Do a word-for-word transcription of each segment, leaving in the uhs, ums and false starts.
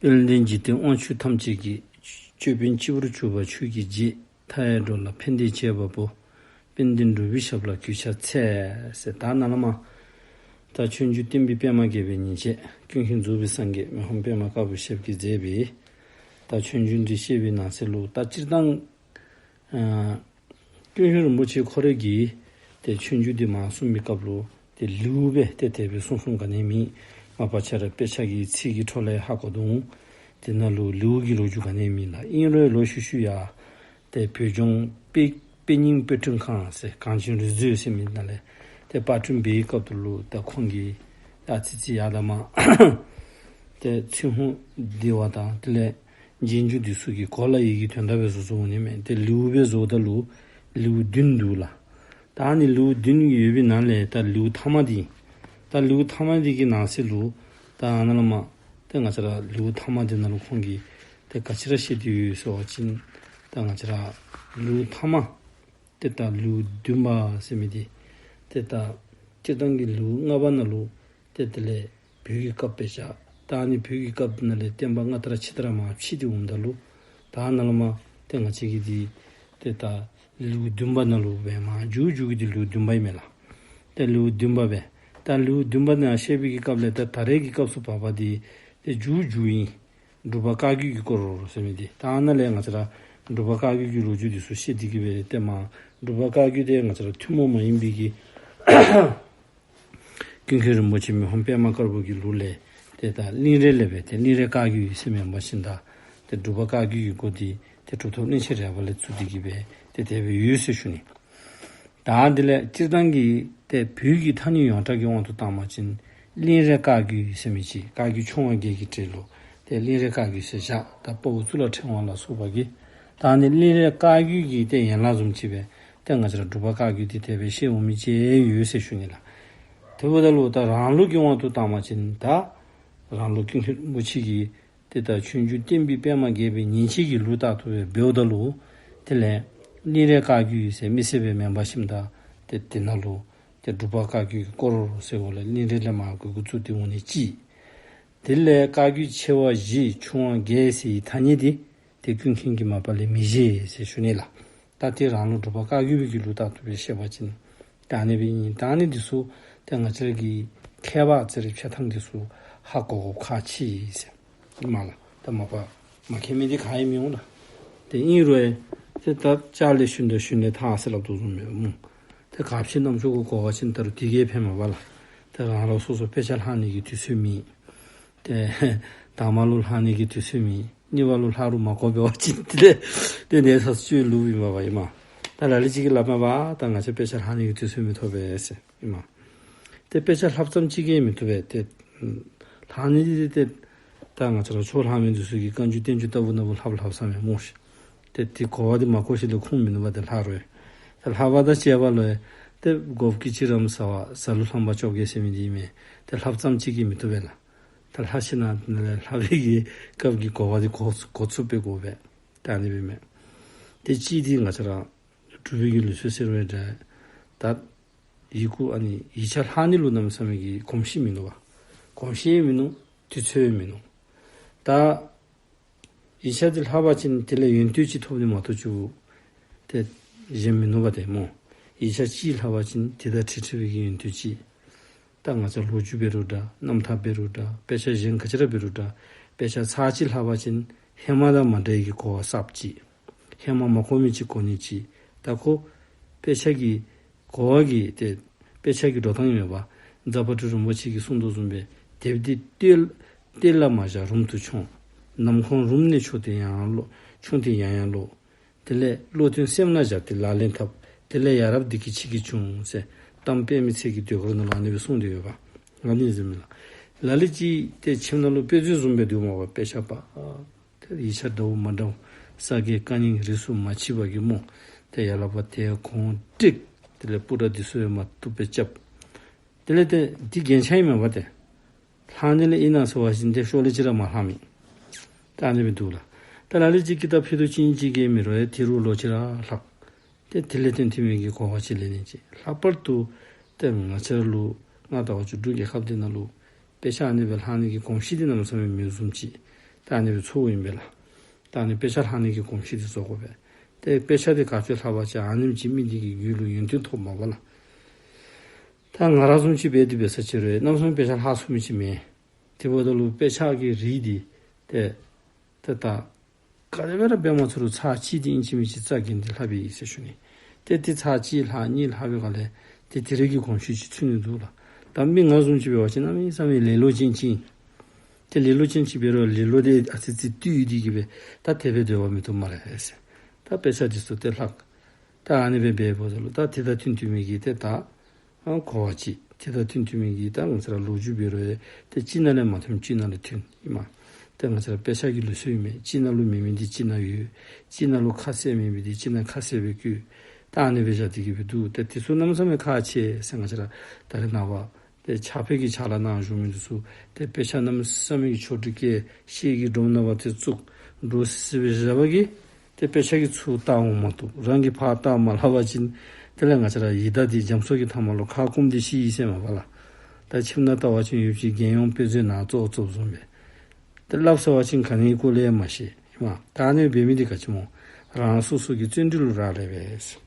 དཔལ་ལྡན་འཇིག་རྟེན་དབང་ཕྱུག་ཐམས་ཅད་ཀྱི། ཅོད་པན་སྤྱི་བོར་གྱུར་པ་ཆོས་ཀྱི་རྗེ། མཐའ་ཡས་འགྲོ་ལ་ཕན་བདེ་བྱེད་པ་པོ། དཔལ་ལྡན་འབྲུག་པའི་ཞབས་ལ་གུས་ཕྱག་འཚལ། ཟེར་ད་ནཱ་ལས་མར་ད་ཆོས་འབྱུང་བསྟན་པའི་པདྨ་རྒྱས་པའི་ཉིན་བྱེད་ཀུན་མཁྱེན་རྫོགས་པའི་སངས་རྒྱས་མི་ཕམ་པདྨ་དཀར་པོ་ཞབས་ཀྱིས་མཛད་པའི་ད་ཆོས་འབྱུང་འདི་བཤད་པའི་ནང་གསེས་ལུ་ད་སྤྱིར་བཏང་ཨ་ཀུན་མཁྱེན་རིན་པོ་ཆེ་ཁོ་རའི་གི་ཏེ་ཆོས་འབྱུང་འདི་མར་གསུངས་པའི་སྐབས་ལུ་ཏེ་ལེའུ་སྦེ་ཏེ་དེ་སྦེ་གསུངས་གསུངསམ་ག་ནི་མེད། མ་པ་ཆ་ར་དཔེ་ཆ་གི་ཚིག་གི་འཕྲོ་ལས་ཧ་གོ་དོ་འོང་། དེ་ནང་ལུ་ལེའུ་གི་ལོ་རྒྱུས་ག་ནི་མེད་ལགས། ཨིན་རུང་ལོག་ཤུལ་ཤུལ་ཡང་ཏེ་བོད་ལྗོངས་དཔེ་དཔེ་རྙིང་དཔེ་སྐྲུན་ཁང་ཟེར་གངས་ཅན་རི་མཛོད་ཟེར་མི་ནང་ལས་ཏེ་པར་སྐྲུན་འབད་བའི་སྐབས་དེ་ལུ་ད་ཁོང་གིས་ཨ་ཙི་ཙི་ཡར་དང་མར་ཏེ་ཚིག་ཧུང་བདེ་བ་དང་དེ་ལས་རྗེས་འཇུག་འདི་ཚུ་གི་གོ་ལ་ཡི་གེ་དོན་དག་སྦེ་བཟོ་བཟོཝ་ཨིན་མས། ཏེ་ལེའུ་སྦེ་བཟོཝ་ད་ལུ་ལེའུ་བདུན་འདུག་ལགས། ད་ཨ་ནི་ལེའུ་བདུན་ཡོད་པའི་ནང་ལས་ད་ལེའུ་ཐ་མ་འདི་ད་ལེའུ་ཐ་མ་འདི་གི་ནང་གསེས་ལུ་ད་ཨ་ནཱ་ལས་མར་ཏེ་ང་བཅས་ར་ལེའུ་ཐ་མ་འདི་ནང་ལུ་ཁོང་གིས་ཏེ་ག་ཅི་ར་བཤད་དེ་ཡོད་ཟེར་བ་ཅིན་ད་ང་བཅས་ར་ལེའུ་ཐ་མ་ཏེ་ད་ལེའུ་བདུན་པ་ཟེར་མི་འདི་ཏེ་ད་སྤྱིར་བཏང་གི་ལེའུ་ལྔ་པ་ནང་ལུ་ཏེ་དེ་ལས་བོད་ཀྱི་སྐབས་སྦེ་བཞག། ད་ཨ་ནི་བོད་ཀྱི་སྐབས་ནང་ལས་བསྟན་པ་སྔ་དར་ཕྱི་དར་མར་ཕྱེ་སྟེ་འོངམ་ད་ལུ་ད་ནཱ་ལས་མར་ཏེ་ང་བཅས་ཀྱི་འདི་ཏེ་ད་ལེའུ་བདུན་པ་ནང་ལུ་སྦེ་མར་མཇུག་མཇུག་གི་འདི་ལེའུ་བདུན་པ་ཨིན་མས་ལགས། ཏེ་ལེའུ་བདུན་པ་སྦེ་ད་ལེའུ་བདུན་པ་ནང་བཤད་པའི་གི་སྐབས་ལས་ད་ད་རེས་ཀྱི་སྐབས་སུ་བབ་པ་འདི་ཏེ་མཇུག་མཇུག་ཨིན། འབྲུག་པ་བཀའ་བརྒྱུད་ཀྱི་སྐོར་ཟེར་མི་འདི་ད་ནཱ་ལས་ང་བཅས་ར་འབྲུག་པ་བཀའ་བརྒྱུད་ཀྱི་ལོ་རྒྱུས་འདི་ཚུ་བཤད་དེ་གི་སྦེ་ཏེ་མར་འབྲུག་པ་བཀའ་བརྒྱུད་འདི་ང་བཅས་ར་ཐུན་མོང་མ་ཡིན་པའི་གི་ཀུན་མཁྱེན་རིན་པོ་ཆེ་མི་ཕམ་པདྨ་དཀར་པོ་གི་ལུགས་ལས་ཏེ་ད་གླིང་རས་ལས་སྦེ་ཏེ་གླིང་རས་བཀའ་བརྒྱུད་ཟེར་མི་འབད་བ་ཅིན་ད་ཏེ་འབྲུག་པ་བཀའ་བརྒྱུད་ཀྱི་སྐོར་འདི་ཏེ་གྲུབ་ཐོབ་གླིང་ཆེན་རས་པ་ལས་བཙུགས་ཏེ་གི་སྦེ་ཏེ་དེ་སྦེ་ཡོད་ཟེར་ཞུ་ནི། ད་དེ་ལས་སྤྱིར་བཏང་གི་ཏེ་བོད་ཀྱི་ཐ་སྙད་ཡོངས་གྲགས་ཀྱི་དབང་དུ་བཏང་བ་ཅིན་གླིང་རས་བཀའ་བརྒྱུད་ཟེར་མི་ཅིག་བཀའ་བརྒྱུད་ཆུང་བ་བརྒྱད་ཀྱི་གྲས་ལུ་ཏེ་གླིང་རས་བཀའ་བརྒྱུད་ཟེར་བཞག། ད་དཔའ་བོ་གཙུག་ལག་ཕྲེང་བ་ལ་སོགས་པ་གིས་ད་ཨ་ནི་གླིང་རས་བཀའ་བརྒྱུད་ཀྱི་ཏེ་ཡན་ལག་བཟུམ་ཅིག་སྦེ་ཏེ་ང་བཅས་ར་འབྲུག་པ་བཀའ་བརྒྱུད་འདི་དེ་སྦེ་བཤད་འོང་མི་ཅིག་ཡོད་ཟེར་ཞུ་ནི་ལགས། དེ་འབདཝ་ད་ལུ་ད་རང་ལུགས་ཀྱི་དབང་དུ་བཏང་བ་ཅིན་ད་རང་ལུགས་ཀུན་མཁྱེན་རིན་པོ་ཆེ་གིས་ཏེ་ད་ཆོས་འབྱུང་བསྟན་པའི་པདྨ་རྒྱས་པའི་ཉིན་བྱེད་ཀྱི་ལུགས་ལྟར་དུ་སྦེ་འབདཝ་ད་ལུ་དེ་ལས་གླིང་རས་བཀའ་བརྒྱུད་ཟེར་མི་ཟེར་སྦེ་མེན་པར་ཞིནམ་ད་ཏེ་དེ་ནང་ལུ་ཏེ་འབྲུག་པ་བཀའ་བརྒྱུད་ཀྱི་སྐོར་ཟེར་འོག་ལས་གླིང་རས་ལས་མར་འགོ་འགོ་བཙུགས་ཏེ་འོང་ནི་ཅིག། དེ་ལས་བཀའ་བརྒྱུད་ཆེ་བ་བཞི་ཆུང་བ་བརྒྱད་ཟེར་བའི་ཐ་སྙད་འདི་ཏེ་ཀུན་མཁྱེན་གྱིས་མ་པ་ལས་མི་བཞེད་ཟེར་ཞུ་ནི་ལགས། ད་ཏེ་རང་ལུགས་འབྲུག་པ་བཀའ་བརྒྱུད་པའི་གི་ལུགས་ལྟར་དུ་སྦེ་བཤད་པ་ཅིན་ད་ཨ་ནི་སྦེ་ཨིན། ད་ཨ་ནི་འདི་ཚུ་ཏེ་ང་བཅས་ར་གི་མཁས་པ་ཟེར་རིགས་འཆད་ཐངས་འདི་ཚུ་ཧ་གོ་དགོཔ་ཁག་ཆེ་ཟེར་ཨིན་མས་ལགས། ད་མ་པ་མ་མཁས་མི་འདི་ག་ཡང་མི་འོང་ལགས། ཏེ་ཨིན་རུང་ཏེ་ད་ལྕགས་ལས་ཞུན་དང་ཞུན་ལས་ཐལ་ཟེར་སླབ་དོ་བཟུམ་སྦེ་སྨོ། ཏེ་ག་ཅི་རྣམ་ཅོ་གུ་གོ་བ་ཅིན་ད་རུང་དེ་གིས་ཕན་མ་པ་ལགས། ཏེ་རང་རང་སོ་སོ་དཔེ་ཆ་ལྷག་ནི་གི་དུས་ཚོད་མེད། ཏེ་དང་པ་ལུ་ལྷག་ནི་གི་དུས་ཚོད་མེད། གཉིས་པ་ལུ་ལྷག་རུང་མ་གོ་འབད་བ་ཅིན་དེ་ལས་ཏེ་ནད་ཚ་སུ་ལུ་ཨིན་མས་པ་ཨིན་མས། ད་ལ་ལུ་ཅིག་གིས་སླབ་མས་པ། ད་ང་བཅས་དཔེ་ཆ་ལྷག་ནི་གི་དུས་ཚོད་མི་ཐོབ་པས་ཟེར་ཨིན་མས། ཏེ་དཔེ་ཆ་ལྷགཔ་ཙམ་ཅིག་གིས་མི་བཏུབ་པས། ཏེ་ལྷག་ནི་འདི་ཏེ་ད་ང་བཅས་ར་ཆོས་ལྷག་མི་འདི་ཚུ་གིས་བཀའ་འགྱུར་བསྟན་འགྱུར་ལྟ་བུ་ན་བུ་ལྷགཔ་ལྷགཔ་ས་མེད་སྨོ་ཤིག། ཏེ་དེ་གོ་བ་འདི་མ་གོ་ཞིནམ་ལས་ཁུངས་མིན་ནུག་པ། ཏེ་ལྷག་རུང་ཏེ་ལྷག་པ་དང་བཅས་པ་ལུ་ཏེ་སྒོ་བརྒྱད་ཅིག་རམ་ཟ་བ་ཟ་ལུགས་ལྷམ་པ་བཅོ་བརྒྱད་ཟེར་མི་འདི་ཨིན་མས། ཏེ་ལྷགཔ་ཙམ་ཅིག་གིས་མི་བཏུབ་པས་ལགས། ད་ལྷག་ཞིནམ་ལས་ལྷག་པའི་གི་སྐབས་ཀྱི་གོ་བ་འདི་གོ་གོ་ཚུགསཔ་སྦེ་དགོ་པས། ད་ཨ་ནི་སྦེ་མས། ཏེ་གཅིག་འདི་ང་བཅས་ར་འབྲུག་པའི་གི་ལུགས་སྲོལ་ཟེར་བའི་འདྲ། ད་ཡི་གུ་ཨ་ནི་ཡིག་ཆ་ལྷག་ནི་ལུ་གནམ་མེད་ས་མེད་ཀྱི་གོམས་གཤིས་མིན་ནུག་པ། གོམས་གཤིས་མིན་ནུག། དུས་ཚོད་མིན་ནུག། ད་ཡིག་ཆ་འདི་ལྷག་པ་ཅིན་དེ་ལས་ཡོན་ཏན་ཅིག་ཐོབ་ནི་མ་གཏོགས་ཅིག་ཏེ་གཞན་མིན་ནུག་པ་ཏེ་སྨོ། ཡིག་ཆ་གཅིག་ལྷག་པ་ཅིན་དེ་དང་འཁྲིལ་འཁྲིལ་བའི་གི་ཡོན་ཏན་ཅིག། ད་ང་བཅས་ལོ་རྒྱུས་འབད་རུང་འདྲ། རྣམ་ཐར་འབད་རུང་འདྲ། དཔེ་ཆ་གཞན་ག་ཅི་ར་འབད་རུང་འདྲ། དཔེ་ཆ་ཚར་གཅིག་ལྷག་པ་ཅིན་ཧེ་མ་དང་མ་འདྲ་བའི་གི་གོ་བ་གསརཔ་ཅིག། ཧེ་མ་མ་གོ་མི་ཅིག་གོ་ནི་ཅིག། ད་ཁོ་དཔེ་ཆ་གི་གོ་བ་གི་ཏེ་དཔེ་ཆ་གི་འགྲོ་སྟངས་ཨིན་མས་པ། རྫ་དཔལ་སྤྲུལ་རིན་པོ་ཆེ་གིས་གསུངས་དོ་བཟུམ་སྦེ་དེབ་འདི་གཏེར་གཏེར་ལ་མ་བཞག་རུམ་དུ་ཆུང་། ནམ་གུང་རུམ་ནས་མཆོངས་ཏེ་ཡང་ཡང་ཀློག། མཆོངས་ཏེ་ཡང་ཡང་ཀློག། དེ་ལས་ཀློག་དོན་སེམས་ལ་བཞག་སྟེ་ལག་ལེན་འཐབ། དེ་ལས་ཡ་རབས་འདི་སྐད་ཅིག་གིས་འབྱུང་ཟེར་གཏམ་དཔེ་མི་སྲིད་ཀྱི་ཟློས་གར་ནང་ལུ་ཨ་ནི་སྦེ་གསུངས་ཏེ་ཡོད་པ། ཨ་ནི་ཟེར་མི་ལགས། ལ་ལུ་ཅིག་ཏེ་ཁྱིམ་ནང་ལུ་དཔེ་མཛོད་བཟུམ་སྦེ་འདུག་མས་པ། དཔེ་ཆ་པ། ཨ་ཏེ་ཡིག་ཆ་འདྲཝ་མ་འདྲཝ་ས་དགེ་བཀའ་རྙིང་རིས་སུ་མ་མཆིས་པ་གི་སྨོ། ཏེ་ཡར་ལས་ཕར་ཏེ་གོང་བསྒྲིགས། དེ་ལས་སྤུ་ར་འདི་ཚུ་ཡང་མ་བཏུབ་པར་རྐྱབ། དེ་ལས་ཏེ་འདི་རྒྱན་ཆ་ཨིན་མས་པ་ཏེ། ལྷག་ནི་ལས་ཨིན་ན་ཟེར་བ་ཅིན་ཏེ་ཤོག་ལེབ་ཅིག་ར་མ་ལྷག་མི། ད་ཨ་ནི་སྦེ་འདུག་ལགས། ད་ལ་ལུ་ཅིག་ཀི་ཏབ་ཕུད་རྡོག་གཅིག་གཉིས་ཅིག་གིས་མི་རུང་ཡང་དེ་རུང་ལོག་ཅིག་ར་ལྷག། ཏེ་དེ་ལས་ཏེ་དེ་མི་གི་གོ་བ་ཅིག་ལེན་ནི་ཅིག། ལྷག་པར་དུ་ཏེ་ང་བཅས་ར་ལུ་ང་ད་བ་ཅིན་འབྲུག་རྒྱལ་ཁབ་འདི་ནང་ལུ་དཔེ་ཆ་ཨ་ནི་སྦེ་ལྷག་ནི་གི་གོམས་གཤིས་འདི་གནམ་མེད་ས་མེད་མེདཔ་བཟུམ་ཅིག། ད་ཨ་ནི་སྦེ་ཚོརཝ་ཨིན་པས་ལགས། ད་ཨ་ནི་དཔེ་ཆ་ལྷག་ནི་གི་གོམས་གཤིས་འདི་བཟོ་དགོ་པས། ཏེ་དཔེ་ཆ་འདི་ག་ཅི་ལྷག་པ་ཅིན་ཨ་ནེམ་ཅིག་མི་འདི་གི་རྒྱུད་ལུ་ཡོན་ཏན་ཐོབ་མས་པ་ལགས། ད་ང་ར་བཟུམ་ཅིག་འབད་དེ་འབད་ས་ཅིག་རུང་གནམ་མེད་ས་མེད་དཔེ་ཆ་ལྷག་ཚུགས་མི་ཅིག་མེན། དེ་འབདཝ་ད་ལུ་དཔེ་ཆ་གི་རིགས་འདི་ཏེ་ཏེ་ད་ག་དེ་སྦེ་ར་འབད་མ་ཚུགས་རུང་ཚར་གཅིག་འདི་ཨིན་ཅི་མིན་ཅི་རྩ་འགེངས་ཏེ་ལྷག་པའི་ཨིན་ཟེར་ཞུ་ནི། ཏེ་ཏེ་ཚར་གཅིག་ལྷག་གཉིས་ལྷག་པའི་སྒང་ལས་ཏེ་དེ་རེ་གི་གོམས་གཤིས་ཅིག་ཚུད་ནི་འདུག་ལགས། ད་མི་ང་བཟུམ་ཅིག་འབད་བ་ཅིན་གནམ་མེད་ས་མེད་ལེ་ལོ་ཅན་ཅིག་ཨིན། ཏེ་ལེ་ལོ་ཅན་ཅིག་འབད་རུང་ལེ་ལོ་འདི་ཨ་ཙི་ཙི་བཏུལ་ཏེ་གི་སྦེ་ད་དེ་སྦེ་སྡོད་པ་མི་བཏུབ་སྨ་རེ་ཟེར། ད་དཔེ་ཆ་འདི་ཚུ་ཏེ་ལྷག། ད་ཨ་ནི་སྦེ་འབདཝ་ད་ལུ་ད་དེ་དང་མཐུན་མཐུན་མི་གི་ཏེ་ད་ཨ་གོ་བ་ཅིག། དེ་དང་མཐུན་མཐུན་མི་གི་ད་ང་བཅས་ར་ལོ་རྒྱུས་འབད་རུང་ཏེ་གཅིག་ནང་ལས་མ་མཐུན་གཅིག་ནང་ལས་མཐུན་ཨིན་མས། ཏེ་ང་བཅས་ར་དཔེ་ཆ་གི་ལུགས་སྲོལ་ཨིན་མས། གཅིག་ནང་ལུ་མེད་མི་འདི་གཅིག་ནང་ཡོད། གཅིག་ནང་ལུ་ཁ་གསལ་མེད་མི་འདི་གཅིག་ནང་ཁ་གསལ་སྦེ་བཀོད། ད་ཨ་ནི་སྦེ་བཞག་སྟེ་གི་སྦེ་འདུག། ཏེ་དེ་ཚུ་གནམ་མེད་ས་མེད་ཁག་ཆེ་ཟེར། ང་བཅས་ར་ད་རེས་ནངས་པ་ཏེ་ཕྱག་དཔེ་གི་ཕྱག་ལཱ་ནང་བཞུགས་མི་འདི་ཚུ་ཏེ་དཔེ་ཆ་གནམ་མེད་ས་མེད་ཀྱི་ཆོག་འདི་གི་ཤེལ་གྱི་སྒྲོམ་ནང་པ་ཏེ་བཙུགས་འདྲོག་སི་སི་སྦེ་བཞག་པ་གིས་ཏེ་དཔེ་ཆ་གི་ཚུར་བལྟ་འོང་མ་བཏུབ། རང་གིས་ཕར་བལྟ་མ་ལྷག་པ་ཅིན་དེ་ལས་ང་བཅས་ར་ཡི་དྭགས་འདི་རྒྱ་མཚོ་གི་མཐའ་མ་ལུ་ཁ་སྐོམ་སྟེ་ཤི་ཡི་ཟེར་མས་པ་ལགས། ད་ཁྱིམ་ནང་བལྟ་བ་ཅིན་ཡུལ་གྱི་རྒྱལ་ཡོངས་དཔེ་མཛོད་ནང་ཙོག་ཙོག་བཟུམ་སྦེ། ཏེ་སླབ་ཟེར་བ་ཅིན་ག་ནི་སྐོར་ལས་མ་ཤེས་ཨིན་མས། ད་ཨ་ནི་འབད་མི་འདི་ག་ཅི་སྨོ། རང་སོ་སོ་གི་བརྩོན་འགྲུས་ལུ་རག་ལས་པས།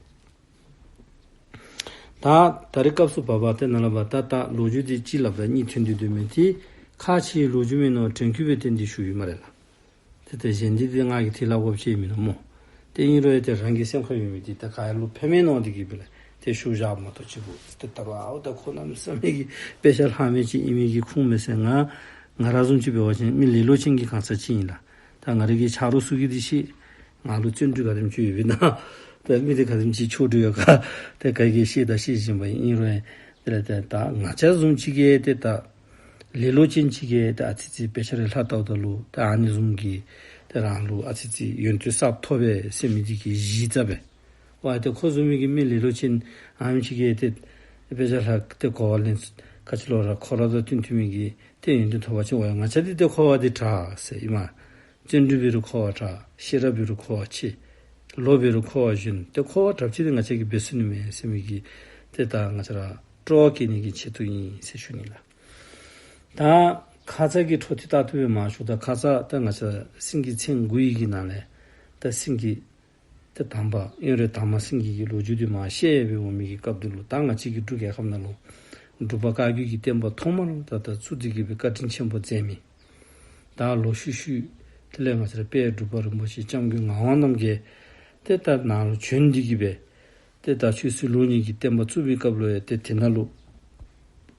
ད་ད་རེས་སྐབས་སུ་བབ་པ་ཏེ་ནཱ་ལས་ཕར་ད་ད་ལོ་རྒྱུས་འདི་གཅིག་སླབ་ད་གཉིས་ཐོན་ཏེ་སྡོད་མི་འདི་ཁག་ཆེ་བའི་ལོ་རྒྱུས་མེན་ནོ་དྲན་སྐུལ་སྦེ་བསྟན་ཏེ་ཞུ་ཡི་སྨ་རེ་ལགས། ཏེ་ཏེ་གཞན་འདི་ཏེ་ང་གིས་ཏེ་སླབ་དགོཔ་ཅིག་མིན་ནུག་སྨོ། ཏེ་ཨིན་རུང་ཡང་ཏེ་རང་གི་སེམས་ཁར་ཡོད་མི་འདི་ད་ག་ཡ་ལུ་ཕན་མས་མནོ་སྟེ་གི་སྦེ་ལགས་ཏེ་ཞུ་བཞགཔ་མ་གཏོགས་ཅིག་པོ་ཏེ་ད་རུང་ཨའུ་ད་ཁོ་གནམ་མེད་ས་མེད་ཀྱི་དཔེ་ཆ་ལྷག་མི་ཅིག་ཨིན་མི་གི་ཁུངས་མེད་ཟེར། ང་ང་ར་བཟུམ་ཅིག་འབད་བ་ཅིན་མི་ལེ་ལོ་ཅན་གྱི་གང་ཟག་ཅིག་ཨིན་ལགས། ད་ང་རའི་གི་ཆ་རོགས་ཚུ་གིས་འདི་ཤེས། ང་ལུ་བརྩོན་འགྲུས་ག་དེམ་ཅིག་ཡོདཔ་ཨིན་ན། ད་མི་འདི་ག་དེམ་ཅིག་ཆོག་འགྲོ་ཡོད་ག་ཏེ་ག་གིས་ཤེས་ད་ཤེས་བཞིན་པ་ཨིན། ཨིན་རུང་ཡང་དེ་ལས་ཏེ་ད་ང་བཅས་བཟུམ་ཅིག་གིས་ཏེ་ད་ལེ་ལོ་ཅན་ཅིག་གིས་ད་ཨ་ཙི་ཙི་དཔེ་ཆ་རེ་ལྷག་བལྟཝ་ད་ལུ་ད་ཨ་ནི་བཟུམ་གྱི་ཏེ་རང་ལུ་ཨ་ཙི་ཙི་ཡོན་ཏན་གསརཔ་ཐོབ་པས་ཟེར་མི་འདི་གི་གཞི་རྩ་སྦེ། ཝའི་ཏེ་ཁོ་བཟུམ་མའི་གི་མི་ལེ་ལོ་ཅན་ཨ་ནེམ་ཅིག་གིས་ཏེ་དཔེ་ཆ་ལྷག་སྟེ་གོ་བ་ལེན་ཚུགས། ག་ཅི་ལོ་ར་ཁོ་ར་དང་མཐུན་མཐུན་མི་གི་ཏེ་ཡོན་ཏན་ཐོབ་པ་ཅིན་ཝའི་ང་བཅས་འདི་ཏེ་འཁོར་བ་འདི་དྲག་ཟེར་ཨིན་མས། བརྩོན་འགྲུས་འབད་རུང་འཁོར་བ་དྲག། ཤེས་རབ་འབད་རུང་འཁོར་བ་ཆེ། ལོ་འབད་རུང་འཁོར་བ་གཞོན། ཏེ་འཁོར་བ་དྲགཔ་ཅིག་འདི་ང་བཅས་ཀྱིས་འབད་ཚུགས་ནི་མས་ཟེར་མི་གི་ཏེ་ད་ང་བཅས་ར་སྤྲོ་བ་བསྐྱེད་ནི་གི་ཆེད་དུ་ཨིན་ཟེར་ཞུ་ནི་ལགས། ད་ཁ་ཙ་གི་འཕྲོ་མཐུད་ད་ལྟོ་སྦེ་མར་ཞུཝ་ད་ཁ་ཙ་ད་ང་བཅས་སེང་གེ་མཚན་དགུ་ཡི་གི་ནང་ལས་ད་སེང་གེ་ད་དང་པ་དབོན་རས་དར་མ་སེང་གེ་གི་ལོ་རྒྱུས་འདི་མར་བཤད་སྦེ་འོང་མི་གི་སྐབས་འདི་ལུ་ད་ང་བཅས་ཀྱི་འབྲུག་རྒྱལ་ཁབ་ནང་ལུ་འབྲུག་པ་བཀའ་བརྒྱུད་ཀྱི་བསྟན་པ་ཐོག་མར་ད་ད་བཙུགས་ཏེ་གི་སྦེ་བཀའ་དྲིན་ཆེན་པོ་མཛད་མི། ད་ལོག་ཤུལ་ཤུལ་དེ་ལས་ང་བཅས་ར་དཔལ་འབྲུག་པ་རིན་པོ་ཆེ་སྐྱབས་མགོན་ངག་དབང་རྣམ་རྒྱལ་ཏེ་ད་ནཱ་ལུ་བྱོན་ཏེ་གི་སྦེ་ཏེ་ད་ཆོས་སྲིད་ལུགས་གཉིས་ཀྱི་བསྟན་པ་བཙུགས་པའི་སྐབས་ལུ་ཡང་ཏེ་དེ་ནང་ལུ་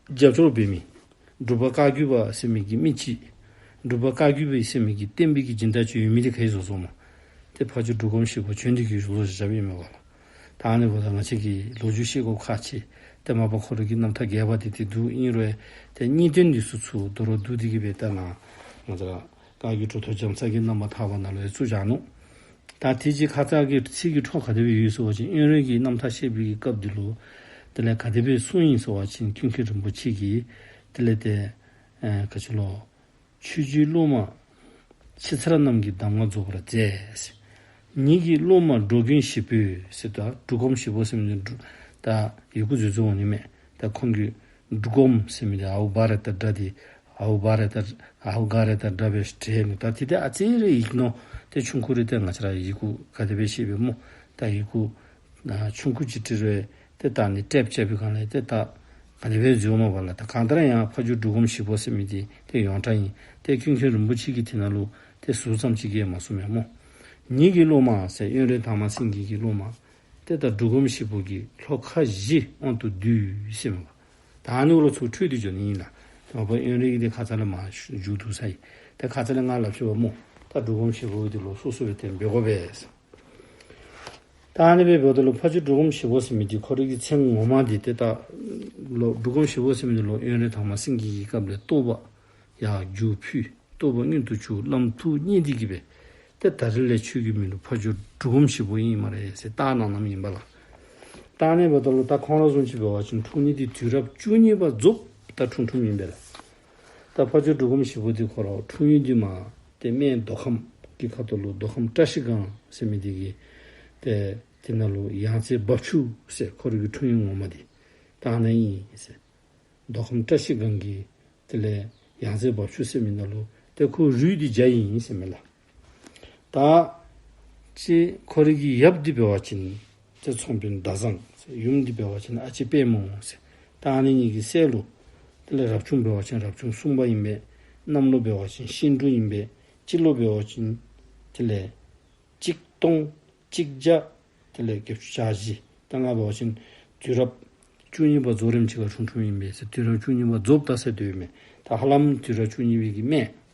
རྒྱབ་སྐྱོར་འབད་མི་འབྲུག་པ་བཀའ་བརྒྱུད་པ་ཟེར་མི་གི་མི་ཅིག། འབྲུག་པ་བཀའ་བརྒྱུད་པ་ཟེར་མི་གི་བསྟན་པའི་གི་སྦྱིན་བདག་ཅིག་ཡོད་མི་འདི་ག་གིས་བཟོ་བཟོཝ་སྨོ། ཏེ་ཕ་ཇོ་འབྲུག་སྒོམ་ཞིག་པོ་བྱོན་ཏེ་གི་བཟོ་བཞག་པའི་མས་པ་ལགས། ད་ཨ་ནི་འབདཝ་ད་ང་བཅས་ཀྱིས་ལོ་རྒྱུས་ཤེས་དགོཔ་ཁག་ཆེ། ཏེ་མ་པ་ཁོ་རའི་གི་རྣམ་ཐར་རྒྱས་པ་འདི་ཏེ་འདུག། ཨིན་རུང་ཡང་ཏེ་གཉིས་སྟོན་འདི་ཚུ་ཚུར་དོ་རུང་བསྡུ་སྟེ་གི་སྦེ་ད་ནཱ་ང་བཅས་ར་བཀའ་བརྒྱུད་གྲུབ་ཐོབ་རྒྱ་མཚོ་གི་རྣམ་པར་ཐར་པ་ནང་ལུ་ཡང་བཙུགས་བཞག་ནུག། ད་དེ་ཅིག་ཁ་ཙ་གི་ཚིག་གི་འཕྲོ་ག་དེ་སྦེ་ཡོད་ཟེར་བ་ཅིན་དབོན་རས་ཀྱིས་རྣམ་ཐར་བཤད་པའི་གི་སྐབས་འདི་ལུ་དེ་ལས་ག་དེ་སྦེ་གསུངས་ཡི་ཟེར་བ་ཅིན་ཀུན་མཁྱེན་རིན་པོ་ཆེ་གིས་དེ་ལས་ཏེ་ཨེ་ག་ཅི་ལོ། ཆོས་རྗེ་སློབ་མ་ཕྱི་ཚར་རྣམས་ཀྱི་གདམས་ངག་རྫོགས་པར་མཛད། ཉིད་ཀྱི་སློབ་མ་འགྲོ་མགོན་ཞིག་པོས་ཟེར། ད་འབྲུག་སྒོམ་ཞིག་པོ་ཟེར་མི་འདི་ད་ཡི་གུ་འཛོལ་འཛོལཝ་འོང་ནི་མས། ད་ཁོང་གིས་འབྲུག་སྒོམ་ཟེར་མི་འདི་ཨའུ་བ་ར་ཏ་སྒྲ་འདི་ཨའུ་བ་ར་ཏ་ཨའུ་ག་ར་ཏ་སྒྲ་སྦེ་འབྲི་ནུག། ད་དེ་ཏེ་ཨ་ཙི་རེ་ཡིག་ནོར་ཏེ་ཆུང་ཀུ་རེ་ཏེ་ང་བཅས་ར་ཡི་གུ་ག་དེ་སྦེ་ཤེས་པས་སྨོ། ད་ཡི་གུ་ཨ་ཆུང་ཀུ་ཅིག་བྲིས་རུང་ཏེ་ད་ཨ་ནི་ཊེབ་རྐྱབ་པའི་སྒང་ལས་ཏེ་ད་ག་དེ་སྦེ་འཛོལཝ་མས་པ་ལགས། ད་གང་ལྟར་ཡང་ཕ་ཇོ་འབྲུག་སྒོམ་ཞིག་པོ་ཟེར་མི་འདི་ཏེ་ཡོངས་གྲགས་ཨིན། ཏེ་ཀུན་མཁྱེན་རིན་པོ་ཆེ་གིས་དེ་ནང་ལུ་ཏེ་ཟུར་ཙམ་ཅིག་གིས་མ་གསུངས་མས་སྨོ། ཉིད་ཀྱི་སློབ་མ་ཟེར་དབོན་རས་དར་མ་སེང་གེ་གི་སློབ་མ་ཏེ་ད་འབྲུག་སྒོམ་ཞིག་པོ་གི་ལྷོ་ཁ་བཞི་དབང་དུ་བསྡུས་ཟེར་མས་པ། ད་ཨ་ནི་འོག་ལུ་ཚུར་འཕྲོས་ཏེ་འགྱོ་ནི་ཨིན་ལགས། ད་མ་པ་དབོན་རས་ཀྱིས་ཏེ་ཁ་ཙ་ལས་མར་མཇུག་བསྡུ་ཚར་ཡི། ཏེ་ཁ་ཙ་ལས་ང་སླབ་ཅི་པ་སྨོ། ད་འབྲུག་སྒོམ་ཞིག་པོ་འདི་ལོག་སོ་སོ་སྦེ་ཏེ་འབད་དགོ་པས། ད་ཨ་ནི་སྦེ་འབདཝ་ད་ལུ་ཕ་ཇོ་འབྲུག་སྒོམ་ཞིག་པོ་ཟེར་མི་འདི་ཁོ་རའི་གི་མཚན་ངོ་མ་འདི་ཏེ་ད་ལོག་འབྲུག་སྒོམ་ཞིག་པོ་ཟེར་མི་འདི་ལོག་དབོན་རས་དར་མ་སེང་གེ་གི་སྐབས་ལས་རྟོགས་པ་ཡར་རྒྱུགས་ཕུལ། རྟོགས་པ་མངོན་དུ་གྱུར། བླམ་ཐུགས་མཉེས་ཏེ་གི་སྦེ་ཏེ་ད་རེས་ལས་ཁྱོད་ཀྱི་མིང་ལུ་ཕ་ཇོ་འབྲུག་སྒོམ་ཞིག་པོ་ཨིན་སྨ་རེ་ཟེར་བཏགས་གནང་གནངམ་ཨིན་པས་ལགས། ད་ཨ་ནི་འབདཝ་ད་ལུ་ད་ཁོང་ར་བཟུམ་ཅིག་འབད་བ་ཅིན་འཁྲུངས་ཡུལ་འདི་དུས་རབས་བཅུ་གཉིས་པ་རྫོགསཔ་ད་འཁྲུངས་འཁྲུངསམ་ཨིན་པས་ལགས། ད་ཕ་ཇོ་འབྲུག་སྒོམ་ཞིག་པོ་འདི་ཁོ་ར་འཁྲུངས་ཡུལ་འདི་མར་ཏེ་སྨད་མདོ་ཁམས་ཀྱི་ཁ་ཐུག་ལུ་མདོ་ཁམས་བཀྲ་ཤིས་སྒང་ཟེར་མི་འདི་གི་ཏེ་དེ་ནང་ལུ་ཡང་རྩེ་རྦབ་ཆུ་ཟེར་ཁོ་རའི་གི་འཁྲུངས་ཡུལ་ངོ་མ་འདི་ད་ཨ་ནཱ་ཨིན་ཟེར། མདོ་ཁམས་བཀྲ་ཤིས་སྒང་གི་དེ་ལས་ཡང་རྩེ་རྦབ་ཆུ་ཟེར་མི་ནང་ལུ་ ཏེ་ཁོ་རུས་འདི་བྱ་ཨིན་ཟེར་མས་ལགས། ད་ཅི་ཁོ་རའི་གི་ཡབ་འདི་འབད་བ་ཅིན་ཏེ་ཚོང་དཔོན་ཟླ་བཟང་ཟེར། ཡུམ་འདི་འབད་བ་ཅིན་ཨ་ཅེ་དཔལ་མོ་ཟེར། ད་ཨ་ནི་གཉིས་ཀྱི་སྲས་ལུ་དེ་ལས་རབ་བྱུང་འབད་བ་ཅིན་རབ་བྱུང་གསུམ་པ་ཨིན་པས། གནམ་ལོ་འབད་བ་ཅིན་ཤིང་འབྲུག་ཨིན་པས། སྤྱི་ལོ་འབད་བ་ཅིན་དེ་ལས་གཅིག་སྟོང་གཅིག་བརྒྱ་དེ་ལས་བརྒྱད་ཅུ་གྱ་བཞི། ད་ང་འབད་བ་ཅིན་དུས་རབས་བཅུ་གཉིས་པ་རྫོགས་རནམ་ཅིག་ཁར་འཁྲུངས་འཁྲུངསམ་ཨིན་པས་ཟེར། དུས་རབས་བཅུ་གཉིས་པ་རྫོགསཔ་ད་ཟེར་སྡོདཔ་མས། ད་ཧ་ལམ་དུས་རབས་བཅུ་གཉིས་པའི་གི་སྨད།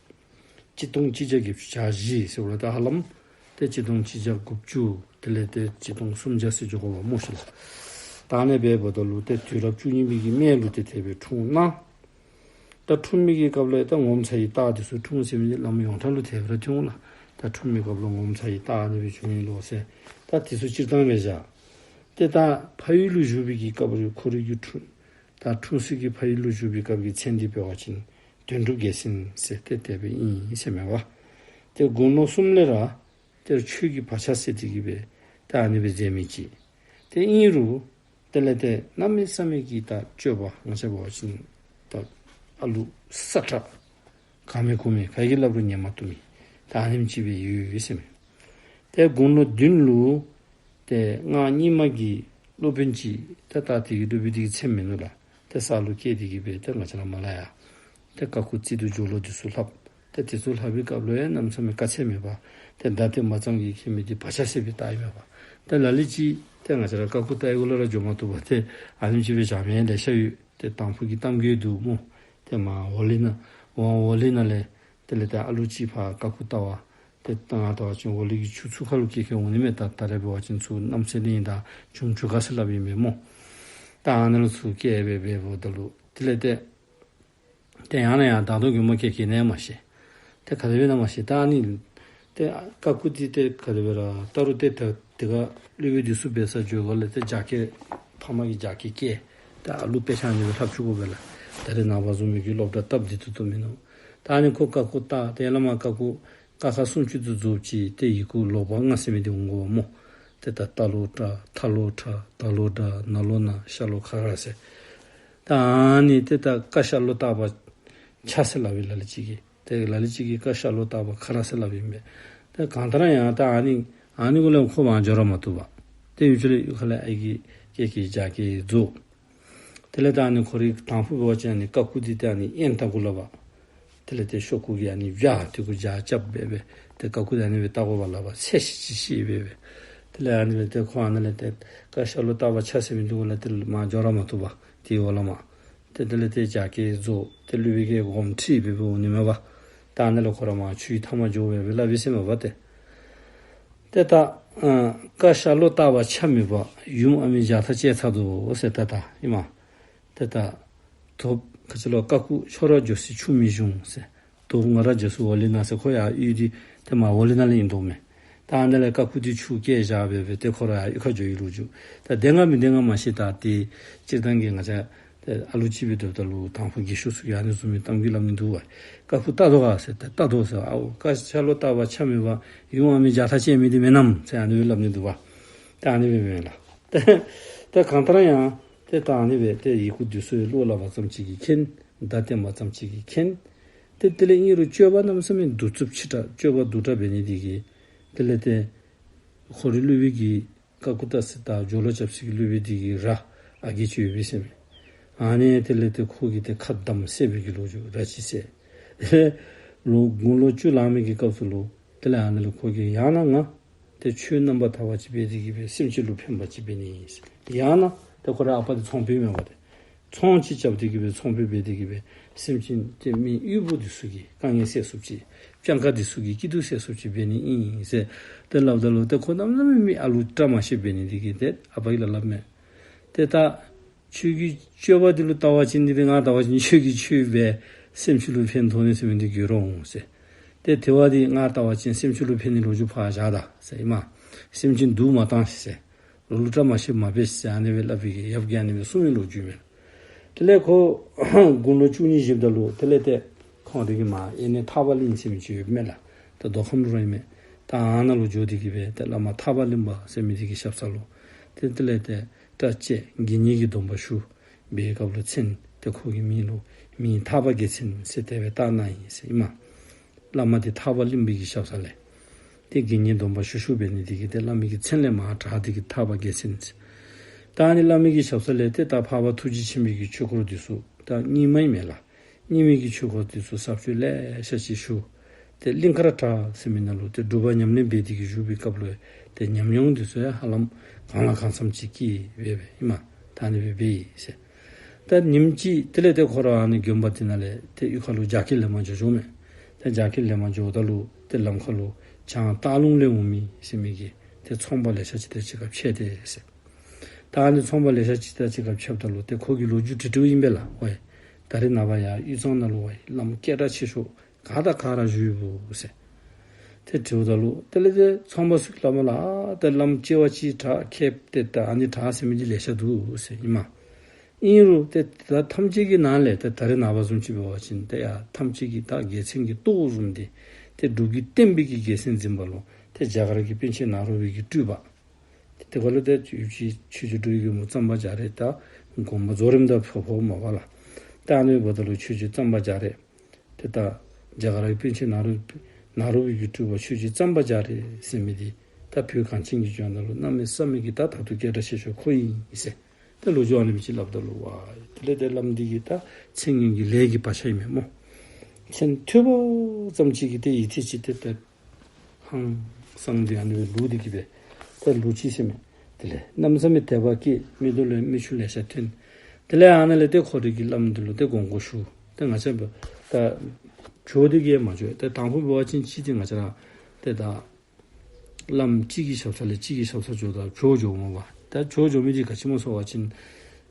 གཅིག་སྟོང་གཅིག་བརྒྱ་བརྒྱད་ཅུ་གྱ་བཞི་ཟེརཝ་ད་ཧ་ལམ་ཏེ་གཅིག་སྟོང་གཅིག་བརྒྱ་དགུ་བཅུ་དེ་ལས་ཏེ་གཅིག་སྟོང་སུམ་བརྒྱ་ཟེར་འགྱོ་དགོཔ་སྨོ་ཤིག་ལགས། ད་ཨ་ནི་འབདཝ་ད་ལུ་ཏེ་དུས་རབས་བཅུ་གཉིས་པའི་གི་སྨད་ལུ་ཏེ་དེ་སྦེ་འཁྲུངས་ནུག། ད་འཁྲུངས་མི་གི་སྐབས་ལུ་ད་ངོ་མཚར་བའི་རྟགས་འདི་ཚུ་འཁྲུངས་ཟེར་མི་འདི་བླམ་ཡོངས་གྲགས་ལུ་དེ་སྦེ་ར་ཐོན་འོང་ལགས། ད་འཁྲུངས་མི་སྐབས་ལུ་ངོ་མཚར་བའི་རྟགས་ཨ་ནི་སྦེ་བྱུང་ཡི་ལོ་ཟེར། ད་འདི་ཚུ་སྤྱིར་བཏང་སྦེ་བཞག། ཏེ་ད་ཕ་ཡུལ་ལུ་བཞུགས་པའི་གི་སྐབས་ལུ་ཁོ་རའི་གི་འཁྲུངས་ད་འཁྲུངས་སའི་གི་ཕ་ཡུལ་ལུ་བཞུགས་པའི་སྐབས་ཀྱི་མཚན་འདི་འབད་བ་ཅིན་དོན་གྲུབ་རྒྱལ་མཚན་ཟེར་ཏེ་དེ་སྦེ་ཨིན་ཟེར་མས་པ། ཏེ་དགུང་ལོ་གསུམ་ལས་ར་ཏེ་ཆོས་ཀྱི་བག་ཆགས་སད་དེ་གི་སྦེ་ད་ཨ་ནི་སྦེ་མཛད་མི་ཅིག། ཏེ་ཨིན་རུང་དེ་ལས་ཏེ་གནམ་མེད་ས་མེད་ཀྱི་ད་སྤྱོད་པ་ང་བཅས་འབད་བ་ཅིན་ད་ཨ་ལུ་སྲ་ཀྲག། གང་མེད་གུ་མེད་ག་གིས་སླབ་རུང་ཉན་མ་བཏུབ་མི་ད་ཨ་ནེམ་ཅིག་སྦེ་ཡོད་ཡོད་ཟེར་མས། ཏེ་དགུང་ལོ་བདུན་ལུ་ཏེ་སྔགས་རྙིང་མ་གི་སློབ་དཔོན་ཅིག། ཏེ་ད་དེ་གི་སློབ་དཔོན་དེ་གི་མཚན་མེད་ནུག་ལགས། ཏེ་ས་ལུ་སྐྱེས་དེ་གི་སྦེ་ཏེ་ང་བཅས་ར་མར་ལས་ཡར་ཏེ་བཀའ་བཀོད་རྩིས་དང་སྦྱོར་ཀློག་འདི་ཚུ་ལྷབ། ཏེ་དེ་ཚུ་ལྷབ་པའི་སྐབས་ལུ་ཡང་གནམ་མེད་ས་མེད་དཀའ་ཚེགས་མེད་པར་ཏེ་བརྡ་བསྟན་པ་ཙམ་གྱིས་ཁྱད་མེད་དེ་བག་ཆགས་སད་པའི་རྟགས་ཨིན་མས་པ། ཏེ་ལ་ལུ་ཅིག་ཏེ་ང་བཅས་ར་བཀའ་བཀོད་བལྟ་ཡི་གུ་ལས་ར་འགྱོ་མ་བཏུབ་པར་ཏེ་ཨ་ནེམ་ཅིག་སྦེ་བཞག་མི་ལེ་ཤ་ཡོད། ཏེ་དང་ཕུ་གི་གཏམ་རྒྱུད་འདུག་སྨོ། ཏེ་མར་འོ་ལི་ནང་ཝང་འོ་ལི་ནང་ལས་དེ་ལས་ཏེ་ཨ་ལུ་ཅིག་ཕར་བཀའ་བཀོད་བལྟ་བར་ཏེ་ད་ང་བལྟ་བ་ཅིན་འོ་ལི་གི་ཆུ་ཚུར་ཁ་ལུ་སྐྱེལ་སྐྱེལ་འོང་ནི་མས། ད་ད་རེས་འབད་བ་ཅིན་ཚུར་རྣམ་སྲས་གླིང་དང་ཆུང་ཆུང་ཁ་ཟེར་སླབ་ཨིན་མས་སྨོ། ད་ཨ་ནཱ་ལུ་ཚུར་སྐྱེལ་སྦེ་འབདཝ་ད་ལུ་དེ་ལས་ཏེ་ཏེ་ཡང་ན་ཡང་ད་དུང་གུ་མོ་སྐྱེལ་སྐྱེལ་ནི་མ་ཤེས། ཏེ་ག་དེ་སྦེ་ཨིན་ན་མ་ཤེས། ད་ཨ་ནི་ཏེ་བཀའ་བཀོད་འདི་ཏེ་ག་དེ་སྦེ་ར་བལྟ་རུང་ཏེ་ད་དེ་ཁར་སློབ་དཔོན་འདི་ཚུ་འབད་སར་འགྱོཝ་ལས་ཏེ་རྒྱ་སྐྱེགས་ཕ་མ་གིས་རྒྱ་སྐྱེགས་བཀལ། ད་ཨ་ལུ་དཔེ་ཆ་ཨ་ནི་སྦེ་ལྷབ་བཅུག་དགོ་པས་ལགས། ད་རེས་ནངས་པ་བཟུམ་མའི་གི་སློབ་གྲྭ་སྟབས་བདེ་ཏོག་ཏོ་མིན་ནུག། ད་ཨ་ནི་ཁོ་བཀའ་བཀོད་བལྟ་ཏེ་ཡར་ལས་མར་བཀའ་བཀོད་ཀ་ཁ་སུམ་ཅུ་དེ་རྫོགསཔ་ཅིག་ཏེ་ཡི་གུ་ལོག་པ་ལྔ་ཟེར་མི་འདི་འོང་དགོ་སྨོ། ཏེ་ད་རྟ་ལོག་རྟ་ཐ་ལོག་ཐ་ད་ལོག་ད་ན་ལོག་ན་ཤ་ལོག་ཁ་ར་ཟེར། ད་ཨ་ནི་ཏེ་ད་ཀ་ཤ་ལོ་སྟག་པ་ཆ་ཟེར་སླབ་ཨིན་ལ་ལུ་ཅིག་གིས། ཏེ་ལ་ལུ་ཅིག་གིས་ཀ་ཤ་ལོ་སྟག་པ་ཁ་ར་ཟེར་སླབ་ཨིན་པས། ཏེ་གང་ལྟར་ཡང་ད་ཨ་ནི་ཨ་ནི་གུ་ལས་ཁོ་མར་འགྱོ་ར་མ་བཏུབ་པར་ཏེ་ཡུན་ཅིག་ལས་ཡུལ་ཁ་ལས་ཨའི་གི་སྐྱེགས་ཀྱི་རྒྱ་སྐྱེགས་རྫོགས། དེ་ལས་ད་ཨ་ནི་ཁོ་རའི་དང་ཕུ་འབད་བ་ཅིན་ཨ་ནི་བཀའ་བཀོད་འདི་ཏེ་ཨ་ནི་ཨེན་ད་གུ་ལགས་པ། དེ་ལས་ཏེ་ཤོག་ཀུ་གིས་ཨ་ནི་བྱ་དེ་གུ་བྱ་རྐྱབ་སྦེ་སྦེ་ཏེ་བཀའ་བཀོད་འདི་ཨ་ནི་སྦེ་བལྟ་དགོ་པས་ལགས་པ། ཚད་ཤེས་ཅིག་ཤེས་སྦེ་སྦེ། དེ་ལས་ཨ་ནི་སྦེ་ཏེ་ཁོ་ཨ་ནི་ལས་ཏེ་ཀ་ཤ་ལོ་སྟག་པ་ཆ་ཟེར་མི་འདི་གུ་ལས་ཏེ་མར་འགྱོ་ར་མ་བཏུབ་པར་ཏེ་འོག་ལས་མར་ཏེ་དེ་ལས་ཏེ་རྒྱ་སྐྱེགས་རྫོགས་ཏེ་སློབ་དཔོན་གྱིས་དགོངསམ་ཁྲེལ་སྦེ་སྦེ་འོང་ནི་མས་པ། ད་ཨ་ནི་ལས་ཁོ་ར་མར་ཆུའི་མཐའ་མར་འགྱོ་སྦེ་སྦེ་སླབ་ཨིན་ཟེར་མས་པ་ཏེ། ཏེ་ད་ཨ་ཀ་ཤ་ལོ་སྟག་པ་ཆ་མེད་པ་ཡུམ་ཨ་མྱེས་རྒྱ་ཐག་བཅད་ཚར་དོ་ཟེར་ད་ད་ཨིན་མས། ཏེ་ད་དོབ་ཁ་ཅིག་ལུ་བཀའ་བཀོད་ཁྱོད་ར་འགྱོ་སའི་ཆུ་མི་འབྱུང་ཟེར། དོབ་ང་ར་འགྱོ་སའི་འོ་ལི་ནང་ཟེར། ཁོ་ཡར་ཡུལ་འདི་ཏེ་མར་འོ་ལི་ནང་ལས་ཨིན་དོ་མས། ད་ཨ་ནི་ལས་བཀའ་བཀོད་འདི་ཆུ་བསྐྱལ་བཞག་སྦེ་སྦེ་ཏེ་ཁོ་ར་ཡར་ཡུལ་ཁར་འགྱོ་བའི་ལོ་རྒྱུས། ད་བདེན་ག་མི་བདེན་ག་མ་ཤེས། ད་ཏེ་སྤྱིར་བཏང་གི་ང་བཅས་ཏེ་ཨ་ལུ་ཅིག་སྦེ་སྡོདཔ་ད་ལུ་དང་ཕུ་རྒས་ཤོས་ཚུ་གིས་ཨ་ནི་བཟུམ་མའི་གཏམ་རྒྱུད་སླབ་ནི་འདུག་པ། བཀའ་བཀོད་བལྟ་དོ་ག་ཟེར། ཏེ་བལྟ་དོ་ཟེར། ཨའོ་ཀ་ཤ་ལོ་སྟག་པ་ཆ་མེད་པ་ཡུམ་ཨ་མྱེས་རྒྱ་ཐག་བཅད་མི་འདི་མེན་ནམ་ཟེར་ཨ་ནི་སྦེ་སླབ་ནི་འདུག་པ། ད་ཨ་ནི་སྦེ་མེན་ལགས། ཏེ་ད་གང་ལྟར་ཡང་ཏེ་ད་ཨ་ནི་སྦེ་ཏེ་ཡི་གུ་འདི་ཚུ་ཡང་ཀློག་སླབ་པ་ཙམ་ཅིག་གིས་མཁྱེན། བརྡ་བསྟན་པ་ཙམ་ཅིག་གིས་མཁྱེན། ཏེ་དེ་ལས་ཨིན་རུང་སྤྱོད་པ་གནམ་མེད་ས་མེད་གདུག་རྩུབ་ཆེ་དྲགས་སྤྱོད་པ་སྡུག་དྲགས་འབད་ནི་འདི་གིས་དེ་ལས་ཏེ་ཁོ་རའི་སློབ་དཔོན་གྱིས་བཀའ་བཀོད་བལྟ་ས་དང་སྦྱོར་ཀློག་རྐྱབ་ས་གི་སློབ་དཔོན་འདི་གི་ར་ཨ་རྒས་ཅིག་ཡོད་པས་ཟེར་མས། ཨ་ནི་དེ་ལས་ཏེ་ཁོ་གིས་ཏེ་ཁ་བསྡམས་བསད་པའི་གི་ལོ་རྒྱུས་ར་ཅིག་བསད། ལོ་དགུང་ལོ་བཅུ་ལང་མི་གི་སྐབས་སུ་ལུ་དེ་ལས་ཨ་ནི་ལུ་ཁོ་གིས་ཡང་ན་ང་ཏེ་ཆོས་རྣམ་པར་དག་པ་ཅིག་འབད་དེ་གི་སྦེ་སེམས་ཅན་ལུ་ཕན་པ་ཅིག་འབད་ནི་ཨིན་ཟེར། ཡང་ན་ཏེ་ཁོ་རའི་ཨ་པ་འདི་ཚོང་དཔོན་མས་པ་ཏེ། ཚོང་ཅིག་རྐྱབ་སྟེ་གི་སྦེ་ཚོང་དཔོན་འབད་དེ་གི་སྦེ་སེམས་ཅན་ཏེ་མི་དབུལ་པོ་འདི་ཚུ་གི་དཀའ་ངལ་སེལ་ཚུགསཔ་ཅིག་སྤྱང་ཀ་འདི་ཚུ་གི་སྐྱིད་སྡུག་སེལ་ཚུགསཔ་ཅིག་འབད་ནི་ཨིན་ཟེར་ཏེ་སླབ་ད་ལུ་ཏེ་ཁོ་གནམ་མེད་ས་མེད་མི་ཨ་ལུ་བཀྲ་མ་ཤིསཔ་འབད་ནི་འདི་གིས་ཏེ་ཨ་པ་གིས་ལགས་སླབ་མས། ཏེ་ད་ཁྱོད་ཀྱི་སྤྱོད་པ་འདི་ལུ་བལྟ་བ་ཅིན་འདི་ང་བལྟ་བ་ཅིན་ཁྱོད་ཀྱིས་ཆོས་འབད་སེམས་ཅན་ལུ་ཕན་ཐོགས་ནི་ཟེར་མི་འདི་འགྱོ་རུང་ཟེར། ཏེ་དེ་བ་འདི་ང་བལྟ་བ་ཅིན་སེམས་ཅན་ལུ་ཕན་ནི་ལོ་རྒྱུས་ཕར་བཞག་ད་ཟེར་ཨིན་མས། སེམས་ཅན་སྡུག་མ་བཏང་ཟེར། ལོག་ལུ་བཀྲ་མ་ཤིསཔ་མ་འབད་ཟེར་ཨ་ནི་སྦེ་སླབ་པའི་གི་ཡབ་ཀྱིས་ཨ་ནི་སྦེ་གསུངས་མི་ལོ་རྒྱུས་མས། དེ་ལས་ཁོ་དགུང་ལོ་བཅུ་གཉིས་བཞེསཔ་ད་ལུ་དེ་ལས་ཏེ་ཁོང་རའི་གི་མར་ཨེ་ནི་ཐར་པ་གླིང་ཟེར་མི་ཅིག་ཡོདཔ་མས་ལགས། ད་མདོ་ཁམས་ལུ་ར་ཨིན་མས། ད་ཨ་ནཱ་ལུ་འགྱོ་སྟེ་གི་སྦེ་ཏེ་བླ་མ་ཐར་པ་གླིང་པ་ཟེར་མི་འདི་གི་ཞབས་ས་ལུ་ཏེ་དེ་ལས་ཏེ་སྐྲ་བཅད་དགེ་བསྙེན་གྱི་སྡོམ་པ་ཞུ་བའི་སྐབས་ལུ་མཚན་ཏེ་ཁོ་གི་མིང་ལུ་མིང་ཐར་པ་རྒྱལ་མཚན་ཟེར་དེ་སྦེ་བཏགས་གནང་ཡི་ཟེར་ཨིན་མས། བླ་མ་འདི་ཐར་པ་གླིང་པའི་གི་ཞབས་ས་ལས་ཏེ་དགེ་བསྙེན་སྡོམ་པ་ཞུ་ཞུ་འབད་ནི་འདི་གིས་ཏེ་བླ་མའི་གི་མཚན་ལས་མར་དྲངས་ཏེ་གིས་ཐར་པ་རྒྱལ་མཚན་ཟེར། ད་ཨ་ནི་བླ་མའི་གི་ཞབས་ས་ལས་ཏེ་ད་འཕགས་པ་ཐུགས་རྗེ་ཆེན་པོའི་གི་ཆོས་སྐོར་འདི་ཚུ་ད་རྙིང་མ་ཨིན་མས་ལགས། རྙིང་མའི་གི་ཆོས་སྐོར་འདི་ཚུ་ཟབ་ཆོས་ལེ་ཤ་ཅིག་ཞུ། ཏེ་གླིང་དཀར་བྲག་ཟེར་མི་ནང་ལུ་ཏེ་སྒྲུབ་པ་ཉམས་ལེན་འབད་དེ་གིས་བཞུགས་པའི་སྐབས་ལུ་ཏེ་ཉམས་མྱོང་འདི་ཚུ་ཡང་ཧ་ལམ་གང་ལ་གང་འཚམས་ཅིག་སྐྱེས་སྦེ་སྦེ་ཨིན་མས། ད་ཨ་ནི་སྦེ་འབད་ཡི་ཟེར། ད་ཉིནམ་ཅིག་དེ་ལས་ཏེ་ཁོ་ར་ཨ་ནི་དགོན་པ་འདི་ནང་ལས་ཏེ་གཡུས་ཁ་ལུ་རྒྱགས་ཁྱི་ལེན་པར་འགྱོ་འགྱོཝ་མས། ཏེ་རྒྱགས་ཁྱི་ལེན་པར་འགྱོཝ་ད་ལུ་ཏེ་ལམ་ཁ་ལུ་བྱང་སྟག་ལུང་ལས་འོང་མི་ཟེར་མི་གི་ཏེ་ཚོང་པ་ལེ་ཤ་ཅིག་དང་གཅིག་ཁར་ཕྱད་དེ་ཟེར། ད་ཨ་ནི་ཚོང་པ་ལེ་ཤ་ཅིག་དང་གཅིག་ཁར་ཕྱདཔ་ད་ལུ་ཏེ་ཁོ་གི་ལོ་རྒྱུས་དྲི་དྲིཝ་ཨིན་པས་ལགས། ཝའེ་ད་རེས་ནངས་པ་ཡར་དབུས་གཙང་ནང་ལུ་ཝའེ་བླམ་སྐད་གྲགས་ཆེ་ཤོས་ག་དང་ག་ར་བཞུགས་ཡོདཔ་ཟེར། ཏེ་དྲིཝ་ད་ལུ་དེ་ལས་ཏེ་ཚོང་པ་ཚུ་གིས་སླབ་མས་ལགས། ཨ་ད་བླམ་སྐྱེ་བ་ཅིག་དྲག་མཁསཔ་ཏེ་ད་ཨ་ནི་དྲག་ཟེར་མི་འདི་ལེ་ཤ་འདུག་ཟེར་ཨིན་མས། ཨིན་རུང་ཏེ་ད་ཐམས་ཅད་ཀྱི་ནང་ལས་ཏེ་ད་རེས་ནངས་པ་བཟུམ་ཅིག་འབད་བ་ཅིན་ཏེ་ཡར་ཐམས་ཅད་ཀྱི་ད་རྒྱལ་མཚན་གྱི་ཏོག་བཟུམ་འདི་ཏེ་སྒྲུབ་བརྒྱུད་བསྟན་པའི་གི་རྒྱལ་མཚན་འཛིན་པ་ལུ་ཏེ་རྒྱ་གར་གྱི་པཎ་ཆེན་ནཱ་རོ་པའི་གི་སྤྲུལ་པ། ཏེ་དེ་ཁར་ལུ་ཏེ་ཡུལ་གྱི་ཆོས་རྗེ་འགྲོ་བའི་མགོན་པོ་གཙང་པ་རྒྱ་རས་ད་དགོངས་པ་རྫོགས་རིམ་དང་ཕོག་ཕོགཔ་མས་པ་ལགས། ད་ཨ་ནི་འབདཝ་ད་ལུ་ཆོས་རྗེ་གཙང་པ་རྒྱ་རས་ཏེ་ད་རྒྱ་གར་གྱི་པཎ་ཆེན་ནཱ་རོ་ནཱ་རོ་པའི་གི་སྤྲུལ་པ་ཆོས་རྗེ་གཙང་པ་རྒྱ་རས་ཟེར་མི་འདི་ད་བོད་གངས་ཅན་གྱི་ལྗོངས་ནང་ལུ་གནམ་མེད་ས་མེད་ཀྱི་ད་ད་ལྟོ་སྐད་གྲགས་ཆེ་ཤོས་ཁོ་ཨིན་ཟེར། ད་ལོ་རྒྱུས་ཨ་ནི་སྦེ་ཅིག་སླབ་ད་ལུ་ཝའེ་དེ་ལས་ཏེ་བླམ་འདི་གི་ད་མཚན་སྙན་གྱི་ལས་ཀྱི་བག་ཆགས་ཨིན་མས་སྨོ། མཚན་ཐོས་པ་ཙམ་ཅིག་གིས་ཏེ་ཡིད་ཐིག་ཅིག་ཏེ་ཏེ་ཧང་སངས་ཏེ་ཨ་ནི་སྦེ་ལུས་ཏེ་གིས་སྦེ་ཏེ་ལུས་ཅི་ཟེར་མས། དེ་ལས་གནམ་མེད་ས་མེད་དད་པ་སྐྱེས། མིག་ཏོ་ལས་མིག་ཆུ་ལེ་ཤ་ཐོན། དེ་ལས་ཨ་ནཱ་ལས་ཏེ་ཁོ་རའི་གི་བླམ་འདི་ལུ་ཏེ་དགོངས་སྐོར་ཞུ། ཏེ་ང་བཅས་འབད་ད་འགྱོ་སྟེ་གིས་མ་འགྱོ། ཏེ་དང་ཕུ་འབད་བ་ཅིན་ཅིག་ཏེ་ང་བཅས་ར་ཏེ་ད་བླམ་གཅིག་གི་ཞབས་ས་ལས་གཅིག་གི་ཞབས་ས་འགྱོཝ་ད་བྱོག་འགྱོཝ་མས་པ། ད་བྱོག་འགྱོ་མི་འདི་ག་ཅི་སྨོ་ཟེར་བ་ཅིན་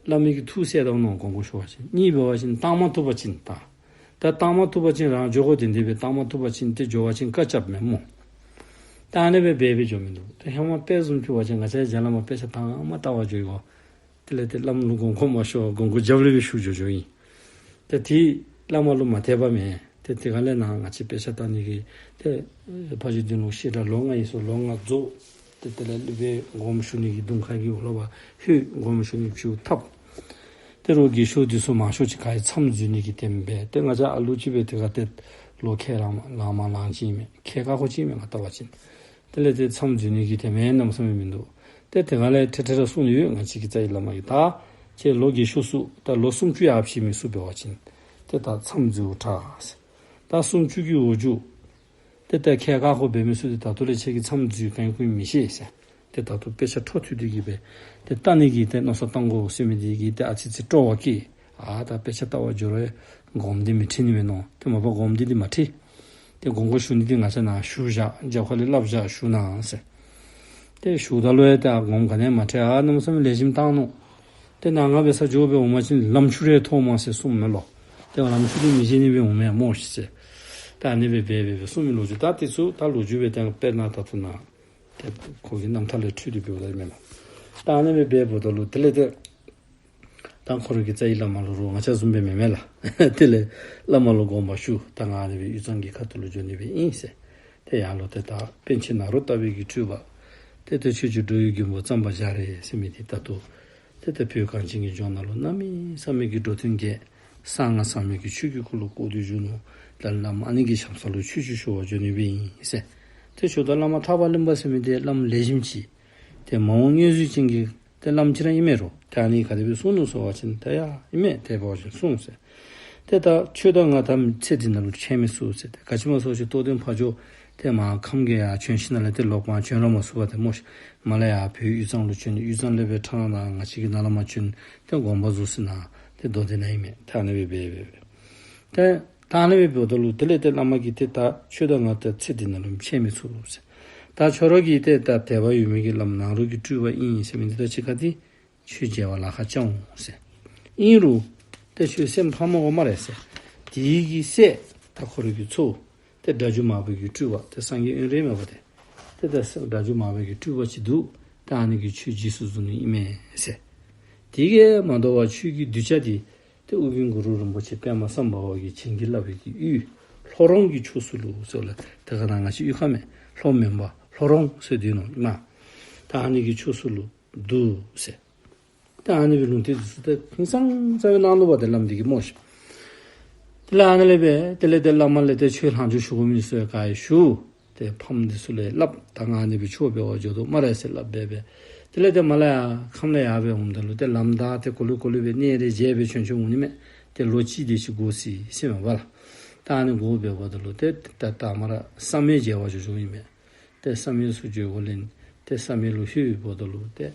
བླ་མའི་གི་ཐུགས་གསལ་དོ་མནོ་དགོངས་སྐོར་ཞུ་བ་ཅིན། གཉིས་འབད་བ་ཅིན་བཏང་མ་བཏུབ་པ་ཅིན་ད་ད་བཏང་མ་བཏུབ་པ་ཅིན་རང་འགྱོ་དགོ། དེ་འདི་སྦེ་བཏང་མ་བཏུབ་པ་ཅིན་ཏེ་འགྱོ་བ་ཅིན་བཀའ་བཅགཔ་མས་སྨོ། ད་ཨ་ནི་སྦེ་འབད་འབད་འགྱོ་མི་འདུག། ད་ཧེ་མ་དཔེ་བཟུམ་ཅིག་འབད་བ་ཅིན་ང་བཅས་རྒྱ་བླ་མ་དཔེ་ཆ་དང་མ་བལྟ་བར་འགྱོ་ཡི་གོ། དེ་ལས་ཏེ་བླམ་ལུ་དགོངས་སྐོར་མ་ཞུ་བར་དགོངས་སྐོར་རྒྱབ་ལས་སྦེ་ཞུ་འགྱོ་འགྱོཝ་ཨིན། ཏེ་དེ་བླ་མ་ལུ་མ་དད་པ་མེན། ཏེ་དེ་ག་ལས་ནཱ་ང་བཅས་དཔེ་ཆ་བལྟ་ནི་གི་ཏེ་ཕ་ཇོ་སྡིངས་ལུ་བཤད་གྲྭ་ལོ་ལྔ་ཡི་སོ་ལོ་ལྔ་རྫོགས། ཏེ་དེ་ལས་སློབ་དཔོན་དགོངསམ་ཞུ་ནི་གི་གདོང་ཁ་གི་འོག་ལུ་བ་ཧུད་དགོངསམ་ཞུ་ནི་ཕྱིར་འཐབ། ཏེ་རོགས་རྒས་ཤོས་འདི་ཚུ་མང་ཤོས་ཅིག་ག་ཡི་མཚམས་འཛུལ་ནི་གི་དེམ་སྦེ། ཏེ་ང་བཅས་ཨ་ལུ་ཅིག་སྦེ་དེ་ག་ཏེ་ལོག་ཁས་ལེན་མ་ལེན་མ་ལེན་ཅིག་མས། ཁས་བཀག་དགོཔ་ཅིག་མས་ང་བལྟ་བ་ཅིན། དེ་ལས་ཏེ་མཚམས་འཛུལ་ནི་གི་དེམ་ཡང་གནམ་མེད་ས་མེད་མིན་འདུག། ཏེ་དེ་ག་ལས་ཐེངས་ཐེངས་ར་གསུངས་ནི་ཡོད། ང་བཅས་ཀྱི་རྩ་བའི་བླ་མ་གིས་ད་ཁྱེད་ལོ་རྒས་ཤོས་ཚུ་ད་ལོ་སུམ་ཅུ་ཡར་བཞེས་མི་ཚུ་འབད་བ་ཅིན་ཏེ་ད་མཚམས་འཛུལ་དྲག་ཟེར། ད་སུམ་ཅུ་གི་འོག་འགྱོ། ཏེ་ད་ཁས་བཀག་དགོཔ་འབད་མི་ཚུ་འདི་ད་ལྟོ་ལས་ཁྱེད་ཀྱིས་མཚམས་འཛུལ་ག་ཡི་གུ་མི་ཤེས་ཟེར། ཏེ་ད་ལྟོ་དཔེ་ཆ་འཕྲོ་མཐུད་དེ་གིས་སྦེ་ཏེ་བལྟ་ནི་གི་ཏེ་མནོ་བསམ་བཏང་དགོ་ཟེར་མི་འདི་གིས་ཏེ་ཨ་ཙི་ཙི་སྤྲོ་བ་སྐྱེས། ཨ་ད་དཔེ་ཆ་བལྟ་བར་འགྱོ་རུང་སྒོམ་འདི་མི་ཁྲིད་ནི་མས་མནོ། ཏེ་མ་པ་སྒོམ་འདི་འདི་མ་ཁྲིད། ཏེ་དགོངས་སྐོར་ཞུ་ནི་འདི་ང་བཅས་ནཱ་ཞུ་བཞག། རྒྱབ་ཁ་ལས་སླབ་བཞག། ཞུ་གནང་ཟེར། ཏེ་ཞུཝ་ད་ལུ་ཡང་ཏེ་ཨ་སྒོམ་ག་ནི་ཡང་མ་ཁྲིད། ཨ་གནམ་མེད་ས་མེད་ལེགས་ཤོམ་བཏང་ནུག། ཏེ་ནཱ་ང་འབད་ས་འགྱོ་སྦེ་འོང་པ་ཅིན་ལམ་ཆུ་རེ་ཐོབ་མས་ཟེར་གསུངམ་མས་ལོ། ཏེ་ལམ་ཆུ་འདི་མི་བཞེས་ནི་སྦེ་འོང་མས་སྨོ་ཤིག་ཟེར། ད་ཨ་ནི་སྦེ་འབད་འབད་འབད་གསུངས་མི་ལོ་རྒྱུས། ད་དེ་ཚུ་ད་ལོ་རྒྱུས་སྦེ་ཏེ་དཔེར་ན་ད་ལྟོ་ནཱ་ཏེ་ཁོ་གི་རྣམ་ཐར་ལས་འཕྲོས་ཏེ་འབདཝ་ད་ཨིན་མས་ལགས། ད་ཨ་ནི་སྦེ་འབད་འབདཝ་ད་ལུ་དེ་ལས་ཏེ་ད་ཁོ་རའི་གི་རྩ་བའི་བླ་མ་ལུ་རོགས་ང་བཅས་བཟུམ་སྦེ་མེན་མས་ལགས། དེ་ལས་བླ་མ་ལུ་དགོངས་པ་ཞུ། ད་ང་ཨ་ནི་སྦེ་དབུས་གཙང་གི་ཁ་ཐུག་ལུ་འགྱོ་ནི་སྦེ་ཨིན་ཟེར། ཏེ་ཡར་ལུ་ཏེ་ད་པཎ་ཆེན་ནཱ་རོ་ཏ་པའི་གི་སྤྲུལ་པ་ཏེ་ཏེ་ཆོས་རྗེ་འགྲོ་བའི་མགོན་པོ་གཙང་པ་རྒྱ་རས་ཟེར་མི་འདི་ད་ལྟོ་ཏེ་ད་བོད་གངས་ཅན་གྱི་ལྗོངས་ནང་ལུ་གནམ་མེད་ས་མེད་ཀྱི་འགྲོ་དོན་རྒྱས། གསང་སྔགས་ཟབ་མོའི་གི་ཆོས་ཀྱི་འཁོར་ལོ་བསྐོར་ཏེ་བཞུགས་ནུག། ད་བླམ་ཨ་ནི་གི་ཞབས་ས་ལུ་ཆོས་ཞུ་ཞུ་བར་འགྱོ་ནི་སྦེ་ཨིན་ཟེར། ཏེ་ཞུཝ་ད་བླ་མ་ཐར་པ་གླིང་པ་ཟེར་མི་འདི་བླམ་ལེགས་ཤོམ་ཅིག་ཏེ་མ་འོངས་མངོན་གཟིགས་ཅན་གྱི་ཏེ་བླམ་ཅིག་ར་ཨིན་མས་རོ། ཏེ་ཨ་ནི་ག་དེ་སྦེ་གསུངས་ནུག་ཟེར་བ་ཅིན་ད་ཡ་ཨིན་མས། དེ་འབད་བ་ཅིན་གསུངས་ཟེར། ཏེ་ད་ཁྱོད་དང་ང་ད་ཚེ་འདི་ནང་ལུ་འཕྱད་མི་ཚུགས་ཟེར། ཏེ་ག་ཅི་སྨོ་ཟེར་བ་ཅིན་རྟོགས་ལྡན་ཕ་ཇོ་ཏེ་མར་ཁམས་ཀྱི་ཡར་བྱོན་ཞིནམ་ལས་ཏེ་ལོག་པར་བྱོན་ར་མ་ཚུགས་པར་ཏེ་སྨོ་ཤིག། མར་ལས་ཡར་བོད་དབུས་གཙང་ལུ་བྱོན། དབུས་གཙང་ལས་སྦེ་ཁྲ་ནང་ང་བཅས་ཀྱི་ནང་ལུ་མར་བྱོན། ཏེ་དགོངས་པ་རྫོགས་ཞིནམ་ཏེ་མདོ་སྡེ་ནང་ཨིན་མས། ད་ཨ་ནི་སྦེ་འབད་འབད་འབད་ཏེ་ད་ཨ་ནི་སྦེ་འབདཝ་ད་ལུ་དེ་ལས་ཏེ་བླ་མ་གིས་ཏེ་ད་ཁྱོད་དང་ང་ད་ཚེ་འདི་ནང་ལུ་འཕྱད་མི་ཚུགས་ཟེར། ད་ཁྱོད་ར་གི་ཏེ་ད་དད་པ་ཡོད་མི་གི་བླམ་ནཱ་རོ་གི་སྤྲུལ་པ་ཨིན་ཟེར་མི་འདི་ད་ཅིག་ཁར་ཏེ་ཁྱོད་མཇལ་བར་ལཱ་ཁག་རྐྱབ་འོང་ཟེར། ཨིན་རུང་ཏེ་ཁྱོད་སེམས་ཕམ་དགོ་སྨ་རེ་ཟེར། དེ་གི་སྲས་ད་ཁོ་རའི་གི་ཚའོ་ཏེ་སྒྲ་སྒྱུར་མར་པའི་གི་སྤྲུལ་པ་ཏེ་སངས་རྒྱས་དབོན་རས་མས་པ་ཏེ། ཏེ་ད་སྒྲ་སྒྱུར་མར་པའི་གི་སྤྲུལ་པ་ཅིག་འདུག། ད་ཨ་ནི་གིས་ཁྱོད་རྗེས་སུ་བཟུང་ནི་ཨིན་མས་ཟེར། དེ་གིས་མ་དོ་བར་ཁྱོད་ཀྱི་གདུལ་བྱ་འདི་ཏེ་ཨོ་རྒྱན་གུ་རུ་རིན་པོ་ཆེ་པདྨ་སམྦྷ་ཝ་གིས་བྱིན་གྱིས་བརླབས་པའི་གི་ཡུལ་ལྷོ་རོང་གི་ཕྱོགས་སུ་ལུ་ཟེར་ལགས། ཏེ་ག་ན་ང་བཅས་གཡུས་ཁ་མེན་ལྷོ་མོན་པ་ལྷོ་རོང་ཟེར་འདི་ནང་ཨིན་མས། ད་ཨ་ནི་གི་ཕྱོགས་སུ་ལུ་འདུག་ཟེར། ད་ཨ་ནི་སྦེ་ལུང་བསྟན་འདི་ཚུ་ད་ཧིང་སངས་ས་སྦེ་གནང་ནུག་པ་ཏེ་བླམ་འདི་གིས་སྨོ་ཤིག། དེ་ལས་ཨ་ནཱ་ལས་སྦེ་དེ་ལས་ཏེ་བླ་མ་ལས་ཏེ་ཁྱོད་ལྷག་འཇུག་ཞུ་དགོ་མི་ཚུ་ག་ཡང་ཞུ། ཏེ་ཕམ་འདི་ཚུ་ལས་སླབ། ད་ང་ཨ་ནི་སྦེ་ཆོས་འབད་བར་འགྱོ་དོ་སྨ་རེ་ཟེར་སླབ་སྦེ་སྦེ། དེ་ལས་ཏེ་མར་ལས་ཡར་ཁམས་ལས་ཡར་སྦེ་འོངམ་ད་ལུ་ཏེ་ལམ་བདའ་སྟེ་གོ་ལེ་གོ་ལེ་སྦེ་གནས་རེ་མཇལ་སྦེ་བྱོན་བྱོན་འོང་ནི་མས། ཏེ་ལོ་གཅིག་དེ་ཅིག་འགོར་སོ་ཡི་ཟེར་མས་པ་ལགས། ད་ཨ་ནི་འགོར་སྦེ་འབདཝ་ད་ལུ་ཏེ་ད་ད་མར་བསམ་ཡས་མཇལ་བར་འགྱོ་འགྱོཝ་ཨིན་མས། ཏེ་བསམ་ཡས་ཚུ་འགྱོ་དགོ་ལས་ཏེ་བསམ་ཡས་ལུ་ལྷོད་འབདཝ་ད་ལུ་ཏེ་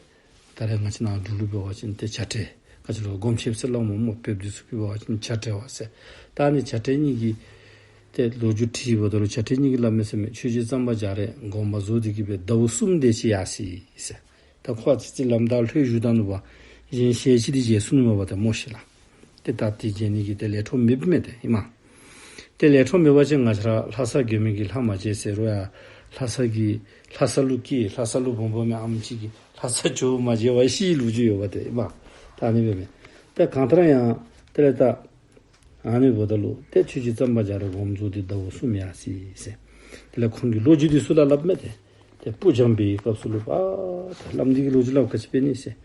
ད་རེས་ང་བཅས་ནཱ་འབྲུག་ལུ་འབད་བ་ཅིན་ཏེ་བྱ་བྲལ་ག་ཅི་ལོ་སྒོམ་ཆེན་ཟེར་སླབ་མས་སྨོ། བོདཔ་འདི་ཚུ་གིས་འབད་བ་ཅིན་བྱ་བྲལ་བ་ཟེར། ད་ཨ་ནི་བྱ་བྲལ་གཉིས་ཀྱིས་ཏེ་ལོ་རྒྱུས་དྲིས་འབདཝ་ད་ལུ་བྱ་བྲལ་གཉིས་ཀྱིས་སླབ་མས་ཟེར་མས། ཆོས་རྗེ་གཙང་པ་རྒྱ་རས་དགོངས་པ་རྫོགས་ཏེ་གི་སྦེ་ཟླཝ་གསུམ་དེ་ཅིག་ཡར་སོ་ཡི་ཟེར། ད་ཁོ་ཨ་ཙི་ཅིག་ལམ་བདའ་ལྷོད་བཞུགས་ད་ནུག་པ། གཞན་ཞལ་གཅིག་འདི་མཇལ་ཚུགས་ནི་མས་པ་ཏེ་སྨོ་ཤིག་ལགས། ཏེ་ད་དེ་མཇལ་ནི་གི་ཏེ་ལས་འཕྲོ་མེདཔ་མས་ཏེ་ཨིན་མས། ཏེ་ལས་འཕྲོ་མེད་པ་ཅིན་ང་བཅས་ར་ལྷ་ས་མགོན་པོ་གི་ལྷ་མ་མཇལ་ཟེར་རུང་ཡང་ལྷ་ས་གི་ལྷ་ས་ལུ་སྐྱེས་ལྷ་ས་ལུ་བུམོ་མའི་ཨམ་ཅིག་གིས་ལྷ་ས་ཇོ་བོ་མ་མཇལ་བར་ཤི་ལོ་རྒྱུས་ཡོདཔ་ཏེ་ཨིན་མས། ད་ཨ་ནི་སྦེ་མས། ཏེ་གང་ལྟར་ཡང་དེ་ལས་ད་ཨ་ནི་འབདཝ་ད་ལུ་ཏེ་ཆོས་རྗེ་གཙང་པ་རྒྱ་རས་དགོངས་རྫོགས་ཏེ་ཟླཝ་གསུམ་ཡར་སོ་ཡི་ཟེར། དེ་ལས་ཁོང་གི་ལོ་རྒྱུས་འདི་ཚུ་ལ་སླབ་མས་ཏེ། ཏེ་སྤུར་སྦྱངས་པའི་སྐབས་སུ་ལུ་པ་ཏེ་བླམ་འདི་གིས་ལོ་རྒྱུས་སླབ་ག་ཅི་འབད་ནི་ཟེར།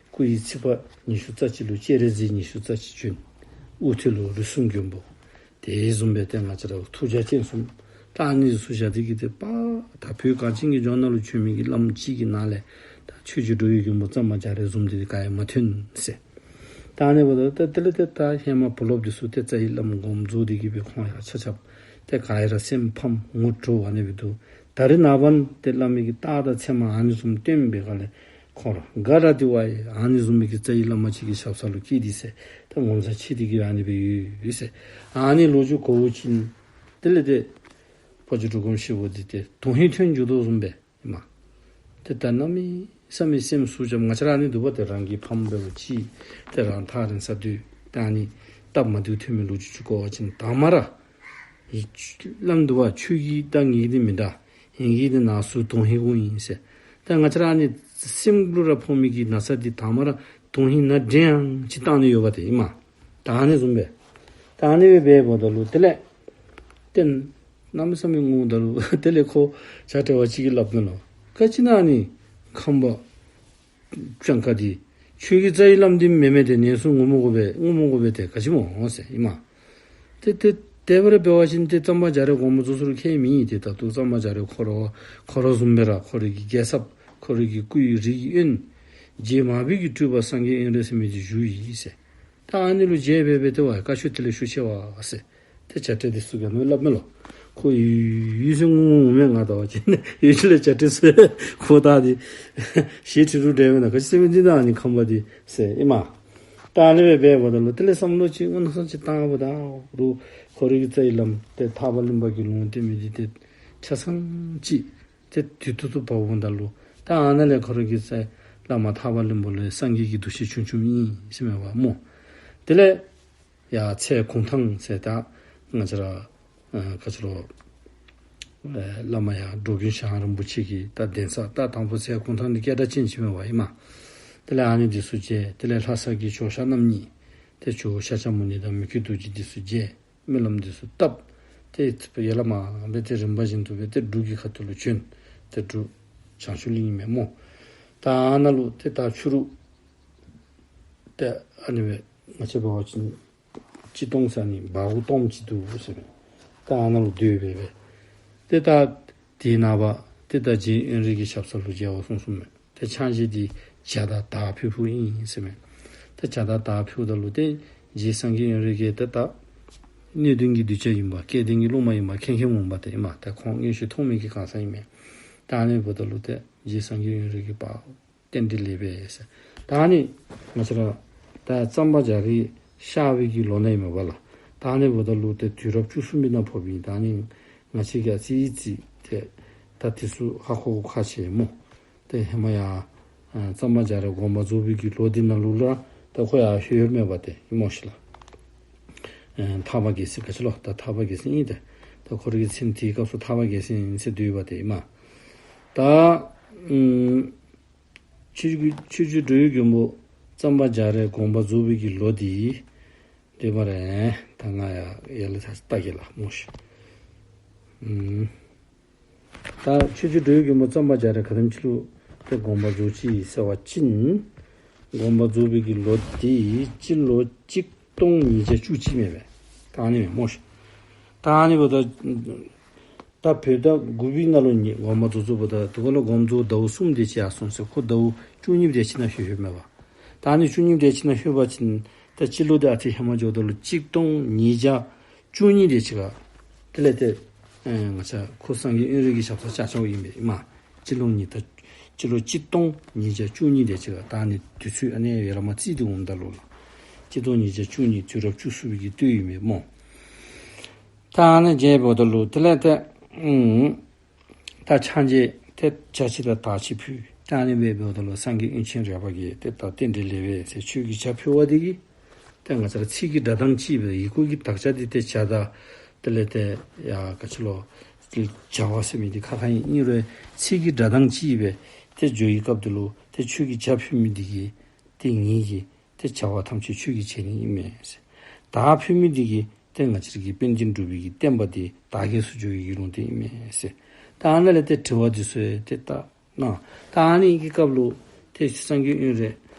སྐུ་ཡི་ཚེས་པ་ཉི་ཤུ་རྩ་གཅིག་ལུ་སྤྱན་རས་གཟིགས་ཉི་ཤུ་རྩ་གཅིག་བྱོན། དབུ་ཐོད་ལུ་རིགས་གསུམ་མགོན་པོ། དེ་བཟུམ་སྦེ་ཏེ་ང་བཅས་ར་ཐུགས་རྒྱ་ཅན་གསུམ་ད་ཨ་ནི་ཚུ་བཞག་སྟེ་གི་ཏེ་པ་ད་བོད་གངས་ཅན་གྱི་ལྗོངས་ནང་ལུ་བྱོན་མི་གི་བླམ་གཅིག་གི་ནང་ལས་ད་ཆོས་རྗེ་འགྲོ་བའི་མགོན་པོ་གཙང་པ་རྒྱ་རས་བཟུམ་འདི་ག་ཡང་མ་ཐོན་ཟེར། ད་ཨ་ནི་འབདཝ་ད་ད་དེ་ལས་ཏེ་ད་ཧེ་མ་བུ་སློབ་འདི་ཚུ་ཏེ་རྩ་བའི་བླམ་དགོངས་རྫོགས་ཏེ་གི་སྦེ་ཁོང་ཡང་ཆ་ཁྱབ་ཏེ་ག་ཡང་ར་སེམས་ཕམ་ངུ་བྲོ་ཨ་ནི་སྦེ་འདུག། ད་རེས་ནངས་པ་ཏེ་བླ་མའི་གི་རྟགས་དང་མཚན་མ་ཨ་ནི་བཟུམ་སྟོན་པའི་སྒང་ལས་ཁོང་ར་དགའ་ར་སྟེ་ཝའི་ཨ་ནི་བཟུམ་མའི་གི་རྩ་བའི་བླ་མ་ཅིག་གི་ཞབས་ས་ལུ་སྐྱེས་ཏེ་ཟེར་ཏེ་ངོ་མཚར་ཆེ་སྟེ་གི་ཨ་ནི་སྦེ་ཡོད་ཡོད་ཟེར། ཨ་ནི་ལོ་རྒྱུས་གོ་བ་ཅིན་དེ་ལས་ཏེ་ཕོ་རྒྱས་འབྲུག་སྒོམ་ཞིག་པོ་འདི་ཏེ་དོན་ཧིང་ཐོན་འགྱོ་དོ་བཟུམ་སྦེ་ཨིན་མས། ཏེ་ད་གནམ་མེད་ས་མེད་སེམས་སུ་ཙམ་ང་བཅས་ར་ཨ་ནི་འདུག་པ་ཏེ་རང་གི་ཕམ་འབད་བ་ཅིན་ཏེ་རང་ཐག་རིང་ས་སྡོད་ད་ཨ་ནི་སྟབས་མ་བདེཝ་ཐོན་མི་ལོ་རྒྱུས་ཅིག་གོ་བ་ཅིན་ད་མ་ར་ཨིན་བླམ་འདུག་པ་ཁྱོད་ཀྱི་ད་ངེ་གི་འདི་མིན་འདྲ། ངེ་གི་འདི་ནང་སུ་དོན་ཧིང་གུ་ཨིན་ཟེར། ད་ང་བཅས་ར་ཨ་ནི་སེམས་ལུ་ར་ཕོག་མི་གི་ན་ཚ་འདི་ད་མ་ར་དོན་ཧིང་ནང་འདྲེན་ཡང་ཅིག་བཏང་ནི་ཡོདཔ་ཏེ་ཨིན་མས། ད་ཨ་ནི་བཟུམ་སྦེ་ད་ཨ་ནི་སྦེ་འབདཝ་ད་ལུ་དེ་ལས་ཏེ་གནམ་མེད་ས་མེད་ངུཝ་ད་ལུ་དེ་ལས་ཁོ་བྱ་བྲལ་བ་ཅིག་གིས་སླབ་ནུག་ལོ། ག་ཅི་ཨིན་ན་ཨ་ནི་ཁམས་པ་སྤྱང་ཀ་འདི་ཁྱོད་ཀྱི་རྩ་བའི་བླམ་འདི་མེན་མས་ཏེ་ངེ་སུ་ངུ་མི་དགོ་པས་ངུ་མི་དགོ་པས་ཏེ་ག་ཅི་སྨོ་ཟེར་ཨིན་མས། ཏེ་ཏེ་དེ་སྦེ་ར་འབད་བ་ཅིན་ཏེ་གཙང་པ་རྒྱ་རས་དགོངས་པ་རྫོགས་སོ་རུང་ཁྱད་མེད་ཨིན། ཏེ་ད་ལྟོ་གཙང་པ་རྒྱ་རས་ཁོ་ར་ཁོ་ར་བཟུམ་སྦེ་ར་ཁོ་རའི་གི་རྒྱལ་ཚབ་ཁོ་རའི་གི་སྐུའི་རིགས་ཀྱི་དབོན་རྗེ་མར་པའི་གི་སྤྲུལ་པ་སངས་རྒྱས་དབོན་རས་ཟེར་མི་འདི་བཞུགས་ཡི་ཟེར། ད་ཨ་ནི་ལུ་མཇལ་སྦེ་སྦེ་ཏེ་ཝའི་བཀའ་ཆོས་དེ་ལས་ཞུ་ཆེ་བ་ཟེར། ཏེ་བྱ་བྲལ་འདི་ཚུ་གིས་ཨ་ནི་སླབ་མས་ལོ། ཁོ་ཡུད་ཡུད་ཙམ་ངུ་ངུཝ་མས། ང་ལྟ་བ་ཅིན་ཡུད་ཅིག་ལས་བྱ་བྲལ་ཟེར་ཁོ་ད་འདི་ཞེ་ཁྲེལ་རུང་འདྲ་མེན་ན་ག་ཅི་ཟེར་མི་འདི་ད་ཨ་ནི་ཁམས་པ་འདི་ཟེར་ཨིན་མས། ད་ཨ་ནི་སྦེ་འབདཝ་ད་ལུ་དེ་ལས་བསམ་བློ་ཅིག་མངོན་སུམ་ཅིག་བཏང་བ་ད་རུང་ཁོ་རའི་གི་རྩ་བའི་བླམ་ཏེ་ཐར་པ་གླིང་པ་གི་ལུང་བསྟན་མི་འདི་ཏེ་ཆ་ཚང་ཅིག་ཏེ་དུས་ཐོག་ཏུ་བབ་འོངམ་ད་ལུ་ད་ཨ་ནཱ་ལས་ཁོ་ར་གི་རྩ་བླ་མ་ཐར་པ་གླིང་པ་ལུ་སངས་རྒྱས་ཀྱི་འདུ་ཤེས་བྱུང་བྱུངམ་ཨིན་ཟེར་མས་པ་སྨོ། དེ་ལས་ཡར་ཚལ་གུང་ཐང་ཟེར་ད་ང་བཅས་ར་ཨ་ག་ཅི་ལོ་ཨ་བླ་མ་ཡར་འགྲོ་མགོན་ཞང་རིན་པོ་ཆེ་གི་ད་གདན་ས་ད་དང་པོ་ཚལ་གུང་ཐང་འདི་སྐད་གྲགས་ཅན་ཅིག་མས་པ་ཨིན་མས། དེ་ལས་ཨ་ནི་འདི་ཚུ་མཇལ། དེ་ལས་ལྷ་ས་གི་ཇོ་ཤཱཀ་རྣམ་གཉིས་ཏེ་ཇོ་ཤཱཀྱ་མུ་ནེ་དང་མི་བསྐྱོད་རྡོ་རྗེ་འདི་ཚུ་མཇལ། སྨོན་ལམ་འདི་ཚུ་བཏབ། ཏེ་ཡར་ལས་མར་སྦེ་ཏེ་རིམ་པ་བཞིན་དུ་སྦེ་ཏེ་འབྲུག་གི་ཁ་ཐུག་ལུ་བྱོན། ཏེ་འབྲུག་བྱང་ཆུབ་གླིང་ཨིན་མས་སྨོ། ད་ཨ་ནཱ་ལུ་ཏེ་ད་ཕྱི་རུ་ཏེ་ཨ་ནི་སྦེ་ང་བཅས་འབད་བ་ཅིན་སྤྱི་སྟོང་ཟེར་ནི་སྦ་སྒོར་སྟོངམ་ཅིག་འདུག་ཟེར་མས། ད་ཨ་ནཱ་ལུ་སྡོད་སྦེ་སྦེ་ཏེ་ད་དེ་ནངས་པ་ཏེ་ད་རྗེ་དབོན་རས་ཀྱི་ཞབས་ས་ལུ་མཇལ་བར་སོང་སོང་མས། ཏེ་ཕྱག་རྗེས་འདི་ཇ་དང་དར་ཕུལ་ཕུལཝ་ཨིན་ཟེར་མས། ཏེ་ཇ་དང་དར་ཕུལཝ་ད་ལུ་ཏེ་རྗེ་སངས་རྒྱས་དབོན་རས་ཀྱིས་ཏེ་ད་སྣོད་ལྡན་གྱི་གདུལ་བྱ་ཨིན་པ་སྐལ་ལྡན་གྱི་སློབ་མ་ཨིན་པ་མཁྱེན་མཁྱེནམ་འོང་པ་ཏེ་ཨིན་མས། ད་ཁོང་མངོན་ཤེས་ཐོགས་མེད་ཀྱི་གང་ཟག་ཨིན་མས། ད་ཨ་ནི་འབདཝ་ད་ལུ་ཏེ་རྗེ་སངས་རྒྱས་དབོན་རས་ཀྱིས་པ་རྟེན་འབྲེལ་ལེགས་པས་ཟེར། ད་ཨ་ནི་ང་བཅས་ར་ད་གཙང་པ་རྒྱ་རས་གཤགས་པའི་གི་ལོ་ན་ཨིན་མས་པ་ལགས། ད་ཨ་ནི་འབདཝ་ད་ལུ་ཏེ་དུས་རབས་བཅུ་གསུམ་པའི་ནང་ཕོགཔ་ཨིན། ད་ཨ་ནི་ང་བཅས་ཀྱིས་ཨ་ཙི་ཙི་ཏེ་ད་འདི་ཚུ་ཧ་གོ་དགོཔ་ཁག་ཆེ་སྨོ། ཏེ་ཧེ་མ་ཡར་ཨ་གཙང་པ་རྒྱ་རས་དགོངས་པ་རྫོགས་པའི་གི་ལོ་འདི་ནང་ལུ་ལུ་ར་ད་ཁོ་ཡར་ལྷོད་ཡོདཔ་མས་པ་ཏེ་ཨིན་སྨོ་ཤིག་ལགས། ཨ་ཐར་པ་རྒྱལ་མཚན་ག་ཅི་ལོ་ད་ཐར་པ་རྒྱལ་མཚན་ཨིན་ཏེ། ད་ཁོ་རའི་གི་མཚན་དེའི་སྐབས་སུ་ཐར་པ་རྒྱལ་མཚན་ཨིན་ཟེར་འདུག་པ་ཏེ་ཨིན་མས། ད་ཨམ་ཆོས་རྗེ་ཆོས་རྗེ་འགྲོ་བའི་མགོན་པོ་གཙང་པ་རྒྱ་རས་དགོངས་པ་རྫོགས་པའི་གི་ལོ་འདི་འདི་སྨ་རེ། ད་ང་ཡར་ཡར་ལས་ད་ལྟ་གེ་ལགས་སྨོ་ཤིག། ཨམ་ད་ཆོས་རྗེ་འགྲོ་བའི་མགོན་པོ་གཙང་པ་རྒྱ་རས་ག་དེམ་ཅིག་ལུ་ཏེ་དགོངས་པ་རྫོགས་ཅི་ཟེར་བ་ཅིན་དགོངས་པ་རྫོགས་པའི་གི་ལོ་འདི་སྤྱི་ལོ་གཅིག་སྟོང་ཉིས་བརྒྱ་བཅུ་གཅིག་མས་པས། ད་ཨ་ནི་མེན་ན་སྨོ་ཤིག། ད་ཨ་ནི་འབདཝ་ད་ད་བོད་ཟླ་དགུ་པའི་ནང་ལུ་ནི་དགོངས་པ་རྫོགས་རྫོགསཔ་ད་དེ་ཁར་ལུ་དགོངས་རྫོགས་ཟླཝ་གསུམ་དེ་ཅིག་ཡར་སོང་ཟེར། ཁོ་ཟླཝ་བཅུ་གཉིས་དེ་ཅིག་ནང་ལྷོད་ལྷོདཔ་མས་པ། ད་ཨ་ནི་བཅུ་གཉིས་དེ་ཅིག་ནང་ལྷོད་པ་ཅིན་ད་སྤྱི་ལོ་དེ་ཨ་ཙི་ཧེ་མ་འགྱོཝ་ད་ལུ་གཅིག་སྟོང་ཉིས་བརྒྱ་བཅུ་གཉིས་དེ་ཅིག་ཁར་དེ་ལས་ཏེ་ཨེ་ང་བཅས་ཁོ་སངས་རྒྱས་དབོན་རས་ཀྱི་ཞབས་སར་བཅར་བཅརཝ་ཨིན་པས་ཨིན་མས། སྤྱི་ལོ་ཉིས་ད་སྤྱི་ལོ་གཅིག་སྟོང་ཉིས་བརྒྱ་བཅུ་གཉིས་དེ་ཅིག་ཁར། ད་ཨ་ནི་དུས་ཚོད་ཨ་ནི་ཡར་མར་རྩིས་ཏེ་འོངམ་ད་ལུ་ལགས། གཅིག་སྟོང་ཉིས་བརྒྱ་བཅུ་གཉིས་དུས་རབས་བཅུ་གསུམ་པའི་གི་སྟོད་ཨིན་མས་སྨོ། ད་ཨ་ནི་བྱོནམ་ད་ལུ་དེ་ལས་ཏེ་ཨུམ་ད་ཕྱག་མཇལ་ཏེ་ཇ་ཅིག་དང་དར་ཅིག་ཕུལ། ད་ཨ་ནི་འབདཝ་ད་ལུ་སངས་རྒྱས་དབོན་ཆེན་རས་པ་གིས་ཏེ་ད་རྟེན་འབྲེལ་ལེགས་པས་ཟེར་ཆོས་ཀྱི་ཇ་ཕུལ་བ་དེ་གིས་ཏེ་ང་བཅས་ར་ཚིག་གི་སྒྲ་གདངས་གཅིག་སྦེ་ཡི་གུ་གི་དག་ཆ་འདི་ཏེ་ཇ་དང་དེ་ལས་ཏེ་ཡ་ག་ཅི་ལོ་ཇ་བ་ཟེར་མི་འདི་ཁ་ཁ་ཨིན། ཨིན་རུང་ཚིག་གི་སྒྲ་གདངས་གཅིག་སྦེ་ཏེ་འགྱོ་བའི་སྐབས་དེ་ལུ་ཏེ་ཆོས་ཀྱི་ཇ་ཕུལ་མི་འདི་གིས་ཏེ་ངེ་གི་ཏེ་བྱ་བ་ཐམས་ཅད་ཆོས་ཀྱི་བྱེད་ནི་ཨིན་མས་ཟེར། དར་ཕུལ་མི་འདི་གིས་ཏེ་ང་བཅས་ཀྱི་དཔལ་ལྡན་འབྲུག་པའི་གི་བསྟན་པ་འདི་དར་རྒྱས་སུ་འགྱོ་བའི་གི་ལུང་བསྟན་ཨིན་མས་ཟེར། ད་ཨ་ནཱ་ལས་ཏེ་དྲི་བ་འདི་ཚུ་ཏེ་ད་གནང་། ད་ཨ་ནི་གི་སྐབས་ལུ་ཏེ་སངས་རྒྱས་དབོན་རས་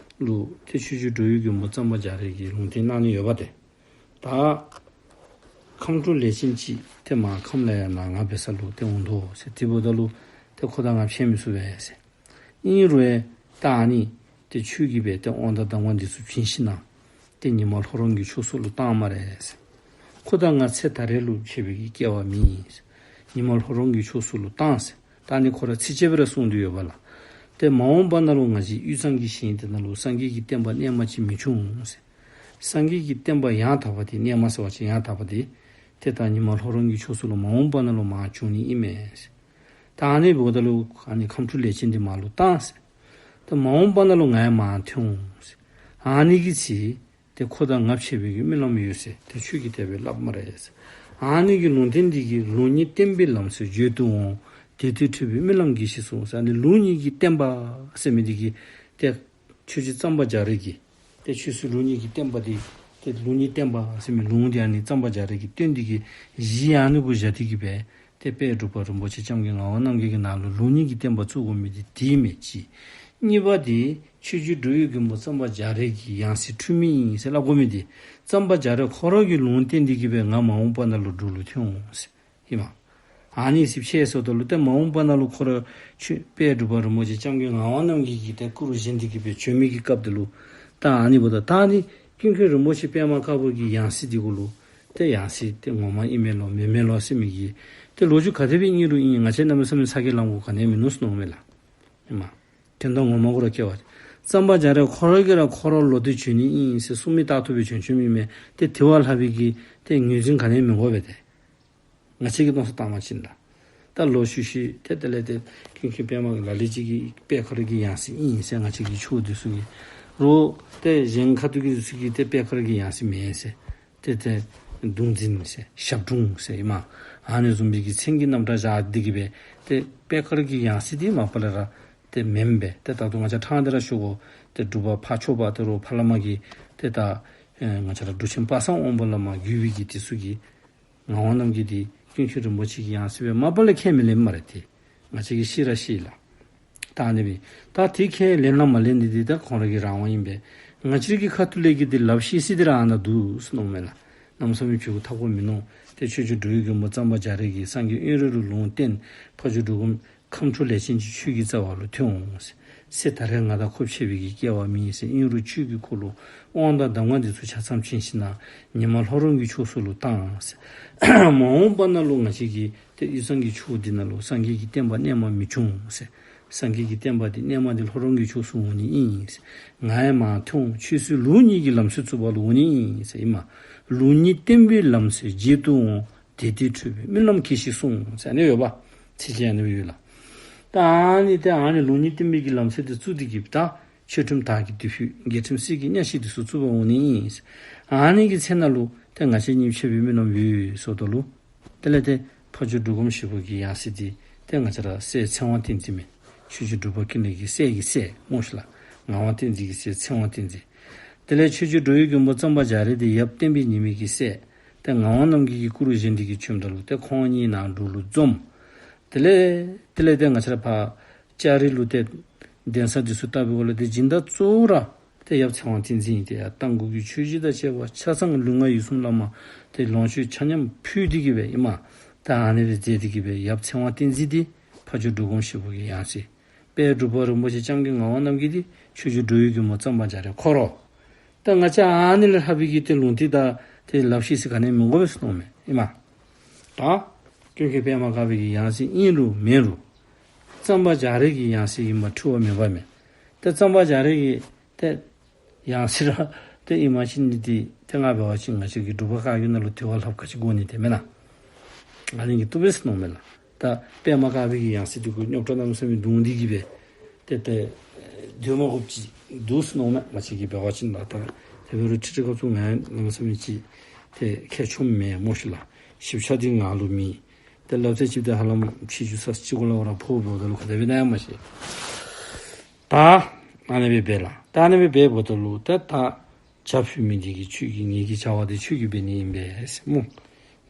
ལུ་ཏེ་ཆོས་རྗེ་འགྲོ་བའི་མགོན་པོ་གཙང་པ་རྒྱ་རས་ཀྱིས་ལུང་བསྟན་གནང་ནི་ཡོདཔ་ཏེ། ད་ཁམས་ཕྲུག་ལས་ཅན་ཅིག་ཏེ་མར་ཁམས་ལས་ཡར་ནཱ་ང་འབད་ས་ལུ་ཏེ་འོང་དོ་ཟེར། དེ་འབདཝ་ད་ལུ་ཏེ་ཁོ་དང་ང་ཕྱད་མི་ཚུགས་པས་ཟེར། ཨིན་རུང་ད་ཨ་ནི་ཏེ་ཁྱོད་ཀྱིས་སྦེ་ཏེ་དབང་དང་གདམས་ངག་འདི་ཚུ་བྱིན་ཞིནམ་ལས་ཏེ་ཉི་མ་ལྷོ་རོང་གི་ཕྱོགས་སུ་ལུ་བཏང་སྨ་རེ་ཟེར། ཁོ་དང་ང་ཚེ་ད་རེས་ལུ་ཕྱད་པའི་གི་སྐལ་བ་མེད་ཟེར། ཉི་མ་ལྷོ་རོང་གི་ཕྱོགས་སུ་ལུ་བཏང་ཟེར། ད་ཨ་ནི་ཁོ་ར་ཚིགས་བཅད་སྦེ་ར་གསུངས་ཏེ་ཡོདཔ་ལགས། ཏེ་མ་འོངས་པ་ནང་ལུ་ང་བཅས་དབུས་གཙང་གི་ཞིང་འདི་ནང་ལུ་སངས་རྒྱས་ཀྱི་བསྟན་པ་རྣལ་མ་ཅིག་མི་འབྱུང་ཟེར། སངས་རྒྱས་ཀྱི་བསྟན་པ་ཡང་དག་པ་འདི་རྣལ་མ་ཟེར་བ་ཅིན་ཡང་དག་པ་འདི་ཏེ་ད་ཉི་མ་ལྷོ་རོང་གི་ཕྱོགས་སུ་ལུ་མ་འོངས་པ་ནང་ལུ་མར་འབྱུང་ནི་ཨིན་མས་ཟེར། ད་ཨ་ནི་འབདཝ་ད་ལུ་ཨ་ནི་ཁམས་ཕྲུག་ལས་ཅན་འདི་མར་ལུ་བཏང་ཟེར། ད་མ་འོངས་པ་ནང་ལུ་ང་ཡང་མར་ཐོན་འོང་ཟེར། ཨ་ནི་གི་ཚེ་ཏེ་ཁོ་དང་ང་ཕྱད་པའི་གི་སྨོན་ལམ་ཡོད་ཟེར་ཏེ་ཁྱོད་ཀྱིས་དེ་སྦེ་སླབ་སྨ་རེ་ཟེར། ཨ་ནི་གི་ལུང་བསྟན་འདི་གིས་ལུགས་གཉིས་བསྟན་པའི་ལམ་སྲོལ་བརྗོད་དུ་འོང་། དེ་ལྟར་ཁྲོས་པའི་སྨོན་ལམ་གྱིས་ཤིག་གསུངས་ཟེར། ཨ་ནི་ལུགས་གཉིས་ཀྱི་བསྟན་པ་ཟེར་མི་འདི་གིས་ཏེ་ཆོས་རྗེ་གཙང་པ་རྒྱ་རས་ཀྱིས་ཏེ་ཆོས་སྲིད་ལུགས་གཉིས་ཀྱི་བསྟན་པ་འདི་ཏེ་ལུགས་གཉིས་བསྟན་པ་ཟེར་མི་ལུང་འདི་ཨ་ནི་གཙང་པ་རྒྱ་རས་ཀྱིས་བསྟན་འདི་གིས་གཞི་ཨ་ནི་གུ་བཞག་སྟེ་གི་སྦེ་ཏེ་དཔལ་འབྲུག་པ་རིན་པོ་ཆེ་སྐྱབས་མགོན་ངག་དབང་རྣམ་རྒྱལ་གྱི་ནང་ལུ་ལུགས་གཉིས་ཀྱི་བསྟན་པ་བཙུགས་དགོ་མི་འདི་དེ་མེན་ཅིག། གཉིས་པ་འདི་ཆོས་རྗེ་འགྲོ་བའི་མགོན་པོ་གཙང་པ་རྒྱ་རས་ཀྱི་ཡང་སྲིད་འཁྲུལ་མེད་ཨིན་ཟེར་སླབ་དགོ་མི་འདི་གཙང་པ་རྒྱ་རས་ཁོ་ར་གིས་ལུང་བསྟན་འདི་གིས་སྦེ་ང་མ་འོངས་པ་ནང་ལུ་འབྲུག་ལུ་ཐོན་འོང་ཟེར། ཨིན་མས། ཨ་ནི་ཚུ་ཕྱད་སོངམ་ད་ལུ་ཏེ་མ་འོངས་པ་ནང་ལུ་ཁོ་ར་ཆོས་དཔལ་འབྲུག་པ་རིན་པོ་ཆེ་སྐྱབས་མགོན་ངག་དབང་རྣམ་རྒྱལ་གྱིས་ཏེ་སྐུ་རུ་བཞེངས་ཏེ་གི་སྦེ་བྱོན་མི་གི་སྐབས་དེ་ལུ་ད་ཨ་ནི་འབདཝ་ད་ད་ཨ་ནི་ཀུན་མཁྱེན་རིན་པོ་ཆེ་པདྨ་དཀར་པོ་གི་ཡང་སྲིད་འདི་གུ་ལུ་ཏེ་ཡང་སྲིད་འདི་ངོ་མ་ཨིན་མས་ལོ་མེན་མས་ལོ་ཟེར་མི་གི་ཏེ་ལོ་རྒྱུས་ག་དེ་སྦེ་ཨིན་རུང་ཨིན། ང་བཅས་གནམ་མེད་ས་མེད་ཚ་གྱང་ལང་དགོཔ་ག་ནི་ཡང་མིན་ནུག་ཟེར་མནོཝ་མས་ལགས། ཨིན་མས། དོན་དག་ངོ་མ་གུ་ར་སྐྱེ་བ་ཅིན་གཙང་པ་རྒྱ་རས་ཁོ་ར་གིས་ར་ཁོ་ར་ལོག་སྟེ་བྱོན་ནི་ཨིན་ཟེར་གསུང་མི་ལྟར་དུ་སྦེ་བྱོན་བྱོནམ་ཨིན་མས། ཏེ་དེ་བ་ལྷག་པའི་གི་ཏེ་ངོས་འཛིན་ག་ནི་ཡང་མི་དགོ་པས་ཏེ། ང་བཅས་ཀྱིས་མནོ་བསམ་བཏང་བ་ཅིན་ལགས། ད་ལོག་ཤུལ་ཤུལ་ཏེ་དེ་ལས་ཏེ་ཀུན་མཁྱེན་པདྨ་གི་ལ་ལུ་ཅིག་གིས་པད་དཀར་གྱི་ཡང་སྲིད་ཨིན་ཟེར་ང་བཅས་ཀྱི་ཆོས་འདི་ཚུ་གིས་རོགས་ཏེ་གཞན་ཁ་ཐུག་གི་འདི་ཚུ་གིས་ཏེ་པད་དཀར་གྱི་ཡང་སྲིད་མེན་ཟེར་ཏེ་ཏེ་གདུང་འཛིན་ཟེར་ཞབས་དྲུང་ཟེར་ཨིན་མས། ཨ་ནི་བཟུམ་མའི་གི་མཚན་གྱི་རྣམ་གྲངས་བཞག་སྟེ་གི་སྦེ་ཏེ་པད་དཀར་གྱི་ཡང་སྲིད་འདི་མ་པ་ལས་ར་ཏེ་མེན་པས། ཏེ་ད་ལྟོ་ང་བཅས་ཕྲང་སྟེ་ར་ཞུ་དགོ། ཏེ་འབྲུག་པ་ཕ་ཕྱོགས་པ་ཏེ་རོགས་ཕ་བླ་མ་གིས་ཏེ་ད་ཨེ་ང་བཅས་ར་འབྲུག་ཆེན་དཔག་བསམ་དབང་པོ་བླ་མ་བརྒྱུད་པའི་གི་འདི་ཚུ་གིས་ངག་དབང་རྣམ་རྒྱལ་འདི་ཀུན་མཁྱེན་རིན་པོ་ཆེ་གི་ཡང་སྲིད་སྦེ་མ་པ་ལས་ཁས་མི་ལེན་སྨ་རེ་ཏེ། ང་བཅས་ཀྱིས་ཤེས་ར་ཤེས་ལགས། ད་ཨ་ནི་སྦེ་ད་དེ་ཁས་ལེན་ན་མ་ལེན་འདི་འདི་ད་ཁོང་ར་གི་རང་དབང་ཨིན་པས། ང་བཅས་ཀྱི་ཁ་ཐུག་ལས་ཀྱི་འདི་ལབ་ཤེས་སྲིད་འདི་ར་ཨ་ནཱ་འདུག་ཟེར་མནོཝ་མས་ལགས། གནམ་མེད་ས་མེད་ཕྱི་གུ་ཐག་པ་མིན་ནུག། ཏེ་ཆོས་རྗེ་འགྲོ་བའི་མགོན་པོ་གཙང་པ་རྒྱ་རས་ཀྱིས་སངས་རྒྱས་དབོན་རས་ལུ་ལུང་བསྟན། ཕ་ཇོ་འབྲུག་སྒོམ་ཁམས་ཕྲུག་ལས་ཅན་ཅིག་ཁྱོད་ཀྱི་རྩ་བ་ལུ་ཐོན་འོང་ཟེར། ཚེ་ད་རེས་ང་དང་ཁོ་ཕྱད་པའི་གི་སྐལ་བ་མེད་ཟེར། ཨིན་རུང་ཁྱོད་ཀྱིས་ཁོ་ལུ་དབང་དང་གདམས་ངག་འདི་ཚུ་ཆ་ཚང་བྱིན་ཞིནམ་ལས་ཉི་མ་ལྷོ་རོང་གི་ཕྱོགས་སུ་ལུ་བཏང་ཟེར། མ་འོངས་པ་ནང་ལུ་ང་བཅས་ཀྱི་ཏེ་དབུས་གཙང་གི་ཕྱོགས་འདི་ནང་ལུ་སངས་རྒྱས་ཀྱི་བསྟན་པ་རྣལ་མ་མི་འབྱུང་ཟེར། སངས་རྒྱས་ཀྱི་བསྟན་པ་འདི་རྣལ་མ་འདི་ལྷོ་རོང་གི་ཕྱོགས་སུ་འོང་ནི་ཨིན་ཟེར། ང་ཡང་མར་ཐོན་འོང་། ཆོས་སྲིད་ལུགས་གཉིས་ཀྱི་ལམ་སྲོལ་བཙུགས་པ་ལུ་འོང་ནི་ཨིན་ཟེར་ཨིན་མས། ལུགས་གཉིས་བསྟན་པའི་ལམ་སྲོལ་བརྗེད་དུ་འོང་། དེ་ལྟར་ཁྲོས་པའི་སྨོན་ལམ་གྱིས་ཤིག་གསུངས་ཟེར་ཨ་ནི་ཡོདཔ། ཚིགས་བཅད་ཨ་ནི་སྦེ་ཡོད་ལགས། ད་ཨ་ནི་ཏེ་ཨ་ནི་ལུགས་གཉིས་བསྟན་པའི་གི་ལམ་སྲོལ་འདི་བཙུགས་ཏེ་གི་ད་ཆོས་ཁྲིམས་དར་གྱི་མདུད་ཕུད་རྒྱལ་ཁྲིམས་གསེར་གྱི་གཉའ་ཤིང་འདི་ཚུ་བཙུགས་པར་འོང་ནི་ཨིན་ཟེར། ཨ་ནི་གི་ཚེ་ནང་ལུ་ཏེ་ང་བཅས་གཉིས་ཕྱད་པའི་སྨོན་ལམ་ཡོད་ཟེརཝ་ད་ལུ་དེ་ལས་ཏེ་ཕ་ཇོ་འབྲུག་སྒོམ་ཞིག་པོ་གི་ཡང་སྲིད་འདི་ཏེ་ང་བཅས་ར་སྲས་ཚེ་དབང་བསྟན་འཛིན་མས། ཆོས་རྗེ་འབྲུག་པ་ཀུན་ལེགས་ཀྱི་སྲས་ཀྱི་སྲས་སྨོ་ཤིག་ལགས། ངག་དབང་བསྟན་འཛིན་གྱི་སྲས་ཚེ་དབང་བསྟན་འཛིན། དེ་ལས་ཆོས་རྗེ་འགྲོ་བའི་མགོན་པོ་གཙང་པ་རྒྱ་རས་འདི་ཡབ་བསྟན་པའི་ཉི་མའི་གི་སྲས། ཏེ་ངག་དབང་རྣམ་རྒྱལ་གྱིས་སྐུ་རུ་བཞེངས་ཏེ་གི་བྱོནམ་ད་ལུ་ཏེ་ཁོང་གཉིས་ནཱ་འབྲུག་ལུ་འཛོམས། དེ་ལས་དེ་ལས་ཏེ་ང་བཅས་ར་ཕར་ལྕགས་རི་ལུ་ཏེ་གདན་ས་འདི་ཚུ་བཏབ་པའི་སྒང་ལས་ཏེ་སྦྱིན་བདག་གཙོ་བོ་ར་ ཏེ་ཡབ་ཚེ་དབང་བསྟན་འཛིན་ཨིན། ཏེ་ཡར་རྟ་མགོ་གི་ཆོས་གཞིས་དང་བཅས་པ་ཆ་ཚང་ལུས་ངག་ཡིད་གསུམ་བླ་མ་ཏེ་ལོངས་སྤྱོད་ཆ་མཉམ་ཕུལ་ཏེ་གི་སྦེ་ཨིན་མས། ད་ཨ་ནི་སྦེ་མཛད་དེ་གི་སྦེ་ཡབ་ཚེ་དབང་བསྟན་འཛིན་འདི་ཕ་ཇོ་འབྲུག་སྒོམ་ཞིག་པོ་གི་ཡང་སྲིད། དཔལ་འབྲུག་པ་རིན་པོ་ཆེ་སྐྱབས་མགོན་ངག་དབང་རྣམ་རྒྱལ་འདི་ཆོས་རྗེ་འགྲོ་བའི་མགོན་པོ་གཙང་པ་རྒྱ་རས་ཁོ་ར། ད་ང་བཅས་ཨ་ནི་ལས་ལྷག་པའི་གི་ཏེ་ལུང་བསྟན་དང་ཏེ་ལབ་ཤེས་ཟེར་ག་ནི་མི་དགོ་པས་ཟེར་མནོཝ་མས་ཨིན་མས། ད་ཀུན་མཁྱེན་པདྨ་དཀར་པོའི་གི་ཡང་སྲིད་ཨིན་རུང་མེན་རུང་གཙང་པ་རྒྱ་རས་ཀྱི་ཡང་སྲིད་ཨིནམ་འཁྲུལ་བ་མེད་པ་མས། ད་གཙང་པ་རྒྱ་རས་ཀྱི་ཏེ་ཡང་སྲིད་ར་ཏེ་ཨིན་མ་ཅིན་འདི་ཏེ་ང་འབད་བ་ཅིན་ང་བཅས་ཀྱི་འབྲུག་པ་བཀའ་བརྒྱུད་ནང་ལུ་དེ་བ་ལྷགཔ་ག་ཅི་དགོ་ནི་ཏེ་མེན་ན། ཨ་ནི་གིས་བཏུབ་པས་ཟེར་མནོཝ་མས་ལགས། ད་པདྨ་དཀར་པོའི་གི་ཡང་སྲིད་འདི་གུ་རྙོག་དྲ་གནམ་མེད་ས་མེད་བརྡུང་སྟེ་གི་སྦེ་ཏེ་ཏེ་སྡོད་མ་དགོཔ་ཅིག་འདུག་ཟེར་མནོཝ་མས། ང་བཅས་ཀྱིས་འབད་བ་ཅིན་ད་ད་དེ་འབད་རུང་ཁྲིག་ཁྲི་སྐབས་སུ་ང་གནམ་མེད་ས་མེད་ཅིག་ཏེ་ཁྱད་ཆོམ་མེད་སྨོ་ཤིག་ལགས། ཞིབ་ཆ་འདི་ང་ལུ་མེད། ཏེ་སླབ་ཚད་ཅིག་ཏེ་ཧ་ལམ་ཕྱི་རྒྱུ་ས་ཅིག་གུ་ལས་ར་ཕོགཔ་འབདཝ་ད་ལུ་ག་དེ་སྦེ་ན་ཡང་མ་ཤེས། ད་ཨ་ནི་སྦེ་འབད་ལགས། ད་ཨ་ནི་སྦེ་འབདཝ་ད་ལུ་ད་ད་བྱ་ཕུལ་མི་འདི་གིས་ཁྱོད་ཀྱི་ངེ་གི་བྱ་བ་འདི་ཁྱོད་ཀྱིས་འབད་ནི་ཨིན་པས་ཟེར་སྨོ།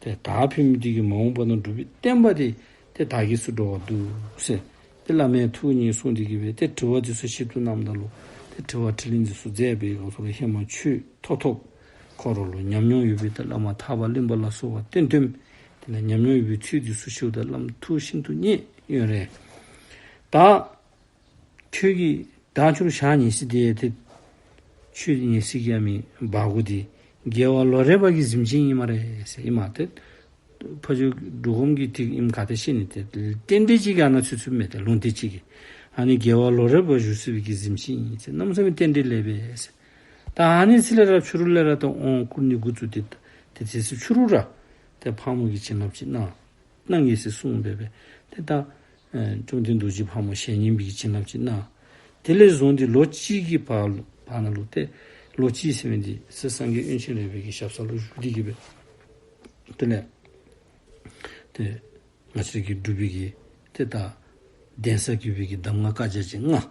ཏེ་དར་ཕུལ་མི་འདི་གིས་མ་འོངས་པ་ན་འབྲུག་པའི་བསྟན་པ་འདི་ཏེ་དར་རྒྱས་སུ་འགྲོ་བར་འདུག་ཟེར་ཏེ་བླ་མའི་ཐུགས་ཉིད་གསུངས་ཏེ་གི་སྦེ་ཏེ་དྲི་བ་འདི་ཚུ་ཞིབ་ཏུ་གནངམ་ད་ལུ་ཏེ་དྲི་བ་དྲིས་ལན་འདི་ཚུ་མཛད་པའི་སྐབས་སུ་ལུ་ཧེ་མ་ཆོས་ཐོབ་ཐོབ་ཁོ་ར་ལུ་ཉམས་མྱོང་ཡོད་པའི་ཏེ་བླ་མ་ཐར་པ་གླིང་པ་ལ་སོགས་པ་བསྟེན་བསྟེནམ་དེ་ལས་ཉམས་མྱོང་ཡོད་པའི་ཚུལ་འདི་ཚུ་ཞུཝ་ད་བླམ་ཐུགས་ཤིན་ཏུ་མཉེས། ཡོན་རེ། ད་ཁྱོད་ཀྱིས་ད་ཁྱོད་ལུ་ཞག་ཉལ་ས་འདི་ཏེ་ཁྱོད་ཉལ་ས་གི་ཨ་མི་བ་གུ་འདི་རྒྱལ་བ་ལོ་རས་པ་གི་གཟིམ་ཆུང་ཨིན་སྨ་རེ་ཟེར་ཨིན་མས། ཏེ་ཕ་ཇོ་འབྲུག་སྒོམ་གྱིས་འདི་ཨིནམ་ག་ཏེ་ཤེས་ནི། ཏེ་རྟེན་འབྲེལ་ཅིག་གི་ཨ་ནཱ་ཚུད་ཚུདཔ་མས། ཏེ་ལུང་བསྟན་ཅིག་གིས་ཨ་ནི་རྒྱལ་བ་ལོ་རས་པ་བཞུགས་ས་གི་གཟིམ་ཆུང་ཨིན་ཟེར། གནམ་མེད་ས་མེད་རྟེན་འབྲེལ་ལེགས་པས་ཟེར། ད་ཨ་ནི་ཚེ་ལས་ར་ཕྱི་རུ་ལས་ར་ད་དབང་བསྐུར་ནི་འགོ་བཙུགས་ཏེ་ཏེ་དེ་ཚེ་ཕྱི་རུ་ར་ཏེ་ཕག་མོ་གི་བྱིན་རླབས་ཅིག་གནང་གནང་ཡི་ཟེར་གསུངས་སྦེ་སྦེ་ཏེ་ད་ཨེ་བཅོམ་ལྡན་རྡོ་རྗེ་ཕག་མོ་ཞལ་བསྙེན་པའི་གི་བྱིན་རླབས་ཅིག་གནང་། དེ་ལས་བཟུང་སྟེ་ལོ་གཅིག་གི་བར་བར་ན་ལུ་ཏེ་ལོ་གཅིག་ཟེར་མི་འདི་ཚེ་སངས་རྒྱས་དབོན་ཆེན་རས་པའི་གི་ཞབས་ས་ལུ་བཞུགས་ཏེ་གི་སྦེ་དེ་ལས་ཏེ་ང་བཅས་ཀྱི་འབྲུག་པའི་གི་ཏེ་ད་གདན་ས་བརྒྱུད་པའི་གི་གདམས་ངག་བཀའ་རྒྱ་ཅིག་གནང་།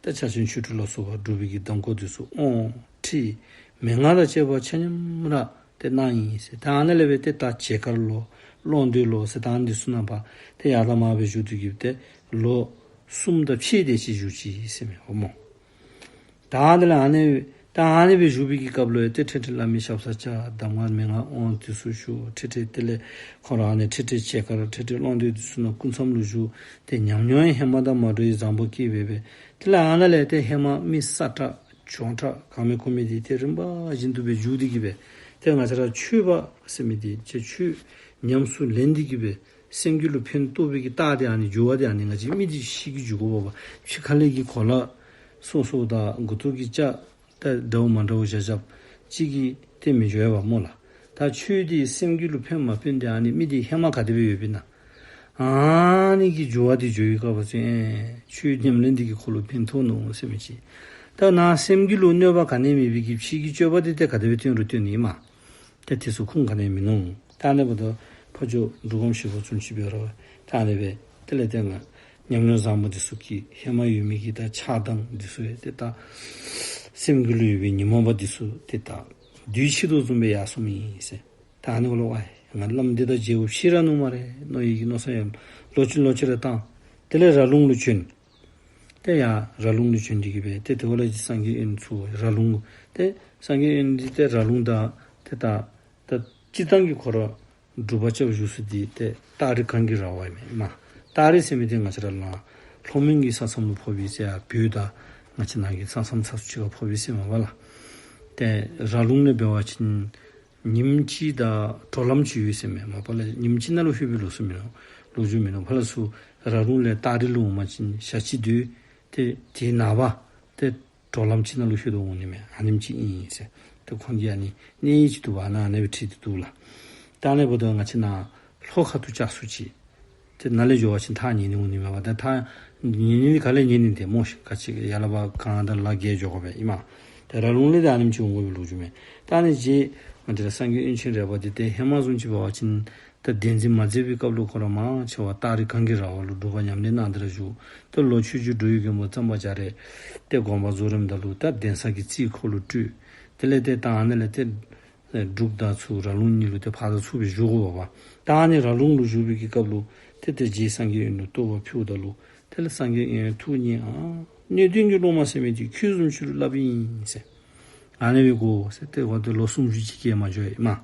ད་ཕྱག་ཆེན་ཆོས་དྲུག་ལ་སོགས་པ་འབྲུག་པའི་གི་གདམས་སྐོར་འདི་ཚུ་དབང་ཁྲིད་མན་ངག་དང་བཅས་པ་ཆ་མཉམ་ར་ཏེ་གནང་ཡི་ཟེར། ད་ཨ་ནཱ་ལས་སྦེ་ཏེ་ད་བྱེ་དཀར་ལོ་ཀློང་རྡོལ་ལོ་ཟེར་ད་ཨ་ནི་འདི་ཚུ་ནང་པ་ཏེ་ཡར་དང་མར་སྦེ་བཞུགས་ཏེ་གི་ཏེ་ལོ་གསུམ་དང་ཕྱེད་དེ་ཅིག་བཞུགས་ཅི་ཟེར་མས་སྨོ། ད་དེ་ལས་ཨ་ནི་ད་ཨ་ནི་སྦེ་བཞུགས་པའི་གི་སྐབས་ལུ་ཏེ་ཁྲིག་ཁྲི་བླ་མའི་ཞབས་སར་བཅར། གདམས་ངག་མན་ངག་དབང་འདི་ཚུ་ཞུ། ཁྲིག་ཁྲི་དེ་ལས་ཁོ་ར་ཨ་ནི་ཁྲིག་ཁྲི་བྱེ་དཀར་ཁྲིག་ཁྲི་ཀློང་རྡོལ་འདི་ཚུ་ནང་སྐུ་མཚམས་ལུ་བཞུགས། ཏེ་ཉམས་མྱོང་ཡང་ཧེ་མ་དང་མ་འདྲ་བའི་བཟང་པོ་སྐྱེས་སྦེ་སྦེ་དེ་ལས་ཨ་ནཱ་ལས་ཏེ་ཧེ་མ་མི་སྲ་མཁྲེགས་གྱོང་མཁྲེགས་གང་མེད་གོ་མེད་འདི་ཏེ་རིམ་པ་བཞིན་དུ་སྦེ་འགྱུར་ཏེ་གི་སྦེ་ཏེ་ང་བཅས་ར་ཆོས་པ་ཟེར་མི་འདི་ཆོས་ཆོས་ཉམས་སུ་ལེན་ཏེ་གི་སྦེ་སེམས་རྒྱུད་ལུ་ཕན་ཐོགས་པའི་གི་རྟགས་འདི་ཨ་ནི་འགྱུར་བ་འདི་ཨ་ནི་ང་བཅས་མི་འདི་ཤེས་ཀྱི་འགྱོ་དགོ་པས། ཕྱི་ཁ་ལས་ཀྱི་གོ་ལ་སོ་སོ་དང་མགུ་ཏོ་གི་སྐྱ་ད་འདྲཝ་མ་འདྲཝ་བཞག་བཞགཔ་ཅིག་གིས་ཏེ་མི་འགྱུར་བས་སྨོ་ལགས། ད་ཆོས་འདི་སེམས་རྒྱུད་ལུ་ཕན་མ་ཕན་འདི་ཨ་ནི་མི་འདི་ཧེ་མ་ག་དེ་སྦེ་ཡོདཔ་ཨིན་ན། ཨ་ནི་གི་འགྱུར་བ་འདི་འགྱུར་བའི་སྐབས་སུ་ཨེ་ཆོས་ཉམས་ལེན་འདི་གིས་ཁོ་ལུ་ཕན་ཐོགས་ནུག་ཟེར་མི་ཅིག། ད་ནང་སེམས་རྒྱུད་ལུ་གནོད་པ་ག་ནི་མེད་པའི་གི་ཕྱི་གི་སྤྱོད་པ་འདི་ཏེ་ག་དེ་སྦེ་སྟོན་རུང་སྟོན་ནི་ཨིན་མས། ཏེ་དེ་ཚུ་ཁུངས་ག་ནི་མིན་ནུག། ད་ཨ་ནི་འབདཝ་ད་ཕ་ཇོ་འབྲུག་སྒོམ་ཞིག་པོ་བཟུམ་ཅིག་འབད་རུང་ད་ཨ་ནི་སྦེ་དེ་ལས་ཏེ་ང་ཉམས་མྱོང་བཟང་པོ་འདི་ཚུ་གིས་ཧེ་མ་ཡོད་མི་གི་ད་ཆགས་སྡང་འདི་ཚུ་ཡང་ཏེ་ད་སེམས་རྒྱུད་ལུ་ཡོད་པའི་ཉོན་མོངས་པ་འདི་ཚུ་ཏེ་ད་དུས་ཕྱིས་དོ་བཟུམ་སྦེ་ཡར་སོང་མི་ཨིན་ཟེར། ད་ཨ་ནི་འབདཝ་ལས་ཝའི་ང་བླམ་འདི་དང་མཇལཝ་ཕྱིས་ར་ནུག་སྨ་རེ་མནོ་ཡི་གི་མནོ་བསམ་ཡང་ལོག་ཅི་ལོག་ཅི་ར་བཏང་། དེ་ལས་ར་ལུང་ལུ་བྱོན། ཏེ་ཡར་ར་ལུང་ལུ་བྱོན་ཏེ་གི་སྦེ་ཏེ་དེ་བ་ལས་ཀྱི་སངས་རྒྱས་དབོན་ཚུ་ར་ལུང་ཏེ་སངས་རྒྱས་དབོན་འདི་ཏེ་ར་ལུང་དང་ཏེ་ད་ད་སྤྱིར་བཏང་གི་ཁོ་ར་སྒྲུབ་པ་རྐྱབ་བཞུགས་ས་འདི་ཏེ་སྟག་རི་གངས་ཀྱི་ར་བ་ཨིན་མས། སྟག་རི་ཟེར་མི་འདི་ང་བཅས་ར་ལ་ལྷོ་མོན་གྱི་ས་མཚམས་ལུ་ཕོག་པས་ཟེར། ཡར་བོད་དང་ང་བཅས་ནང་གི་ས་མཚམས་ཚ་སུ་ཅིག་ཁར་ཕོག་པས་ཟེར་མས་པ་ལགས། ཏེ་ར་ལུང་ལས་འབད་བ་ཅིན་ཉིནམ་གཅིག་དང་གྲོ་ལམ་ཅིག་ཡོད་ཟེར་མས། མ་པ་ལས་ཉིནམ་གཅིག་ནང་ལུ་ལྷོད་པའི་ལོ་ཚུ་མིན་ནུག། ལོ་རྒྱུས་མིན་ནུག། ཕར་ལས་ཚུར་ར་ལུང་ལས་སྟག་རི་ལུ་འོང་པ་ཅིན་ཞག་གཅིག་སྡོད། ཏེ་དེའི་ནངས་པ་ཏེ་གྲོ་ལམ་ཅིག་ནང་ལུ་ལྷོད་དོ་འོང་ནི་མས། ཨ་ནེམ་ཅིག་ཨིན་ཟེར། ཏེ་ཁོང་གི་ཨ་ནི་གནས་ཡིག་ཅིག་འདུག་པ། ཨ་ནཱ་ཨ་ནི་སྦེ་བྲིས་ཏེ་འདུག་ལགས། ད་ཨ་ནི་འབདཝ་ད་ང་བཅས་ནཱ་ལྷོ་ཁ་ཐུག་ཆགས་སུ་ཅིག། ཏེ་ནཱ་ལས་འགྱོ་བ་ཅིན་ཐག་ཉེ་ནི་འོང་ནི་མས་པ། ད་ཐག་ཉེ་ནི་ག་ལས་ཉེ་ནི་ཏེ་སྨོ་ཤིག། ག་ཅི་ཡར་ལས་ཕར་གངས་དང་ལ་བརྒལ་འགྱོ་དགོ་པས་ཨིན་མས། ཏེ་ར་ལུང་ལས་ཏེ་ཨ་ནེམ་ཅིག་འོང་དགོ་པའི་ལོ་རྒྱུས་མས། ད་ཨ་ནི་རྗེ་ང་བཅས་ར་སངས་རྒྱས་དབོན་ཆེན་རས་པ་འདི་ཏེ་ཧེ་མ་བཟུམ་ཅིག་འབད་བ་ཅིན་ད་གདན་འཛིན་མ་མཛད་པའི་སྐབས་ལུ་ཁོ་ར་མང་ཆེ་བ་སྟག་རི་གངས་ཀྱི་ར་བ་ལུ་སྒྲུབ་པ་ཉམས་ལེན་གནང་སྟེ་ར་བཞུགས། ད་ལོག་ཆོས་རྗེ་འགྲོ་བའི་མགོན་པོ་གཙང་པ་རྒྱ་རས་ཏེ་དགོངས་པ་རྫོགས་རནམ་ད་ལུ་ད་གདན་ས་གི་རྩིས་ཁོ་ལུ་སྤྲོད། དེ་ལས་ཏེ་ད་ཨ་ནི་ལས་ཏེ་འབྲུག་དང་ཚུར་ར་ལུང་གཉིས་ལུ་ཏེ་ཕར་དང་ཚུར་སྦེ་བཞུགས་དགོ་པས། ད་ཨ་ནི་ར་ལུང་ལུ་བཞུགས་པའི་གི་སྐབས་ལུ་ཏེ་ཏེ་རྗེ་སངས་རྒྱས་དབོན་ལུ་རྟོགས་པ་ཕུལཝ་ད་ལུ་དེ་ལས་སངས་རྒྱས་དབོན་ཐུགས་མཉེས་ཨ་ སྣོད་ལྡན་གྱི་སློབ་མ་ཟེར་མི་འདི་ཁྱོད་བཟུམ་ཅིག་ལུ་སླབ་ཨིན་ཟེར། ཨ་ནི་སྦེ་གོ་ཟེར། ཏེ་འོ་ཏེ་ལོ་སུམ་ཅུ་ཅིག་སྐྱེལ་མ་འགྱོ་ཡི་མ།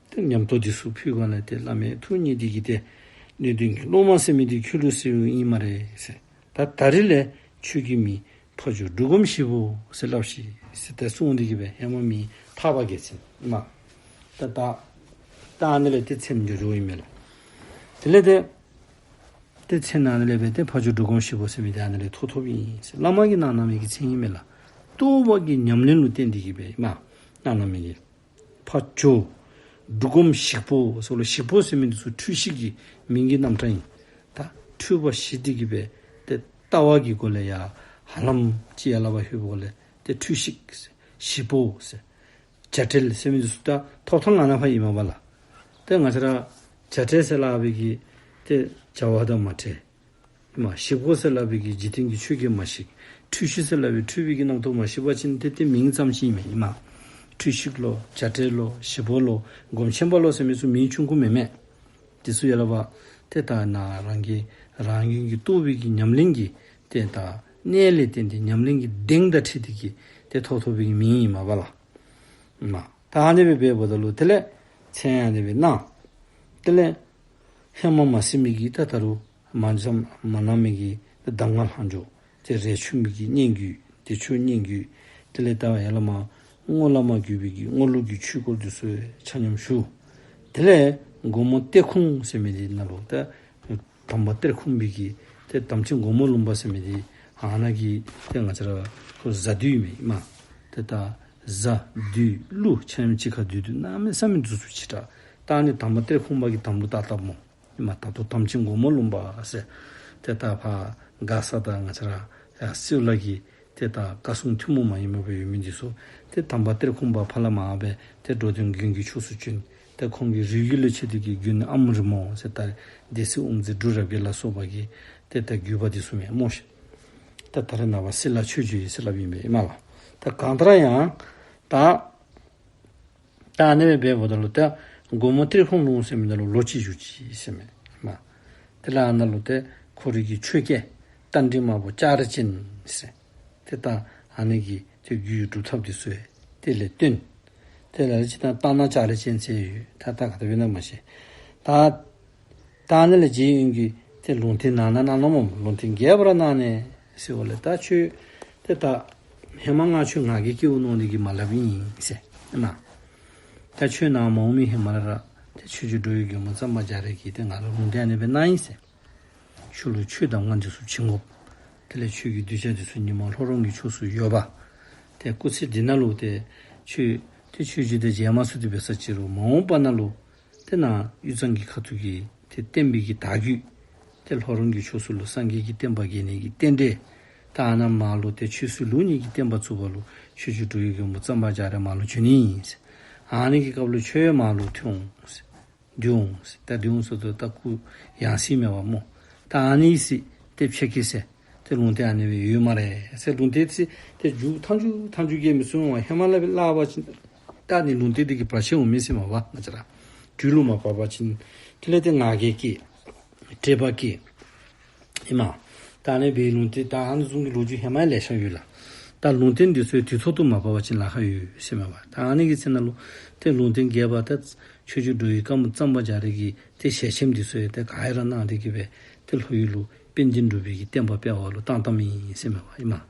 ཏེ་ཉམས་རྟོགས་འདི་ཚུ་ཕུལ་ག་ལས་ཏེ་བླ་མའི་ཐུགས་མཉེས་ཏེ་གིས་ཏེ་སྣོད་ལྡན་གྱི་སློབ་མ་ཟེར་མི་འདི་ཁྱོད་ལུ་ཟེརཝ་ཨིན་སྨ་རེ་ཟེར། ད་ད་རིས་ལས་ཁྱོད་ཀྱི་མིང་ཕ་ཇོ་འབྲུག་སྒོམ་ཞིག་པོ་ཟེར་སླབ་ཤིག་ཟེར་ཏེ་གསུངས་ཏེ་གིས་སྦེ་ཧེ་མ་མིང་ཐར་པ་རྒྱལ་མཚན་ཨིན་མ། ད་ད་ད་ཨ་ནི་ལས་ཏེ་མཚན་འགྱོ་འགྱོཝ་ཨིན་མས་ལགས། དེ་ལས་ཏེ་ཏེ་མཚན་ཨ་ནི་ལས་སྦེ་ཏེ་ཕ་ཇོ་འབྲུག་སྒོམ་ཞིག་པོ་ཟེར་མི་འདི་ཨ་ནི་ལས་ཐོབ་ཐོབ་ཨིན་ཟེར། བླ་མ་གིས་གནང་གནང་མི་གི་མཚན་ཨིན་མས་ལགས། རྟོགས་པ་གི་ཉམས་ལེན་ལུ་བརྟེན་ཏེ་གིས་སྦེ་ཨིན་མ་གནང་གནང་མི་གི། ཕ་ཇོ་འབྲུག་སྒོམ་ཞིག་པོ་ཟེར་ལོ། ཞིག་པོ་ཟེར་མི་འདི་ཚུ་འཁྲུལ་ཞིག་གི་མིང་གི་རྣམ་གྲངས་ཨིན། ད་འཁྲུལ་པ་ཞི་སྟེ་གིས་སྦེ་ཏེ་ལྟ་བ་གི་སྒོ་ལས་ཡར་ཧ་ལམ་ཅིག་ཡར་ལ་བ་ལྷོད་པའི་སྒོ་ལས་ཏེ་འཁྲུལ་ཞིག་ཟེར། ཞིག་པོ་ཟེར། བྱ་བྲལ་ཟེར་མི་འདི་ཚུ་ད་ཐོབ་ཐང་ང་ནཱ་ཕར་ཨིན་མས་པ་ལགས། ཏེ་ང་བཅས་ར་བྱ་བྲལ་ཟེར་སླབ་པའི་གི་ཏེ་བྱ་བ་དང་མ་བྲལ། མ་ཞིག་པོ་ཟེར་སླབ་པའི་གི་འཇིག་རྟེན་གྱི་ཆོས་བརྒྱད་མ་ཞིག། འཁྲུལ་ཞིག་ཟེར་སླབ་པའི་འཁྲུལ་པའི་གི་རྣམ་རྟོག་མ་ཞི་བ་ཅིན་ཏེ་ཏེ་མིང་ཙམ་ཅིག་ཨིན་མས་ཨིན་མ། འཁྲུལ་ཞིག་ལོ་བྱ་བྲལ་ལོ་ཞིག་པོ་ལོ་སྒོམ་ཆེན་པ་ལོ་ཟེར་མི་ཚུ་མིང་ཆུང་ཀུ་མེན་མས། དེ་ཚུ་ཡར་ལ་བ་ཏེ་ད་ནཱ་རང་གི་རང་གི་རྟོགས་པའི་གི་ཉམས་ལེན་གྱི་ཏེ་ད་གནད་ལས་བརྟེན་ཏེ་ཉམས་ལེན་གྱི་གདེང་དང་འཁྲིལ་ཏེ་གིས་ཏེ་ཐོབ་ཐོབ་པའི་གི་མིང་ཨིན་མས་པ་ལགས། མ། ད་ཨ་ནི་སྦེ་འབདཝ་ད་ལུ་དེ་ལས་མཚན་ཨ་ནི་སྦེ་གནང་། དེ་ལས་ཧེ་མ་མ་གསན་མི་གི་ད་ད་རུང་མ་འཛོམས་མ་གནང་མི་གི་ད་གདམས་ངག་ལྷག་འཇོག་ཏེ་རས་ཆུང་མི་གི་སྙན་བརྒྱུད་དེ་ཆོས་སྙན་བརྒྱུད། དེ་ལས་ད་ཡར་ལས་མར་སྔོ་ལས་མར་བརྒྱུད་པའི་གི་སྔོ་ལུགས་ཀྱི་ཆོས་སྐོར་འདི་ཚུ་ཆ་མཉམ་ཞུ། དེ་ལས་མགོན་པོ་གཏེར་ཁུང་ཟེར་མི་འདི་ནང་ལུ་ད་དམ་པ་གཏེར་ཁུང་པའི་གི་ཏེ་དམ་ཅན་སྒོ་མོ་ལུང་པ་ཟེར་མི་འདི་ཨ་ནཱ་གི་ཏེ་ང་བཅས་ར་ཁོ་གཟའ་བདུད་མི་མ། ཏེ་ད་གཟའ་བདུད་ཀླུ་ཆ་མཉམ་གཅིག་ཁར་སྡོད་སྡོད་གནམ་མེད་ས་མེད་འདི་ཚུ་ཅིག་དྲག། ད་ཨ་ནི་དམ་པ་གཏེར་ཁུང་པ་གི་དམ་ལུ་བཏགས་བཏགསཔ་སྨོ། ཨིན་མ། ད་ལྟོ་དམ་ཅན་སྒོ་མོ་ལུང་པ་ཟེར་ཏེ་ད་ཕར་མགར་ས་དང་ང་བཅས་ར་ཡར་སེའུ་ལ་གི་ཏེ་ད་བཀའ་སྲུང་ཐུན་མོང་མ་ཡིན་པ་སྦེ་ཡོད་མི་འདི་ཚུ་ཏེ་དམ་པ་གཏེར་ཁུང་པ་ཕར་ལས་མར་སྦེ་ཏེ་འགྲོ་དོན་མགོན་གྱི་ཕྱོགས་སུ་བྱོན། ཏེ་ཁོང་གི་རིགས་རྒྱུད་ལས་ཆད་དེ་གིས་མགོན་ཨམ་རི་མོ་ཟེར་ད་སྡེ་སྲིད་དབུ་མཛད་འབྲུག་རབ་རྒྱས་ལ་སོགས་པ་གི་ཏེ་ད་བརྒྱུད་པ་འདི་ཚུ་མས་སྨོ་ཤིག། ད་ད་རེས་ནངས་པ་སྲིད་ལ་ཆོས་བརྒྱུད་ཡོད་ཟེར་སླབ་ཨིན་པས་ཨིན་མས་ལགས། ད་གང་ལྟར་ཡང་ད་ད་ཨ་ནི་སྦེ་འབདཝ་ད་ལུ་ད་མགོན་པོ་གཏེར་ཁུང་ལུང་ཟེར་མི་ནང་ལུ་ལོ་གཅིག་བཞུགས་ཅི་ཟེར་མས་མ། དེ་ལས་ཨ་ནཱ་ལུ་ཏེ་ཁོ་རའི་གི་ཆོས་སྐད་རྟ་མགྲིན་དམར་པོ་ལྕགས་རི་ཅན་ཟེར། ཏེ་ད་ཨ་ནི་གི་ཏེ་རྒྱུད་སྒྲུབ་ཐབས་འདི་ཚུ་ཡང་དེ་ལས་བཏོན། དེ་ལས་ཅིག་ད་རྟ་ནག་ལྕགས་རི་ཅན་ཟེར་ཡོད། ད་ད་ག་དེ་སྦེ་ཨིན་ན་མ་ཤེས། ད་ད་ཨ་ནི་ལས་རྗེ་ཡོན་གྱིས་ཏེ་ལུང་བསྟན་གནང་ན་གནང་ནུག་སྨོ། ལུང་བསྟན་རྒྱས་པར་གནང་ནས་ཟེརཝ་ལས་ད་ཁྱོད་ཏེ་ད་ཧེ་མ་ང་ཁྱོད་ང་རྒྱལ་སྐྱེཝ་མནོ་སྟེ་གིས་མ་སླབ་ཨིན་ཟེར་ཨིན་མས། ད་ཁྱོད་ནཱ་མ་འོང་མི་ཧེ་མ་ལས་ར་ཏེ་ཆོས་རྗེ་འགྲོ་བའི་མགོན་པོ་གཙང་པ་རྒྱ་རས་ཀྱིས་ཏེ་ང་ལུ་ལུང་བསྟན་ཨ་ནི་སྦེ་གནང་ཡི་ཟེར། ཁྱོད་ལུ་ཆོས་གདམས་ངག་འདི་ཚུ་བྱིན་དགོ། དེ་ལས་ཁྱོད་ཀྱི་གདུལ་བྱ་འདི་ཚུ་ཉིན་མ་ལྷོ་རོང་གི་ཕྱོགས་སུ་ཡོད་པ། ཏེ་སྐུ་ཚེ་འདི་ནང་ལུ་ཏེ་ཁྱོད་ཏེ་ཆོས་རྗེ་དང་མཇལ་མ་ཚུགས་ཏེ་འབད་ས་ཅིག་རུང་མ་འོངས་པ་ནང་ལུ་ཏེ་ནཱ་དབུས་གཙང་གི་ཁ་ཐུག་གི་ཏེ་བསྟན་པའི་གི་དར་རྒྱས་ཏེ་ལྷོ་རོང་གི་ཕྱོགས་སུ་ལུ་སངས་རྒྱས་ཀྱི་བསྟན་པ་རྒྱས་ནི་གི་རྟེན་འབྲེལ། ད་ཨ་ནཱ་མར་ལུ་ཏེ་ཆོས་སྲིད་ལུགས་གཉིས་ཀྱི་བསྟན་པ་བཙུགས་པ་ལུ་ཆོས་རྗེ་འགྲོ་བའི་མགོན་པོ་གཙང་པ་རྒྱ་རས་མར་ལུ་བྱོན་ནི་ཨིན་ཟེར། ཨ་ནི་གི་སྐབས་ལུ་ཁྱོད་མར་ལུ་ཐོན་འོང་ཟེར། འདི་འོང་ཟེར། ད་འདི་འོང་ཟེར་དོ་ད་སྐུ་ཡང་སྲིད་མེད་པ་སྨོ། ད་ཨ་ནི་སྲིད་ཏེ་ཕྱད་གེ་ཟེར། ཏེ་ལུང་བསྟན་ཨ་ནི་སྦེ་ཡོད་སྨ་རེ་ཟེར། ལུང་བསྟན་ཚིག་ཏེ་མཇུག་མཐའ་མཇུག་མཐའ་མཇུག་གི་མི་གསུང་བར་ཧེ་མ་ལས་སྦེ་སླབ་པ་ཅིན་ད་ཨ་ནི་ལུང་བསྟན་འདི་གིས་བར་ཆད་འོང་མི་ཟེར་མས་པ། ང་བཅས་ར་རྒྱུད་ལུ་མ་བབས་པ་ཅིན་དེ་ལས་ཏེ་ང་རྒྱལ་སྐྱེ། དྲེགས་པ་སྐྱེ། ཨིན་མས། ད་ཨ་ནི་སྦེ་ལུང་བསྟན་ད་ཨ་ནི་བཟུམ་གྱི་ལོ་རྒྱུས་ཧེ་མ་ལེ་ཤ་ཡོད་ལགས། ད་ལུང་བསྟན་འདི་ཚུ་དུས་ཐོག་ཏུ་མ་བབས་པ་ཅིན་ལཱ་ཁག་ཡོད་ཟེར་མས་པ། ད་ཨ་ནི་གི་ཚེ་ནང་ལུ་ཏེ་ལུང་བསྟན་རྒྱས་པ་ད་ཆོས་རྗེ་འགྲོ་བའི་མགོན་པོ་གཙང་པ་རྒྱ་རས་ཀྱིས་ཏེ་ཞལ་ཆེམས་འདི་ཚུ་ཡང་ཏེ་ག་ར་གནང་སྟེ་གིས་སྦེ་ཏེ་ལྷོ་ཡུལ་ལུ་དཔལ་ལྡན་འབྲུག་པའི་གི་བསྟན་པ་སྤེལ་བ་ལུ་བཏང་བཏངམ་ཨིན་ཟེར་མས་པ། ཨིན་མས།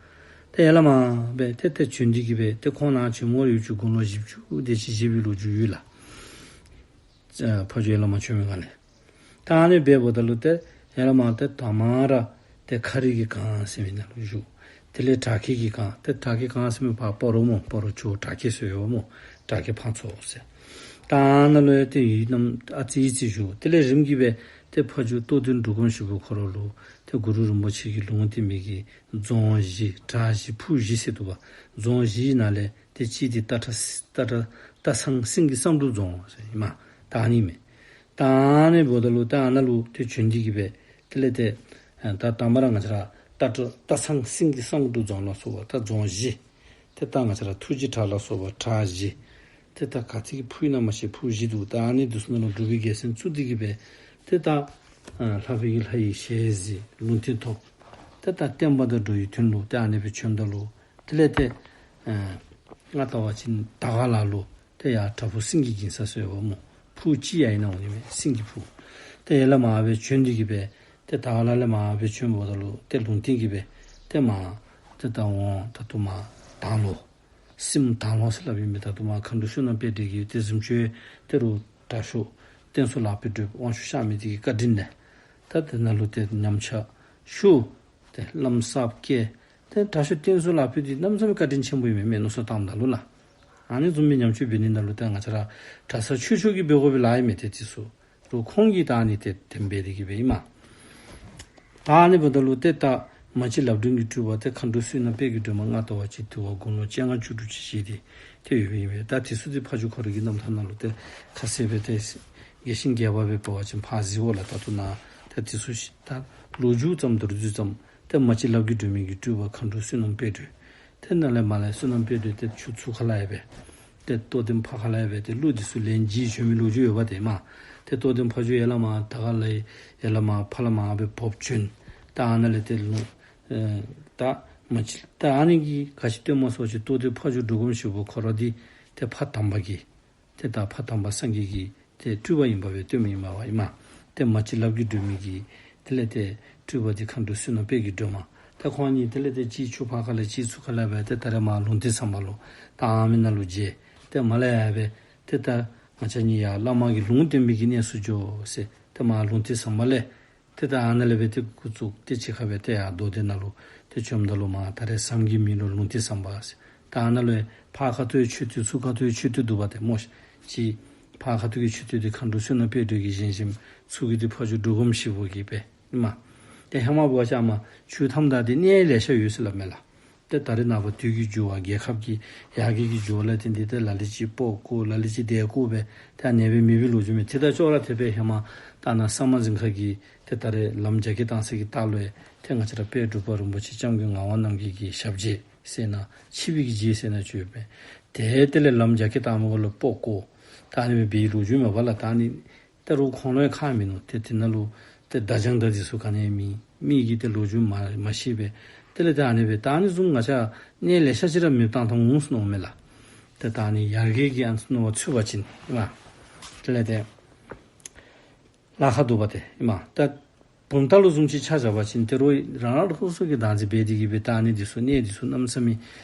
ཏེ་ཡར་ལས་མར་སྦེ་ཏེ་ཏེ་བྱོན་ཏེ་གིས་སྦེ་ཏེ་ཁོང་ནཱ་བྱོན་མི་ཡོད་ཅུང་དགུང་ལོ་བཞི་བཅུ་དེ་ཅིག་བཞེས་པའི་ལོ་རྒྱུས་ཡོད་ལགས། ཨ་ཕ་ཇོ་ཡར་ལས་མར་བྱོན་མི་ག་ལས། ད་ཨ་ནི་སྦེ་འབདཝ་ད་ལུ་ཏེ་ཡར་ལས་མར་ཏེ་དང་པ་ར་ཏེ་ཁ་རི་གི་གངས་ཟེར་མི་ནང་ལུ་བཞུགས། དེ་ལས་བྲག་སྐས་ཀྱི་གངས། ཏེ་བྲག་སྐས་གངས་ཟེར་མི་ཕར་སྤ་རོ་སྨོ། སྤ་རོ་ཇོ་བོ་བྲག་སྐས་ཟེར་ཡོད་སྨོ། བྲག་སྐས་ཕང་ཚོ་ཟེར། ད་ཨ་ནཱ་ལུ་ཡང་ཏེ་ཡུན་ནམ་ཨ་ཙི་ཙི་བཞུགས། དེ་ལས་རིམ་གྱིས་སྦེ་ཏེ་ཕ་ཇོ་རྟོགས་ལྡན་འབྲུག་སྒོམ་ཞིག་པོ་ཁོ་ར་ལུ་ཏེ་གུ་རུ་རིན་པོ་ཆེ་གིས་ལུང་བསྟན་མི་གི་རྫོང་བཞི་བྲག་བཞི་ཕུག་བཞི་ཟེར་འདུག་པ། རྫོང་བཞིའི་ནང་ལས་ཏེ་གཅིག་འདི་སྟག་ཁྲ་སྟག་ཁྲ་སྟག་ཚང་སེང་གེ་བསམ་གྲུབ་རྫོང་ཟེར་ཨིན་མས། ད་ཨ་ནི་མས། ད་ཨ་ནི་འབདཝ་ད་ལུ་ད་ཨ་ནཱ་ལུ་ཏེ་བྱོན་ཏེ་གིས་སྦེ་དེ་ལས་ཏེ་ཨ་ད་དང་པ་ར་ང་བཅས་ར་སྟག་ཁྲ་སྟག་ཚང་སེང་གེ་བསམ་གྲུབ་རྫོང་ལ་སོགས་པ་ད་རྫོང་བཞི། ཏེ་ད་ང་བཅས་ར་ཐུགས་རྗེ་བྲག་ལ་སོགས་པ་བྲག་བཞི། ཏེ་ད་ག་ཅི་གི་ཕུག་ཨིན་ན་མ་ཤེས། ཕུག་བཞི་འདུག། ད་ཨ་ནི་འདི་ཚུ་ནང་ལུ་འབྲུག་པའི་རྒྱལ་མཚན་བཙུགས་ཏེ་གིས་སྦེ་ཏེ་ད་ཨ་ལྷ་པའི་གི་ལྷ་ཡི་ཞལ་གཟིགས་ལུང་བསྟན་ཐོབ། ཏེ་ ད་བསྟན་པ་དང་འགྲོ་བའི་དོན་ལུ་ཏེ་ཨ་ནི་སྦེ་བྱོནམ་ད་ལུ་དེ་ལས་ཏེ་ཨ་ང་བལྟ་བ་ཅིན་དར་དཀར་ལ་ལུ་ཏེ་ཡར་བྲག་ཕུག་སེང་གེ་འགྱིང་ས་ཟེར་བ་སྨོ། ཕུག་གཅིག་ཡང་ཨིན་ན་འོང་ནི་མས། སེང་གེ་ཕུག། ཏེ་ཡར་ལས་མར་སྦེ་བྱོན་ཏེ་གིས་སྦེ་ཏེ་དར་དཀར་ལ་ལས་མར་སྦེ་བྱོནམ་ད་ལུ་ཏེ་ལུང་བསྟན་གྱིས་སྦེ་ཏེ་མར་ཏེ་ད་འོང་ད་ལྟོ་མར་དང་ལོ་སྲིནམ་དང་ལོ་ཟེར་སླབ་ཨིན་པས། ད་ལྟོ་མར་མཁའ་འགྲོ་བསོད་ནམས་དཔལ་ལྡན་གྱིས་ཏེ་གཟིམ་ཅུང་ཏེ་རུ་དྲག་ཤོས་བསྟན་འཛིན་ལག་པའི་སྒྲུབ་དབང་ཕྱུག་གཤགས་མི་དེ་གི་བཀའ་དྲིན་ལས་ད་དེ་ནང་ལུ་ཏེ་ཉམས་ཆག་ཞུ། ཏེ་བླམ་གསརཔ་བསྐོ། ཏེ་དྲག་ཤོས་བསྟན་འཛིན་ལག་པའི་དེ་གནམ་མེད་ས་མེད་བཀའ་དྲིན་ཆེན་པོ་ཨིན་མས་མནོ་བསམ་བཏངམ་ད་ལུ་ལགས། ཨ་ནི་བཟུམ་མའི་ཉམས་བཅོས་འབད་ནི་ནང་ལུ་ཏེ་ང་བཅས་ར་གྲྭ་ཚང་ཆོས་ཕྱོགས་ཀྱིས་འབད་དགོ་པའི་ལཱ་ཨིན་མས། ཏེ་དེ་ཚུ་རུ་ཁོང་གིས་ད་ཨ་ནི་ཏེ་དེ་སྦེ་འབད་དེ་གིས་སྦེ་ཨིན་མས། ད་ཨ་ནི་འབདཝ་ད་ལུ་ཏེ་ད་མ་གཅིག་ལག་སྒྲོན་གྱི་སྤྲུལ་པ་ཏེ་མཁའ་འགྲོ་བསོད་ནམས་དཔལ་གྱི་སྒྲོན་མ་ང་བལྟ་བ་ཅིན་དུས་དགུང་ལོ་བཅོ་ལྔ་བཅུ་དྲུག་ཅིག་ཅིག་ཏེ་ཏེ་ཡོདཔ་ཨིན་པས། ད་དེ་ཚུ་ཏེ་ཕ་ཇོ་ཁོ་ར་གི་རྣམ་ཐར་ནང་ལུ་ཏེ་ཁ་གསལ་སྦེ་ཏེ་རྒྱས་ཤིང་རྒྱས་པ་སྦེ་འབད་བ་ཅིན་ཕར་གཟིགས་འོང་ལགས། ད་ལྟོ་ནཱ་ད་དེ་ཚུ་ཞིབ་ད་ལོ་རྒྱུས་ཙམ་མདོར་བསྡུས་ཙམ་ཏེ་མ་གཅིག་ལག་གི་སྒྲོན་མའི་གི་སྤྲུལ་པ་མཁའ་འགྲོ་བསོད་ནམས་དཔལ་སྒྲོན། ཏེ་ནཱ་ལས་མར་ལས་བསོད་ནམས་དཔལ་སྒྲོན་ཏེ་ཆུ་ཚུར་ཁ་ལས་ཡར་སྦེ་ཏེ་རྟོགས་ལྡན་ཕར་ཁ་ལས་ཡར་སྦེ་ཏེ་ཀླུ་འདི་ཚུ་ལན་བརྒྱད་བྱོན་མི་ལོ་རྒྱུས་ཡོདཔ་ཏེ་མས། ཏེ་རྟོགས་ལྡན་ཕ་ཇོ་ཡར་ལས་མར་དར་དཀར་ལས་ཡར་ལས་མར་ཕར་ལས་མར་སྦེ་བབས་བྱོན། ད་ཨ་ནཱ་ལས་ཏེ་ལུང་ཨེ་ད་མ་གཅིག་ད་ཨ་ནི་གིས་ག་ཅི་སྟོནམ་སྨོ་ཟེར་བ་ཅིན་རྟོགས་ལྡན་ཕ་ཇོ་འབྲུག་སྒོམ་ཞིག་པོ་ཁོ་ར་འདི་ཏེ་ཕ་དམ་པ་གི་ཏེ་ད་ཕ་དམ་པ་སངས་རྒྱས་ཀྱི་ཏེ་སྤྲུལ་པ་ཨིན་པ་སྦེ་སྟོནམ་ཨིན་མས་པ་ཨིན་མས། ཏེ་མ་གཅིག་ལག་གི་སྒྲོན་མའི་གི་དེ་ལས་ཏེ་སྤྲུལ་པ་འདི་མཁའ་འགྲོ་བསོད་ནམས་དཔལ་གྱི་སྒྲོན་མ། ཏེ་ཁོང་གཉིས་དེ་ལས་ཏེ་གཅིག་ཆུ་ཕར་ཁ་ལས་གཅིག་ཚུར་ཁ་ལས་སྦེ་ཏེ་ད་རེས་མར་ལུང་བསྟན་ཟམ་པ་ལུ་ད་ཨ་མི་ནང་ལུ་མཇལ། ཏེ་མར་ལས་ཡར་སྦེ་ཏེ་ད་ང་བཅས་གཉིས་ཡར་བླ་མ་གི་ལུང་བསྟན་པའི་གི་གནས་སུ་འགྱོ་ཟེར་ཏེ་མར་ལུང་བསྟན་ཟམ་པ་ལས་ཏེ་ད་ཨ་ནཱ་ལས་སྦེ་ཏེ་འགོ་བཙུགས་ཏེ་གཅིག་ཁར་སྦེ་ཏེ་ཡར་རྡོ་སྡེ་ནང་ལུ་ཏེ་བྱོནམ་ད་ལུ་མར་ད་རེས་ཟམ་གྱི་མིང་ལུ་ལུང་བསྟན་ཟམ་པ་ཟེར། ད་ཨ་ནཱ་ལུ་ཕར་ཁ་ཐུག་མཆོད་རྟེན་ཚུར་ཁ་ཐུག་མཆོད་རྟེན་འདུག་པ་ཏེ་སྨོ་ཤིག། ཕར་ཁ་ཐུག་གི་མཆོད་རྟེན་འདི་མཁའ་འགྲོ་བསོད་ནམས་དཔལ་སྒྲོན་གྱིས་བཞེངས་བཞེངསམ་ཚུར་གི་འདི་ཕ་ཇོ་འབྲུག་སྒོམ་ཞིག་པོ་གིས་སྦེ་ཨིན་མས། ཏེ་ཧེ་མ་འབད་བ་ཅིན་ཨ་མར་ཆུ་མཐའམ་དང་འདི་གནས་ལེ་ཤ་ཡོད་ཟེར་སླབ་མས་ལགས། ཏེ་ད་རེས་ནངས་པ་དུས་ཀྱི་འགྱུར་བ་རྒྱལ་ཁབ་ཀྱི་ཡར་རྒྱས་ཀྱི་འགྱུར་བ་ལས་བརྟེན་ཏེ་ཏེ་ལ་ལུ་ཅིག་སྤོ་བཀོ་ལ་ལུ་ཅིག་བསྡད་བཀོ་སྦེ་ཏེ་ཨ་ནེ་སྦེ་མེདཔ་སྦེ་ལོ་རྒྱུས་མས། ཏེ་ད་ཅོག་ར་འཐདཔ་སྦེ་ཧེ་མ་ད་ནཱ་ས་དམར་རྫིང་ཁ་གི་ཏེ་ད་རེས་ལམ་རྒྱ་སྐྱེད་བཏང་ས་གི་ལྟག་ལུ་ཡང་ཏེ་ང་བཅས་ར་དཔལ་འབྲུག་པ་རིན་པོ་ཆེ་སྐྱབས་མགོན་ངག་དབང་རྣམ་རྒྱལ་གྱི་ཞབས་རྗེས་ཟེར་ན་ཆིབས་པའི་གི་རྗེས་ཟེར་ན་ཅིག་ཡོད་པས། ཏེ་དེ་ལས་ལམ་རྒྱ་སྐྱེད་བཏང་མི་གུ་ལུ་སྤོ་བཀོ་ད་ཨ་ནེ་སྦེ་འབད་བའི་ལོ་རྒྱུས་མས་པ་ལགས། ད་ཨ་ནི་ད་རུང་ཁོང་ལུ་ཡང་ཁག་མིན་ནུག། ཏེ་དེ་ནང་ལུ་ཏེ་བརྡ་བྱང་དང་འདི་ཚུ་ག་ནི་ཡང་མེད། མི་གིས་ཏེ་ལོ་རྒྱུས་མ་མ་ཤེས་པས། དེ་ལས་ཏེ་ཨ་ནི་སྦེ་ད་ཨ་ནི་བཟུམ་ང་བཅས་གནས་ལེ་ཤ་ཅིག་ར་མེདཔ་བཏང་བཏངམ་འོང་ཟེར་མནོཝ་མས་ལགས། ཏེ་ད་ཨ་ནི་ཡར་རྒྱས་ཀྱི་ཨ་ནི་མནོ་བ་ཚུད་པ་ཅིན་ཨིན་མས། དེ་ལས་ཏེ་ལཱ་ཁག་འདུག་པ་ཏེ་ཨིན་མས། ད་བུམ་ཐང་ལུ་བཟུམ་ཅིག་ཆ་བཞག་པ་ཅིན་ཏེ་རོགས་རང་རང་སོ་སོ་གི་བདག་འཛིན་འབད་དེ་གིས་སྦེ་ད་ཨ་ནི་འདི་ཚུ་གནས་འདི་ཚུ་གནམ་མེད་ས་མེད་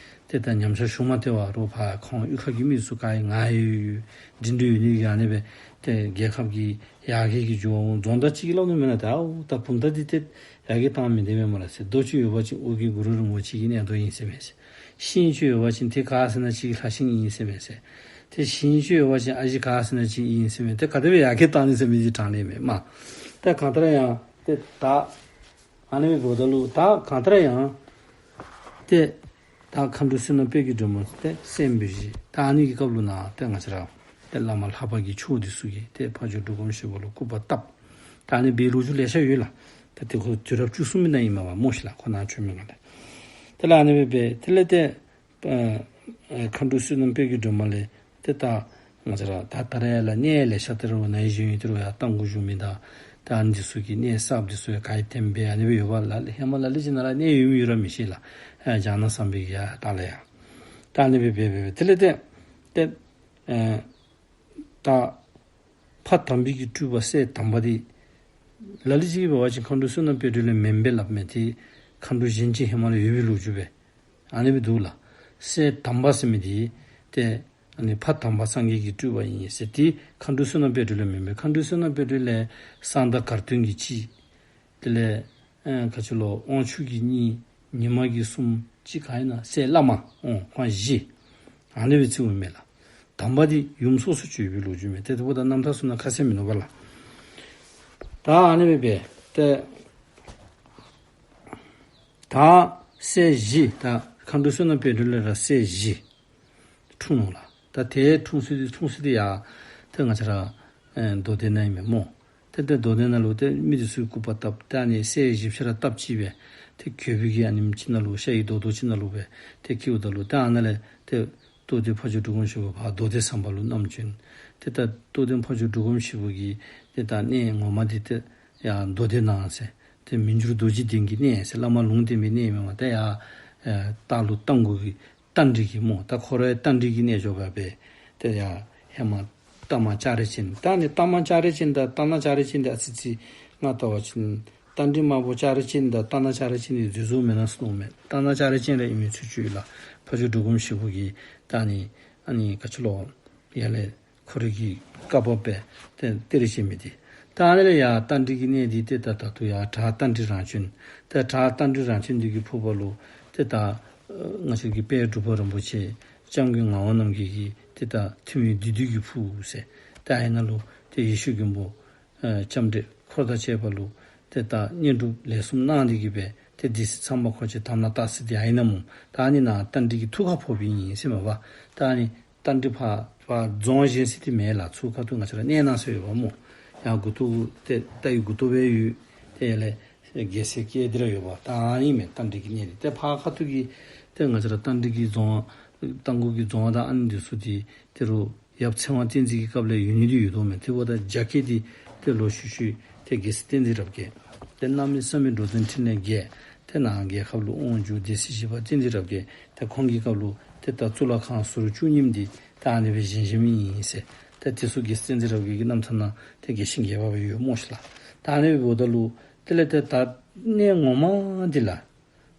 ཏེ་ད་ཉམས་ཆག་ཞུགས་མ་སྟེར་བར་རོགས་ཕར་ཁོང་གཡུས་ཁ་གི་མི་ཚུ་ག་ཡོད་ང་ཡོད་ཡོད་འདི་འདྲ་ཡོད་ནི་གིས་ཨ་ནི་སྦེ་ཏེ་རྒྱལ་ཁབ་ཀྱི་ཡར་རྒྱས་ཀྱི་འགྱོ་འོང་། རྫོང་བདག་ཅིག་གིས་སླབ་ནི་མེན་ན། ད་ཨོ་ད་བུམ་ཐང་འདི་ཏེ་ཡར་རྒྱས་བཏང་མི་བདེ་མས་སྨོ་ལགས་ཟེར། རྡོ་ཅིག་ཡོད་པ་ཅིན་ཨོ་རྒྱན་གུ་རུ་རིན་པོ་ཆེ་གི་གནས་རྡོ་ཨིན་ཟེར་མས་ཟེར། ཤིང་ཅིག་ཡོད་པ་ཅིན་ཏེ་ག་ཟེར་ན་ཅིག་ལྷ་ཤིང་ཨིན་ཟེར་མས་ཟེར། ཏེ་ཤིང་ཅིག་ཡོད་པ་ཅིན་ཨ་ཞེ་ག་ཟེར་ན་ཅིག་ཨིན་ཟེར་མས། ཏེ་ག་དེ་སྦེ་ཡར་རྒྱས་བཏང་ནི་ཟེར་མི་འདི་དྲང་ནི་མས་སྨོ། ཏེ་གང་ལྟར་ཡང་ཏེ་ད་ཨ་ནི་སྦེ་འབདཝ་ད་ལུ་ད་གང་ལྟར་ཡང་ཏེ་ད་མཁའ་འགྲོ་བསོད་ནམས་དཔལ་གྱི་སྒྲོན་མ་ཏེ་སྲས་འབུལ་བཞེས། ད་ཨ་ནི་གི་སྐབས་ལུ་ནཱ་ཏེ་ང་བཅས་ར་ཏེ་བླ་མ་ལྷ་པ་གི་ཕྱོགས་འདི་ཚུ་གིས་ཏེ་ཕ་ཇོ་འབྲུག་སྒོམ་ཞིག་པོ་ལུ་སྐུར་པ་བཏབ། ད་ཨ་ནི་སྦེ་ལོ་རྒྱུས་ལེ་ཤ་ཡོད་ལགས། ད་ཏེ་ཁོ་དུས་རབས་བཅུ་གསུམ་པའི་ནང་ཨིན་མས་པ་སྨོ་ཤིག་ལགས། ཁོ་ནཱ་བྱོན་མི་ག་ལས། དེ་ལས་ཨ་ནི་སྦེ་འབད་དེ་ལས་ཏེ་ཨ་ཨ་མཁའ་འགྲོ་བསོད་ནམས་དཔལ་གྱི་སྒྲོན་མ་ལས་ཏེ་ད་ང་བཅས་ར་ད་ད་རེས་ལགས་གནས་ལེ་ཤ་ཏེ་རོགས་ནཱ་གཞན་ཡོད་ཏེ་རོགས་ཡར་རྟ་མགོ་བཞུགས་མི་དང་ད་ཨ་ནི་འདི་ཚུ་གི་གནས་གསརཔ་འདི་ཚུ་ཡང་ག་ཡོད་དེམ་སྦེ་ཨ་ནི་སྦེ་ཡོད་པ་ལགས། ཧེ་མ་ལ་ལུ་ཅིག་ནཱ་ར་གནས་ཡོད་མི་ཡོད་ར་མི་ཤེས་ལགས། ཨ་ལྗང་ནག་ཟམ་པའི་གི་ཡར་ལྟག་ལས་ཡར་ད་ཨ་ནི་སྦེ་འབད་འབད་འབད་དེ་ལས་ཏེ་ཏེ་ཨ་ད་ཕ་དམ་པའི་གི་སྤྲུལ་པ་སྲས་དམ་པ་འདི་ལ་ལུ་ཅིག་གིས་འབད་བ་ཅིན་མཁའ་འགྲོ་བསོད་ནམས་དཔལ་སྒྲོན་ལས་མེན་པས་སླབ་མས། ཏེ་མཁའ་འགྲོ་གཞན་ཅིག་ཧེ་མ་ལས་ཡོད་པའི་ལོ་རྒྱུས་སྦེ་ཨ་ནི་སྦེ་འདུག་ལགས། སྲས་དམ་པ་ཟེར་མི་འདི་ཏེ་ཨ་ནི་ཕ་དམ་པ་སངས་རྒྱས་ཀྱི་སྤྲུལ་པ་ཨིན་ཟེར། ཏེ་མཁའ་འགྲོ་བསོད་ནམས་དཔལ་སྒྲོན་ལས་མེན་པས། མཁའ་འགྲོ་བསོད་ནམས་དཔལ་སྒྲོན་ལས་གསང་བདག་གར་སྟོན་གྱི་གཅིག། དེ་ལས་ཨ་ག་ཅི་ལོ་དབང་ཕྱུག་གི་གཉིས། ཉི་མ་གི་གསུམ། གཅིག་ག་ཨིན་ན་སྲས་བླ་མ་ཨོ་ཁོང་བཞི། ཨ་ནི་སྦེ་བརྩིཝ་མས་ལགས། དམ་པ་འདི་ཡུམ་སོ་སོ་ཅིག་ཡོད་པའི་ལོ་རྒྱུས་མས། ཏེ་དེ་འབདཝ་ད་རྣམ་ཐར་ཚུ་ནང་ཁ་གསལ་མིན་ནུག་པ་ལགས། ད་ཨ་ནི་སྦེ་འབད་ཏེ་ད་སྲས་བཞི་ད་མཁའ་འགྲོ་བསོད་ནམས་དཔལ་སྒྲོན་ལས་ར་སྲས་བཞི་འཁྲུངས་ནུག་ལགས། ད་ཏེ་འཁྲུངས་ས་འདི་འཁྲུངས་ས་འདི་ཡར་ཏེ་ང་བཅས་ར་ཨེ་མདོ་སྡེ་ནང་ཨིན་མས་སྨོ། ཏེ་ཏེ་མདོ་སྡེ་ནང་ལུ་ཏེ་མི་འདི་ཚུ་གིས་སྐུར་པ་བཏབ། ཏེ་ཨ་ནི་སྲས་བཞི་ཆ་ར་སྟབས་གཅིག་སྦེ་ཏེ་གྱོད་པའི་གི་ཨ་ནེམ་ཅིག་ནང་ལུ་ཤ་ཡི་རྡོག་རྡོག་ཅིག་ནང་ལུ་སྦེ་ཏེ་སྐྱེཝ་ད་ལུ་ཏེ་ཨ་ནཱ་ལས་ཏེ་རྟོགས་ལྡན་ཕ་ཇོ་འབྲུག་སྒོམ་ཞིག་པོ་ཕར་མདོ་སྡེ་ཟམ་པ་ལུ་བསྣམས་བྱོན། ཏེ་ད་རྟོགས་ལྡན་ཕ་ཇོ་འབྲུག་སྒོམ་ཞིག་པོ་གི་ཏེ་ད་གནས་ངོ་མ་འདི་ཏེ་ཡར་མདོ་སྡེ་ནང་ཟེར། ཏེ་མི་འགྱུར་རྡོ་རྗེ་གདན་གྱི་གནས་ཟེར་བླ་མ་ལུང་བསྟན་པའི་གནས་མེན་པ། ཏེ་ཡར་ཨེ་སྟག་ལུང་རྟ་མགོ་གི་རྟ་མགྲིན་གྱི་སྨོ། ད་ཁོ་རའི་རྟ་མགྲིན་གྱི་གནས་འགྱོ་བ་སྦེ་ཏེ་ཡར་ཧེ་མ་རྟ་དམག་ལྕགས་རི་ཅན། ད་ཨ་ནི་རྟ་དམག་ལྕགས་རི་ཅན་དང་རྟ་ནག་ལྕགས་རི་ཅན་འདི་ཨ་ཙི་ཙི་ང་ལྟ་བ་ཅིན་རྟ་མགྲིན་དམར་པོ་ལྕགས་རི་ཅན་དང་རྟ་ནག་ལྕགས་རི་ཅན་འདི་འདི་ཚུ་མེན་ན་ཟེར་མནོཝ་མས། རྟ་ནག་ལྕགས་རི་ཅན་ར་ཨིན་མི་ཚུལ་ཅིག་ཡོད་ལགས། ཕ་ཇོ་འབྲུག་སྒོམ་ཞིག་པོ་གིས་ད་ཨ་ནི་ཨ་ནི་ག་ཅི་ལོ་ཡར་ལས་ཁོ་རའི་གི་བཀའ་བབས་སྦེ་ཏེ་གཏེར་བྱིན་མི་འདི། ད་ཨ་ནི་ལས་ཡར་རྟ་མགྲིན་གྱི་གནས་འདི་ཏེ་ད་ད་ལྟོ་ཡར་བྲག་རྟ་མགྲིན་རང་བྱོན། ཏེ་བྲག་རྟ་མགྲིན་རང་བྱོན་འདི་གི་ཕུག་པ་ལུ་ཏེ་ད་ཨ་ང་བཅས་ཀྱི་དཔལ་འབྲུག་པ་རིན་པོ་ཆེ་སྐྱབས་མགོན་ངག་དབང་རྣམ་རྒྱལ་གྱི་ཏེ་ད་ཐུན་མིན་བདུད་འདུལ་གྱི་ཕུག་ཟེར། ཏེ་ཨ་ནཱ་ལུ་ཏེ་ཡེ་ཤེས་མགོན་པོ་ཨ་ལྕམ་དྲལ་འཁོར་དང་བཅས་པ་ལུ་ཏེ་ད་བསྙེན་སྒྲུབ་ལས་གསུམ་གནང་འདི་གིས་སྦེ་ཏེ་སྡེ་སྲིད་གཙང་པ་འཁོར་བཅས་དམ་ལ་བཏགས་ཟེར་འདི་ཨ་ནཱ་སྨོ། ད་ཨ་ནི་ནཱ་རྟ་མགྲིན་གྱི་ཐུགས་ཁར་ཕོགཔ་ཨིན་ཟེར་མས་པ། ད་ཨ་ནི་རྟ་མགྲིན་ཕར་ཕར་རྫོང་བཞེངས་ས་འདི་མེན་ལགས། ཚུར་ཁ་ཐུག་ང་བཅས་ར་གནས་གནང་ས་ཡོདཔ་སྨོ། ཡར་མགུ་ཏོ་ཏེ་རྟ་གི་མགུ་ཏོ་སྦེ་ཡོད། ཏེ་ཡར་ལས་རྒྱལ་སྲས་སྐྱེས་འདི་ར་ཡོདཔ། ད་ཨ་ནི་མས་རྟ་མགྲིན་གྱི་གནས་འདི། ཏེ་ཕར་ཁ་ཐུག་གི་ཏེ་ང་བཅས་ར་རྟ་མགྲིན་གྱི་རྫོང་རྟ་མགོ་གི་རྫོང་དང་ཨ་ནི་འདི་ཚུ་འདི་ད་རུང་ཡབ་ཚེ་དབང་བསྟན་འཛིན་གྱི་སྐབས་ལས་ཡོད་ནི་འདི་ཡོད་དོ་མས། ཏེ་འབདཝ་ད་རྒྱ་བསྐྱེད་འདི་ཏེ་ལོག་ཤུལ་ཤུལ་ཏེ་རྒྱལ་སྲས་བསྟན་འཛིན་རབ་རྒྱས་ཏེ་གནམ་མེད་ས་མེད་འགྲོ་དོན་འཕྲིན་ལས་རྒྱས། ཏེ་ནཱ་རྒྱལ་ཁབ་ལུ་དབང་བསྒྱུར་སྡེ་སྲིད་བཞི་པ་བསྟན་འཛིན་རབ་རྒྱས། ཏེ་ཁོང་གི་སྐབས་ལུ་ཏེ་ད་གཙུག་ལག་ཁང་ཟུར་བཅུ་གཉིས་འདི་ད་ཨ་ནི་སྦེ་བཞེངས་བཞེངསམ་ཨིན་ཟེར། ཏེ་དེ་ཚུ་རྒྱལ་སྲས་བསྟན་འཛིན་རབ་རྒྱས་ཀྱི་རྣམ་ཐར་ནང་ཏེ་རྒྱས་ཤིང་རྒྱས་པ་སྦེ་ཡོད་སྨོ་ཤེ་ལགས། ད་ཨ་ནི་སྦེ་འབདཝ་ད་ལུ་དེ་ལས་ཏེ་ད་གནས་ངོ་མ་འདི་ལགས།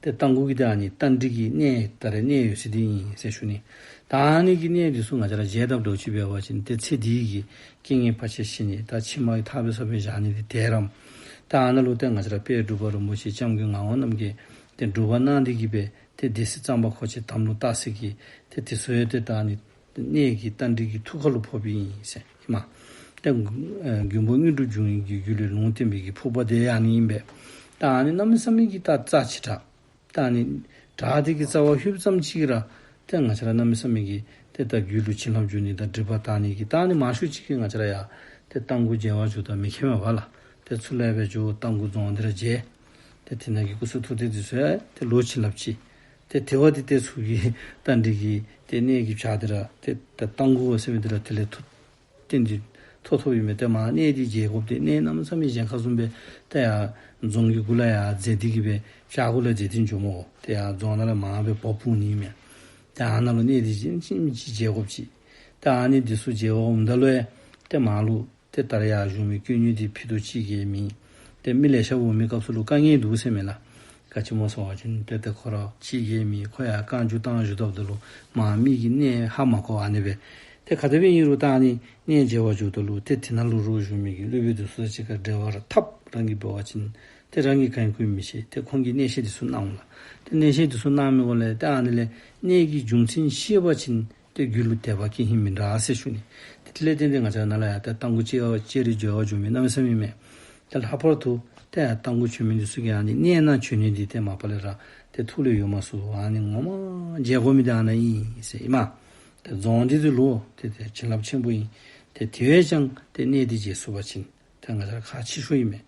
ཏེ་རྟ་མགོ་གི་ད་ཨ་ནི་རྟ་མགྲིན་གྱི་གནས་ད་རེས་གནས་ཡོད་ས་འདི་ཨིན་ཟེར་ཞུ་ནི། ད་ཨ་ནི་གི་གནས་འདི་ཚུ་ང་བཅས་ར་མཇལ་དཔ་འདྲཝ་ཅིག་འབད་བ་ཅིན་ཏེ་ཚེ་འདི་གི་རྐྱེན་ངན་བར་ཆད་ཞི་ནི་དང་ཕྱི་མ་གི་ཐར་པའི་ས་བོན་བཞག་ནི་འདི་དེ་ར་མས། ད་ཨ་ནཱ་ལུ་ཏེ་ང་བཅས་ར་དཔལ་འབྲུག་པ་རིན་པོ་ཆེ་སྐྱབས་མགོན་ངག་དབང་རྣམ་རྒྱལ་ཏེ་སྒྲུབ་པ་གནང་འདི་གིས་སྦེ་ཏེ་སྡེ་སྲིད་གཙང་པ་འཁོར་བཅས་དམ་ལུ་བཏགས་ཟེར་གི་ཏེ་དེ་ཚུ་ཡང་ཏེ་ད་ཨ་ནི་གནས་ཀྱི་རྟ་མགྲིན་གྱི་ཐུགས་ཁ་ལུ་ཕོགཔ་ཨིན་ཟེར་ཨིན་མས། ཏེ་ཨ་མགོན་པོ་དངོས་གྲུབ་འབྱུང་བའི་གི་རྒྱུད་ལས་ལུང་བསྟན་པའི་གི་ཕུག་པ་འདི་ཨ་ནི་ཨིན་པས། ད་ཨ་ནི་གནམ་མེད་ས་མེད་ཀྱི་ད་རྩ་ཆེ་དྲགས། ད་ཨ་ནི་བྲག་འདི་གི་རྩ་བར་ལྷོདཔ་ཙམ་ཅིག་ར་ཏེ་ང་བཅས་ར་གནམ་མེད་ས་མེད་ཀྱི་ཏེ་ད་རྒྱུད་ལུ་བྱིན་རླབས་འཇུག་ནི་དང་སྒྲིབ་པ་དག་ནི་གི་ད་ཨ་ནི་མང་ཤོས་ཅིག་གིས་ང་བཅས་ར་ཡར་ཏེ་རྟ་མགོ་མཇལ་བར་འགྱོཝ་ད་མི་མཁྱེནམ་མས་པ་ལགས། ཏེ་ཚུར་ལས་སྦེ་འགྱོ་རྟ་མགོ་རྫོང་འདི་ར་མཇལ། ཏེ་དེ་ནང་གི་སྐུ་གསུང་ཐུགས་རྟེན་འདི་ཚུ་ཡང་ཏེ་ལོག་བྱིན་རླབས་ཅིག། ཏེ་དེ་བ་འདི་ཏེ་ཚུར་གྱི་རྟ་མགྲིན་གྱི་ཏེ་གནས་ཀྱི་བྱག་འདི་ར་ཏེ་ད་རྟ་མགོ་ཟེར་མི་འདི་ར་དེ་ལས་ཐུགས་རྟེན་འདི་ཐོབ་ཐོབ་ཨིན་མས། ཏེ་མར་གནས་འདི་མཇལ་དགོཔ་འདི་གནས་གནམ་མེད་ས་མེད་གཞན་ཁར་བཟུམ་སྦེ་ཏེ་ཡར་རྫོང་གི་གུ་ལས་ཡར་འཛེགས་ཏེ་གི་སྦེ་བྱག་གུ་ལས་འཛེགས་ཏེ་འགྱོཝ་མས། ཏེ་ཡར་རྫོང་ནང་ལས་མར་སྦེ་འབབ་འོང་ནི་མས། ཏེ་ཨ་ནཱ་ལུ་གནས་འདི་ཅིག་ཅིག་མཇལ་དགོཔ་ཅིག། ཏེ་ཨ་ནི་འདི་ཚུ་མཇལ་བར་འོངམ་ད་ལུ་ཡང་ཏེ་མར་ལུ་ཏེ་ད་རེས་ཡར་བཞུགས་མི་དཀོན་གཉེར་འདི་ཕུད་རྡོག་གཅིག་གིས་མེད། ཏེ་མི་ལེ་ཤ་འོང་མི་སྐབས་སུ་ལུ་དཀའ་ངལ་འདུག་ཟེར་མས་ལགས། ག་ཅི་སྨོ་ཟེར་བ་ཅིན་ཏེ་ཏེ་ཁོ་ར་གཅིག་གིས་མེད། ཁོ་ཡར་བསྐང་འགྱུར་བཏང་བཞུགས་ད་ལུ་མར་མི་གིས་གནས་ཧ་མ་གོ་བར་ཨ་ནི་སྦེ། ཏེ་ག་དེ་སྦེ་ཨིན་རུང་ད་ཨ་ནི་གནས་མཇལ་བར་འགྱོཝ་ད་ལུ་ཏེ་དེ་ནང་ལུ་རོགས་བཞུགས་མི་གི་སློབ་དཔོན་འདི་ཚུ་དང་གཅིག་ཁར་འབྲེལ་བ་ར་འཐབ་རང་གིས་འབད་བ་ཅིན་ཏེ་རང་གིས་གང་ཡང་གོ་མི་ཤེས། ཏེ་ཁོང་གིས་གནས་བཤད་འདི་ཚུ་གནང་འོང་ལགས། ཏེ་གནས་བཤད་འདི་ཚུ་གནང་མི་འོང་ལས་ཏེ་ཨ་ནི་ལས་གནས་ཀྱི་རྒྱུ་མཚན་ཤེས་པ་ཅིན་ཏེ་རྒྱུད་ལུ་དད་པ་སྐྱེ་ནི་མི་འདྲ་ཟེར་ཞུ་ནི། ཏེ་དེ་ལས་བརྟེན་ཏེ་ང་བཅས་ནཱ་ལས་ཡར་ཏེ་རྟ་མགོ་ཅིག་ཡང་ཅིག་ར་མཇལ་བར་འགྱོ་མི་གནམ་མེད་ས་མེད་མས། ཏེ་ལྷག་པར་དུ་ཏེ་རྟ་མགོ་བྱོན་མི་འདི་ཚུ་གིས་ཨ་ནི་གནས་ནང་བྱོན་ནི་འདི་ཏེ་མ་པ་ལས་ར་ཏེ་ཐུགས་ལས་ཡོད་མ་ཚུགས། ཨ་ནི་ངོ་མ་མཇལ་དགོ་མི་འདི་ཨ་ནཱ་ཨིན་ཟེར་ཨིན་མས། ཏེ་རྫོང་འདི་ཚུ་ལུ་ཏེ་ཏེ་བྱིན་རླབས་ཆེན་པོ་ཨིན། ཏེ་དེ་བས་ཀྱང་ཏེ་གནས་འདི་མཇལ་ཚུགས་པ་ཅིན་ཏེ་ང་བཅས་ར་ཁག་ཆེ་ཤོས་ཨིན་མས།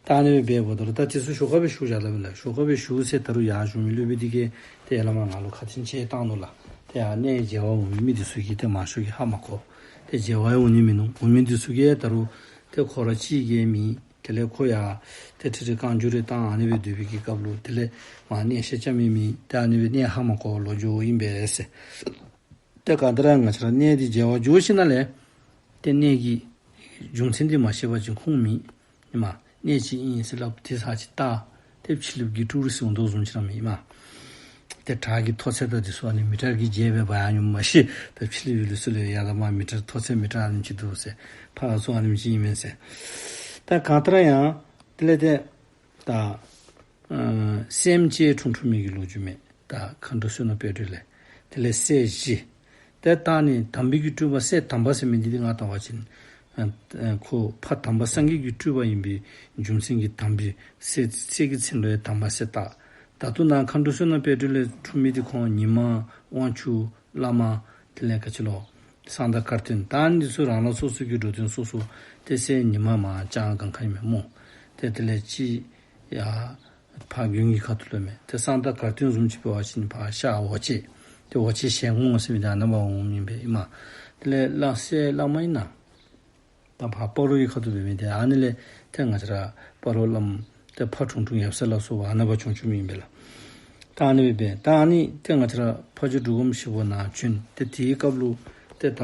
ད་ཨ་ནི་སྦེ་འབདཝ་ད་ལུ་ད་འདི་ཚུ་ཞོར་ཁར་སྦེ་ཞུ་བཞག་ད་སྦེ་ལགས། ཞོར་ཁར་སྦེ་ཞུ་ཟེར་ད་རུང་ཡར་བཞུགས་མི་སློབ་དཔོན་འདི་གིས་ཏེ་ཡར་ལས་མར་ང་ལུ་ཁ་འཕྲིན་ཅིག་བཏང་ནུག་ལགས། ཏེ་ཡར་གནས་མཇལ་བར་འོང་མི་འདི་ཚུ་གིས་ཏེ་མང་ཤོས་ཀྱིས་ཧ་མ་གོ། ཏེ་མཇལ་བར་འོང་ནི་མིན་ནུག། འོང་མི་འདི་ཚུ་གིས་ད་རུང་ཏེ་ཁོ་ར་གཅིག་གིས་མེད། དེ་ལས་ཁོ་ཡང་ཏེ་ཁྲིད་ཁྲིད་བསྐང་འགྱུར་རེ་བཏང་ཨ་ནི་སྦེ་སྡོད་པའི་གི་སྐབས་ལུ་དེ་ལས་མར་གནས་བཤད་རྐྱབ་མི་མེད། ཏེ་ཨ་ནི་སྦེ་གནས་ཧ་མ་གོ་ལོག་འགྱོཝ་ཨིན་པས་ཟེར། ཏེ་གང་ལྟར་ང་བཅས་ར་གནས་འདི་མཇལ་བར་འགྱོ་ཞིནམ་ལས་ཏེ་གནས་ཀྱི་རྒྱུ་མཚན་འདི་མ་ཤེས་པ་ཅིན་ཁུངས་མེད། ཨིན་མས། གནས་ཅིག་ཨིན་ཟེར་སླབ་ཏེ་ས་ཅིག་བལྟ། ཏེ་ཕྱི་གླིངཔ་གི་ཀྲུག་རི་ཟེར་འོང་དོ་བཟུམ་ཅིག་ར་མེན་ཨིན་མས། ཏེ་བྲག་གི་མཐོ་ཚད་དང་འདི་ཚུ་ཨ་ནི་མི་ཊར་གྱིས་འཇལ་སྦེ་འབག་ཡར་འོངམ་མ་གཞི་ད་ཕྱི་གླིངཔ་ཡུལ་ལུ་ཚུ་ལུ་ཡར་ད་མར་མི་ཊར་མཐོ་ཚད་མི་ཊར་ཨ་ནེམ་ཅིག་འདུག་ཟེར། ཕར་ཚུར་ཨ་ནེམ་ཅིག་ཨིན་མས་ཟེར། ད་གང་ལྟར་ཡང་དེ་ལས་ཏེ་ད་ཨ་སྲསམོ་ཅིག་འཁྲུངས་འཁྲུངས་མི་གི་ལོ་རྒྱུས་མས། ད་མཁའ་འགྲོ་བསོད་ནམས་དཔལ་སྒྲོན་ལས། དེ་ལས་སྲས་བཞི། ཏེ་ད་ཨ་ནི་དམ་པའི་གི་སྤྲུལ་པ་སྲས་དམ་པ་ཟེར་མི་འདི་ཏེ་ང་ལྟ་བ་ཅིན་ཨ་ཨ་ཁོ་ཕ་དམ་པ་སངས་རྒྱས་ཀྱི་སྤྲུལ་པ་ཨིན་པའི་རྒྱུ་མཚན་གྱིས་དམ་པའི་སྲས་སྲས་ཀྱི་མཚན་ལུ་ཡང་དམ་པ་ཟེར་བཏགས། ད་ལྟོ་ནཱ་མཁའ་འགྲོ་བསོད་ནམས་དཔལ་སྒྲོན་ལས་འཁྲུངས་མི་འདི་ཁོང་ཉི་མ་དབང་ཕྱུག་བླ་མ་དེ་ལས་ག་ཅི་ལོ་གསང་བདག་གར་སྟོན་ད་ཨ་ནི་འདི་ཚུ་རང་རང་སོ་སོ་གི་འགྲོ་དོན་སོ་སོ་ཏེ་སྲས་ཉི་མ་མར་ལྕང་སྒང་ཁ་ཨིན་མས་སྨོ། ཏེ་དེ་ལས་ཅིག་ཡར་ཕར་དགོན་གྱི་ཁ་ཐུག་ལུ་མས། ཏེ་གསང་བདག་གར་སྟོན་བཟུམ་ཅིག་འབད་བ་ཅིན་ཕར་ཤར་ཝ་ཅན། ཏེ་ཝ་ཅན་ཞལ་ངོ་ཟེར་མི་འདི་ཨ་ནཱ་ཕར་འོངམ་ཨིན་པས་ཨིན་མས། དེ་ལས་བླ་སྲས་བླ་མ་ཨིན་ན། ད་ཕར་སྤ་རོ་གི་ཁ་ཐུག་འབད་མི་འདི་ཨ་ནི་ལས་ཏེ་ང་བཅས་ར་སྤ་རོ་བླམ་ ཏེ་ཕ་ཁྲུང་ཁྲུང་ཡབ་སྲས་ལ་སོགས་པ་ཨ་ནཱ་ཕར་བྱོན་བྱོནམ་ཨིན་པས་ལགས། ད་ཨ་ནི་སྦེ་འབད་ད་ཨ་ནི་ཏེ་ང་བཅས་ར་ཕ་ཇོ་འབྲུག་སྒོམ་ཞིག་པོ་ནཱ་བྱོན་ཏེ་དེའི་སྐབས་ལུ་ཏེ་ད་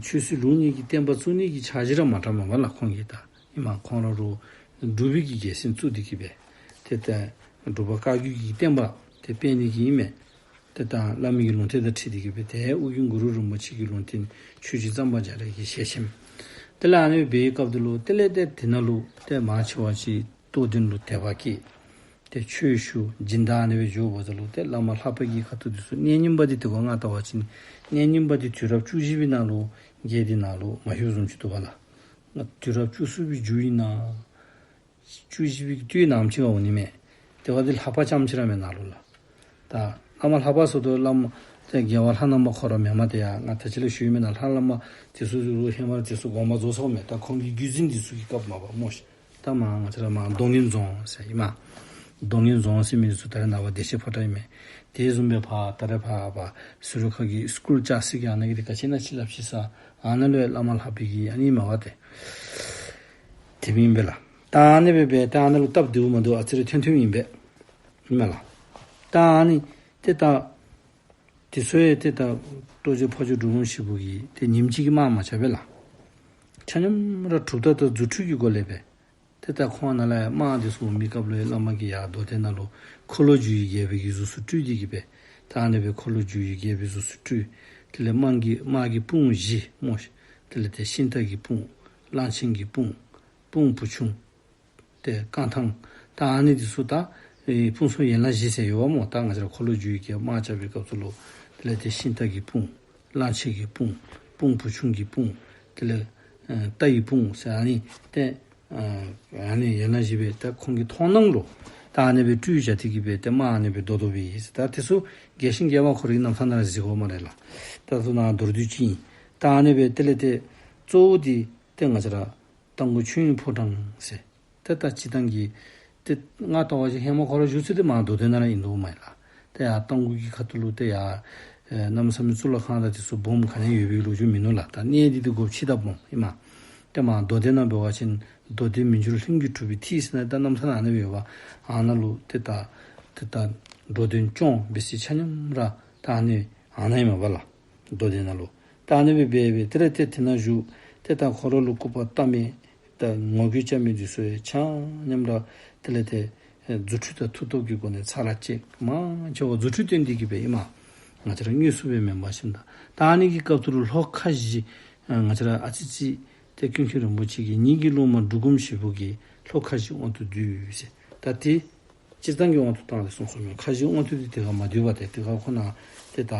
ཆོས་སྲིད་ལུགས་གཉིས་ཀྱི་བསྟན་པ་བཙུགས་ནི་གི་འཆར་གཞི་ར་མ་འདྲཝ་མས་པ་ལགས། ཁོང་གིས་ད་ཨིན་མས། ཁོང་ར་རུ་འབྲུག་པའི་གི་རྒྱལ་མཚན་བཙུགས་ཏེ་གི་སྦེ་ཏེ་ད་འབྲུག་པ་བཀའ་བརྒྱུད་ཀྱི་བསྟན་པ་དེ་སྤེལ་ནི་གི་ཨིན་མས། ཏེ་ད་བླ་མའི་གི་ལུང་བསྟན་དང་འཁྲིལ་ཏེ་གི་སྦེ་ཏེ་ཨོ་རྒྱན་གུ་རུ་རིན་པོ་ཆེ་གི་ལུང་བསྟན་ཆོས་རྗེ་གཙང་པ་རྒྱ་རས་ཀྱི་ཞལ་ཆེམས། དེ་ལས་ཨ་ནི་སྦེ་འབད་བའི་སྐབས་དེ་ལུ་དེ་ལས་ཏེ་དེ་ནང་ལུ་ཏེ་མང་ཆེ་བ་ཅིག་རྟོགས་ལྡན་ལུ་དད་པ་སྐྱེས། ཏེ་ཆོས་ཞུ་སྦྱིན་བདག་ཨ་ནི་སྦེ་འགྱོཝ་ད་ལུ་ཏེ་བླ་མ་ལྷ་པ་གི་ཁ་ཐུག་དེ་ཚུ་གནས་རྙིང་པ་འདི་དེ་གོ་ང་བལྟ་བ་ཅིན་གནས་རྙིང་པ་འདི་དུས་རབས་བཅུ་བཞི་པའི་ནང་ལུ་རྒྱལ་ཏེ་ནཱ་ལུ་མ་ལྷོད་བཟུམ་ཅིག་འདུག་པ་ལགས། དུས་རབས་བཅུ་གསུམ་པའི་མཇུག་ཨིན་ན་བཅུ་བཞི་པའི་སྟོད་ནམ་ཅིག་ཁར་འོང་ནི་མས། དེ་བ་འདི་ལྷ་པ་རྐྱངམ་ཅིག་ར་མེད་ནཱ་ལུ་ལགས། ད་བླ་མ་ལྷ་པ་ཟེར་དོ་བླ་མ་ཏེ་རྒྱལ་བ་ལྷ་ནང་པ་ཁོ་ར་མེན་མས། ཏེ་ཡ་ང་ད་ཅི་ལས་ཞུ་ཡི་མེན་ན། ལྷ་བླ་མ་དེ་ཚུ་ལུ་ཧེ་མ་དེ་ཚུ་དགོངས་པ་རྫོགས་སོང་མས། ད་ཁོང་གི་བརྒྱུད་འཛིན་དེ་ཚུ་གི་སྐབས་མས་པ་སྨོ་ཤིག། ད་མར་ང་བཅས་ར་མར་རྡོ་སྔོན་རྫོང་ཟེར་ཨིན་མས། རྡོ་སྔོན་རྫོང་ཟེར་མི་དེ་ཚུ་ད་རེས་ནངས་པ་བདེ་ཆེན་ཕོ་བྲང་ཨིན་མས། དེ་བཟུམ་སྦེ་ཕར་ད་རེས་ཕར་ཕར་ཟུར་ཁ་གི་སི་ཀུལ་ལྕགས་སི་གི་ཨ་ནཱ་གི་དེ་ག་ཅི་ཨིན་ན་ཅིག་སླབ་ཤིག་ས། ཨ་ནཱ་ལུ་བླ་མ་ལྷ་པའི་གི་ཨ་ནི་མ་པ་ཏེ་དེ་སྦེ་ཨིན་པས་ལགས། ད་ཨ་ནི་སྦེ་འབད་ད་ཨ་ནཱ་ལུ་སྟབས་བདེཝ་མ་བདེཝ་ཨ་ཙི་རེ་ཐོན་ཐོནམ་ཨིན་པས། ཨིན་མས་ལགས། ད་ཨ་ནི་ཏེ་ད་དེ་ཚུ་ཡང་ཏེ་ད་རྡོ་རྗེ་ཕ་ཇོ་འབྲུག་སྒོམ་ཞིག་པོ་གིས་ཏེ་ཉིནམ་གཅིག་གི་དམག་མ་རྐྱབ་པས་ལགས། ཆ་མཉམ་ར་གྲུབ་རྟགས་དང་རྫུ་འཕྲུལ་གྱི་སྒོ་ལས་སྦེ་ཏེ་ད་ཁོང་ནཱ་ལས་དམག་དེ་ཚུ་འོང་མི་སྐབས་ལུ་ཡང་བླ་མ་གིས་ཡར་རྡོ་སྡེ་ནང་ལུ་འཁོར་ལོས་སྒྱུར་བའི་རྒྱལ་པོའི་གི་གཟུགས་སུ་སྤྲུལ་ཏེ་གི་སྦེ་ད་ཨ་ནི་སྦེ་འཁོར་ལོས་སྒྱུར་བའི་རྒྱལ་པོའི་གཟུགས་སུ་སྤྲུལ། དེ་ལས་དམག་གི་དམག་གི་དཔུང་བཞི་སྨོ་ཤིག། དེ་ལས་ཏེ་ཤིང་རྟ་གི་དཔུང་གླང་ཆེན་གྱི་དཔུང་དཔུང་བུ་ཆུང་ཏེ་རྐང་ཐང་ད་ཨ་ནི་དེ་ཚུ་ད་ཨེ་དཔུང་ཚོགས་ཡན་ལག་བཞི་ཟེར་ཡོདཔ་སྨོ། ད་ང་བཅས་ར་འཁོར་ལོས་སྒྱུར་བའི་རྒྱལ་དམག་རྐྱབ་པའི་སྐབས་སུ་ལུ་དེ་ལས་ཏེ་ཤིང་རྟ་གི་དཔུང་གླང་ཆེན་གྱི་དཔུང་དཔུང་བུ་ཆུང་གི་དཔུང་དེ་ལས་ཨེ་རྟ་ཡི་དཔུང་ཟེར་ཨ་ནི་ཏེ་ཨ་ཨ་ནི་ཡན་ལག་བཞི་སྦེ་ད་ཁོང་གི་མཐོང་སྣང་ལུ་ད་ཨ་ནི་སྦེ་སྤྲུལ་བཞག་སྟེ་གི་སྦེ་ཏེ་དམག་ཨ་ནི་སྦེ་བཟློག་བཟློགཔ་ཨིན་ཟེར། ད་དེ་ཚུ་རྒྱས་ཤིང་རྒྱས་པ་ཁོ་རའི་རྣམ་ཐར་ནང་ར་གཟིགས་དགོ་སྨ་རེ་ལགས། ད་ཚུ་ནཱ་མདོར་བསྡུས་ཅིག་ཨིན། ད་ཨ་ནི་སྦེ་དེ་ལས་ཏེ་གཙོ་བོ་འདི་ཏེ་ང་བཅས་ར་རྟ་མགོ་ཆོས་དབྱིངས་ཕོ་བྲང་ཟེར། ཏེ་ད་སྤྱིར་བཏང་གི་ཏེ་ང་བལྟ་བ་ཅིན་ཧེ་མ་ཁོ་ར་བཞུགས་ས་འདི་མར་རྡོ་སྡེ་ནང་ར་ཨིན་དོ་མས་ལགས། ཏེ་ཡར་རྟ་མགོ་གི་ཁ་ཐུག་ལུ་ཏེ་ཡར་ཨེ་གནམ་མེད་ས་མེད་གཙུག་ལག་ཁང་དང་དེ་ཚུ་སྦོམ་ག་ནི་ཡོད་པའི་ལོ་རྒྱུས་མིན་ནུག་ལགས། ད་གནས་འདི་ཏེ་སྒོ་ཕྱེ་ད་སྦོམ་ཨིན་མས། ཏེ་མར་རྡོ་སྡེ་ནང་འབད་བ་ཅིན་རྡོ་སྡེ་མི་འགྱུར་ལྷུན་གྱིས་གྲུབ་པའི་མཐིལ་ཟེར་ན་ད་རྣམ་ཐར་ནང་ཨ་ནི་སྦེ་ཡོདཔ། ཨ་ནཱ་ལུ་ཏེ་ད་ཏེ་ད་འགྲོ་དོན་སྐྱོང་འབད་ས་ཆ་མཉམ་ར་ད་ཨ་ནི་ཨ་ནཱ་ཨིན་མས་པ་ལགས། རྡོ་སྡེ་ནང་ལུ། ད་ཨ་ནི་སྦེ་འབད་སྦེ་དེ་ལས་ཏེ་དེ་ནང་བཞུགས་ཏེ་ད་ཁོ་ར་ལུ་སྐུར་པ་བཏབ་མི་ད་ངོ་རྒོལ་རྐྱབ་མི་འདི་ཚུ་ཡང་ཆ་མཉམ་ར་དེ་ལས་ཏེ་ཨེ་རྫུ་འཕྲུལ་དང་མཐུ་སྟོབས་ཀྱི་སྒོ་ནས་ཚར་བཅད། མང་ཆེ་བ་རྫུ་འཕྲུལ་སྟོན་ཏེ་གི་སྦེ་ཨིན་མས། ང་བཅས་ར་དངོས་སུ་སྦེ་མེན་པར་ཞིནམ་ད་ད་ཨ་ནི་གི་སྐབས་སུ་ལུ་ལྷོ་ཁ་བཞི་ཨ་ང་བཅས་ར་ཨ་ཙི་ཅིག་ཏེ་ཀུན་མཁྱེན་རིན་པོ་ཆེ་གིས་ཉིད་ཀྱི་སློབ་མ་འབྲུག་སྒོམ་ཞིག་པོ་གིས་ལྷོ་ཁ་བཞི་དབང་དུ་བསྡུས་ཟེར། ད་དེ་སྤྱིར་བཏང་གི་དབང་དུ་བཏང་སྟེ་གསུངས་གསུངསམ་མས། ཁ་བཞི་དབང་དུ་འདི་དེ་ཁར་མ་བསྡུས་པ་ཏེ་དེ་ཁར་ཁོ་ན་ཏེ་ད་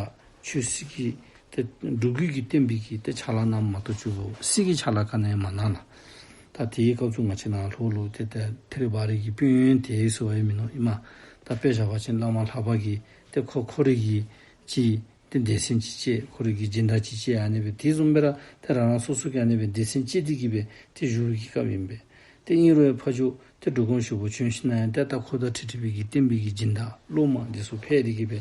ཆོས་སྲིད་ཀྱི་ཏེ་འབྲུག་རྒྱུད་ཀྱི་བསྟན་པའི་གི་ཏེ་ཕྱག་ལཱ་གནངམ་མ་གཏོགས་ཆོས་སྲིད་ཀྱི་ཕྱག་ལཱ་ག་ནི་ཡང་མ་གནང་ལགས། ད་དེའི་སྐབས་སུ་ང་བཅས་ནཱ་ལྷོ་ལུ་ཏེ་ཏེ་ཐེ་རི་བ་རི་གི་དཔོན་གཡོག་དེ་ཚུ་ཡང་མིན་ནུག་ཨིན་མས། ད་དཔེ་བཞག་པ་ཅིན་བླ་མ་ལྷ་པ་གིས་ཏེ་ཁོ་ཁོ་རའི་གི་ཅིག་ཏེ་སྡེ་ཚན་ཅིག་བཅད། ཁོ་རའི་གི་སྦྱིན་བདག་ཅིག་བཅད། ཨ་ནི་སྦེ་དེ་བཟུམ་སྦེ་ར་ཏེ་རང་རང་སོ་སོ་གི་ཨ་ནི་སྦེ་སྡེ་ཚན་བཅད་དེ་གི་སྦེ་ཏེ་བཞུགས་པའི་གི་སྐབས་ཨིན་པས། ཏེ་ཨིན་རུང་ཡང་ཕ་ཇོ་ཏེ་འབྲུག་སྒོམ་ཞིག་པོ་བྱོན་ཞིནམ་ཡང་ཏེ་ད་ཁོ་དང་འཁྲིལ་འཁྲིལ་བའི་གི་བསྟན་པའི་གི་སྦྱིན་བདག་སློབ་མ་འདི་ཚུ་འཕེལ་ཏེ་གི་སྦེ་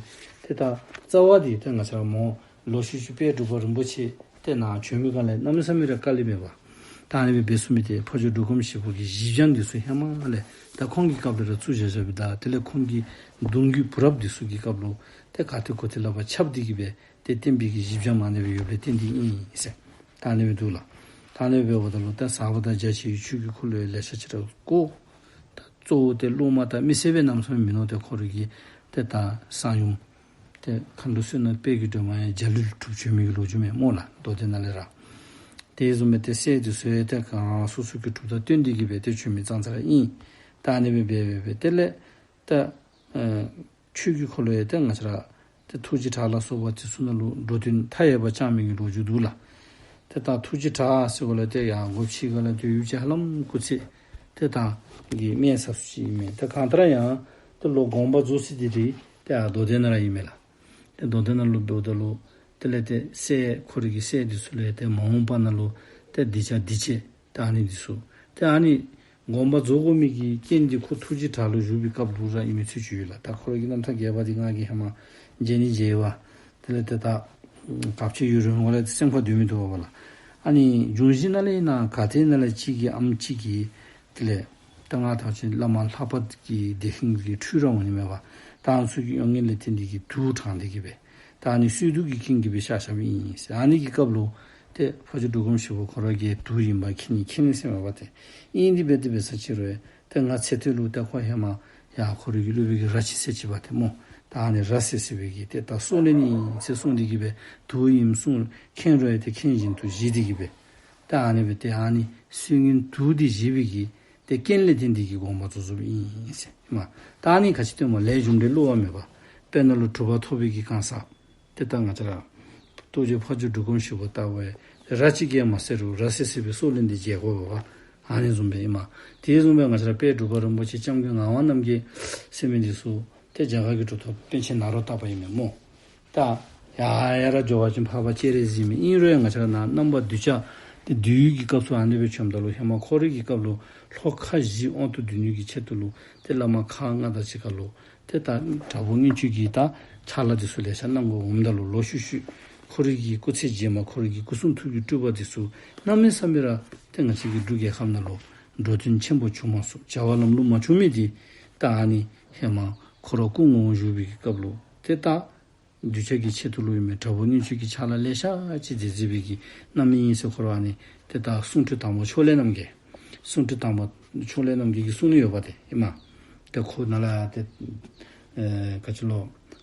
ཏེ་ད་རྩ་བ་འདི་ཏེ་ང་བཅས་ར་མོ་ལོག་ཤུལ་ཤུལ་དཔལ་འབྲུག་པ་རིན་པོ་ཆེ་ཏེ་ནཱ་བྱོན་མི་སྒང་ལས་གནམ་མེད་ས་མེད་ར་དཀའ་ལས་མེད་པར་ད་ཨ་ནི་སྦེ་འབད་ཚུགས་མི་འདི་ཕ་ཇོ་འབྲུག་སྒོམ་ཞིག་པོ་གི་གཞི་འགྱམ་འདི་ཚུ་ཧེ་མ་ལས་ད་ཁོང་གི་སྐབས་ལས་ར་བཙུགས་བཞག་བཞགཔ་ད་དེ་ལས་ཁོང་གི་གདུང་བརྒྱུད་བུ་རབས་འདི་ཚུ་གི་སྐབས་ལུ་ཏེ་ག་ཏེ་གོ་ཏེ་ལག་པར་འཆང་སྟེ་གི་སྦེ་ཏེ་བསྟན་པའི་གི་གཞི་འགྱམ་ཨ་ནི་སྦེ་ཡོདཔ་ལས་བརྟེན་ཏེ་ཨིན་ཟེར། ད་ཨ་ནི་སྦེ་འདུག་ལགས། ད་ཨ་ནི་སྦེ་འབདཝ་ད་ལུ་ད་ཟབ་པ་དང་རྒྱ་ཆེ་བའི་ཆོས་ཀྱི་འཁོར་ལོ་ཡང་ལེ་ཤ་ཅིག་ར་བསྐོར། ད་གཙོ་བོ་ཏེ་སློབ་མ་དང་མི་སེར་སྦེ་གནམ་མེད་ས་མེད་མིན་ནུག། ཏེ་ཁོ་རའི་གི་ཏེ་ད་གསང་ཡུམ་ཏེ་མཁའ་འགྲོ་བསོད་ནམས་དཔལ་གྱི་སྒྲོན་མ་ཡང་འཇའ་ལུས་གྲུབ་བྱོན་མི་གི་ལོ་རྒྱུས་མས་སྨོ་ལགས། མདོ་སྡེ་ནང་ལས་ར། དེ་བཟུམ་སྦེ་ཏེ་སྲས་འདི་ཚུ་ཡང་ཏེ་ག་ར་སོ་སོ་གི་གྲུབ་རྟགས་སྟོན་ཏེ་གི་སྦེ་ཏེ་བྱོན་མི་ཙང་ཙ་ར་ཨིན། ད་ཨ་ནི་སྦེ་འབད་འབད་འབད་དེ་ལས་ད་ཨེ་ཆོས་ཀྱི་འཁོར་ལོ་ཡང་ཏེ་ང་བཅས་ར་ཏེ་ཐུགས་རྗེ་བྲག་ལ་སོགས་པ་དེ་ཚུ་ནང་ལུ་འགྲོ་དོན་མཐའ་ཡས་པ་བསྐྱངས་མི་གི་ལོ་རྒྱུས་འདུག་ལགས། ཏེ་ད་ཐུགས་རྗེ་བྲག་ཟེར་བ་ལས་ཏེ་ཡར་སྒོ་ཕྱེ་སྒང་ལས་ཏེ་ཡུལ་ཅིག་ཧ་ལམ་སྐུ་ཚེ་ཏེ་ད་གི་སྨད་ས་སུ་ཅིག་ཨིན་མས། ཏེ་གང་ལྟར་ཡང་ཏེ་ལོག་དགོངས་པ་རྫོགས་ས་འདི་ར་ཏེ་ཡར་མདོ་སྡེ་ནང་ར་ཨིན་མས་ལགས། ཏེ་མདོ་སྡེ་ནང་ལུ་འབདཝ་ད་ལུ་དེ་ལས་ཏེ་སྲས་ཁོ་རའི་གི་སྲས་འདི་ཚུ་ལས་ཏེ་མ་འོངས་པ་ནང་ལུ་ཏེ་གདུལ་བྱ་འདུལ་བྱེད་ད་ཨ་ནི་འདི་ཚུ་ཏེ་ཨ་ནི་དགོངས་པ་རྫོགས་དགོ་མི་གི་རྐྱེན་འདི་ཁོ་ཐུགས་རྗེ་བྲག་ལུ་བཞུགས་པའི་སྐབས་ལུ་ར་ཨིན་མི་ཚུལ་ཅིག་ཡོད་ལགས། ད་ཁོ་ར་གི་རྣམ་ཐར་རྒྱས་པ་འདི་ང་གིས་ཧེ་མ་མཇལ་ནི་མཇལ་བས། དེ་ལས་ཏེ་ད་ག་ཅི་ཡོད་རུང་ང་ལས་སེམས་ཁར་སྡོད་མི་འདུག་པ་ལགས། ཨ་ནི་འབྱུང་བཞི་ནང་ལས་ཨིན་ན་ག་ཏེ་ནང་ལས་གཅིག་གི་ཨམ་གཅིག་གིས་དེ་ལས་ ད་ང་ཐང་ཆེན་བླ་མ་ལྷ་པ་གི་སྡེ་ཤིང་གི་འཕྲུལ་ར་འོང་ནི་མས་པ། ད་ཚུ་གི་གཡོ་ངན་ལས་བརྟེན་ཏེ་གི་དུག་དྲངས་ཏེ་གི་སྦེ། ད་ཨ་ནི་གསོད་དུག་གི་རྐྱེན་གྱིས་སྦེ་ཤ་ཤ་སྦེ་ཨིན་ཟེར། ཨ་ནི་གི་སྐབས་ལུ་ཏེ་ཕ་ཇོ་འབྲུག་སྒོམ་ཞིག་པོ་ཁོ་ར་གིས་དུག་ཨིནམ་མཁྱེན་ནི་མཁྱེན་ནི་ཟེར་མས་པ་ཏེ། ཨིན་དེ་སྦེ་དེ་སྦེ་ས་ཅི་རུང་ཏེ་ང་ཚེ་སྟོད་ལུ་ཏེ་ཁོ་ཧེ་མ་ཡ་ཁོ་རའི་གི་སློབ་དཔོན་གྱི་ར་ཅི་ཟེར་ཅིག་པ་ཏེ་སྨོ། ད་ཨ་ནི་ར་ཟེར་ཟེར་བའི་གི་ཏེ་ད་སྲོག་ལེན་ནི་ཨིན་ཟེར་གསུངས་ཏེ་གི་སྦེ་དུག་ཨིནམ་གསུངས། མཁྱེན་རུང་ཡང་ཏེ་མཁྱེན་བཞིན་དུ་བཞེས་ཏེ་གི་སྦེ། ད་ཨ་ནི་སྦེ་ཏེ་ཨ་ནི་གསོད་ངན་དུག་འདི་བཞེས་པའི་གི་ཏེ་རྐྱེན་ལས་བརྟེན་ཏེ་གི་དགོངས་པ་རྫོགས་རྫོགསཔ་ཨིན་ཟེར་ཨིན་མས། ད་ཨ་ནི་ག་ཅི་སྟོནམ་ལས་རྒྱུ་འབྲས་བསླུ་བ་མེད་པ། དཔེར་ན་ལུ་གྲུབ་པ་ཐོབ་པའི་གི་གང་ཟག་ཏེ་ད་ང་བཅས་ར་རྟོགས་བརྗོད་ཕ་ཇོ་འབྲུག་སྒོམ་ཞིག་པོ་ལྟ་བུ་ར་ཅིག་གིས་མ་བསད་རུང་ར་ཟེར་ཟེར་བའི་སྲོག་ལེན་ཏེ་བཞེས་དགོ་པ། ཨ་ནི་བཟུམ་སྦེ་ཨིན་མས། དེ་བཟུམ་སྦེ་ང་བཅས་ར་དཔལ་འབྲུག་པ་རིན་པོ་ཆེ་སྐྱབས་མགོན་ངག་དབང་རྣམ་རྒྱལ་ཟེར་མི་འདི་ཚུ་ཏེ་རྒྱ་གར་གྱི་གྲུབ་ཐོབ་པཎ་ཆེན་ནཱ་རོ་ཏ་པ་ཨིན་མས་སྨོ། ད་ཡ་ཡ་ར་འགྱོ་བ་ཅིན་འཕགས་པ་སྤྱན་རས་གཟིགས་མས། ཨིན་རུང་ཡང་ང་བཅས་ར་ནཱ་རྣམ་པ་གདུལ་བྱ་ཏེ་འདུལ་བའི་གི་སྐབས་སུ་ཨ་ནི་སྦེ་བྱོནམ་ད་ལུ་ཧེ་མ་ཁོ་རའི་གི་སྐབས་ལུ་ལྷོ་ཁ་བཞི་དབང་དུ་བསྡུ་ནི་གི་ཆེད་དུ་ལུ་ཏེ་བླ་མ་ཁག་ལྔ་དང་གཅིག་ཁར་ལུ་ཏེ་ད་དྲག་པོ་མངོན་སྤྱོད་ཀྱི་ད་ཕྱག་ལཱ་འདི་ཚུ་ལེ་ཤ་གནང་དགོཔ་འོངམ་ད་ལུ་ལོག་ཤུལ་ཤུལ་ཁོ་རའི་གི་སྐུ་ཚེ་རྗེས་མ་ཁོ་རའི་གི་སྐུ་གསུང་ཐུགས་ཀྱི་སྤྲུལ་པ་འདི་ཚུ་གནམ་མེད་ས་མེད་ར་ཏེ་ང་བཅས་ཀྱི་འབྲུག་རྒྱལ་ཁབ་ནང་ལུ་འགྲོ་དོན་ཆེན་པོ་བྱུང་མ་ཚུགས། བྱ་བ་ལམ་ལུགས་མ་བྱུང་མི་འདི་ད་ཨ་ནི་ཧེ་མ་ཁོ་ར་སྐུ་ངོ་བོ་བཞུགས་པའི་གི་སྐབས་ལུ་ཏེ་ད་གདུལ་བྱ་གི་ཆེད་དུ་ལུ་ཨིན་མས། དྲག་པོ་མངོན་སྤྱོད་ཀྱི་ཕྱག་ལཱ་ལེ་ཤ་ཅིག་མཛད་མཛད་པའི་གི་རྣམ་སྨིན་ཨིན་ཟེར། ཁོ་ར་ཨ་ནི་ཏེ་ད་གསུང་སྤྲུལ་དང་པོ་ཕྱོགས་ལས་རྣམ་རྒྱལ། གསུང་སྤྲུལ་དང་པོ་ཕྱོགས་ལས་རྣམ་རྒྱལ་གྱིས་གསུངས་ནི་ཡོདཔ་ཏེ་ཨིན་མས། ཏེ་ཁོ་ནཱ་ལས་ཏེ་ཨེ་ག་ཅི་ལོ་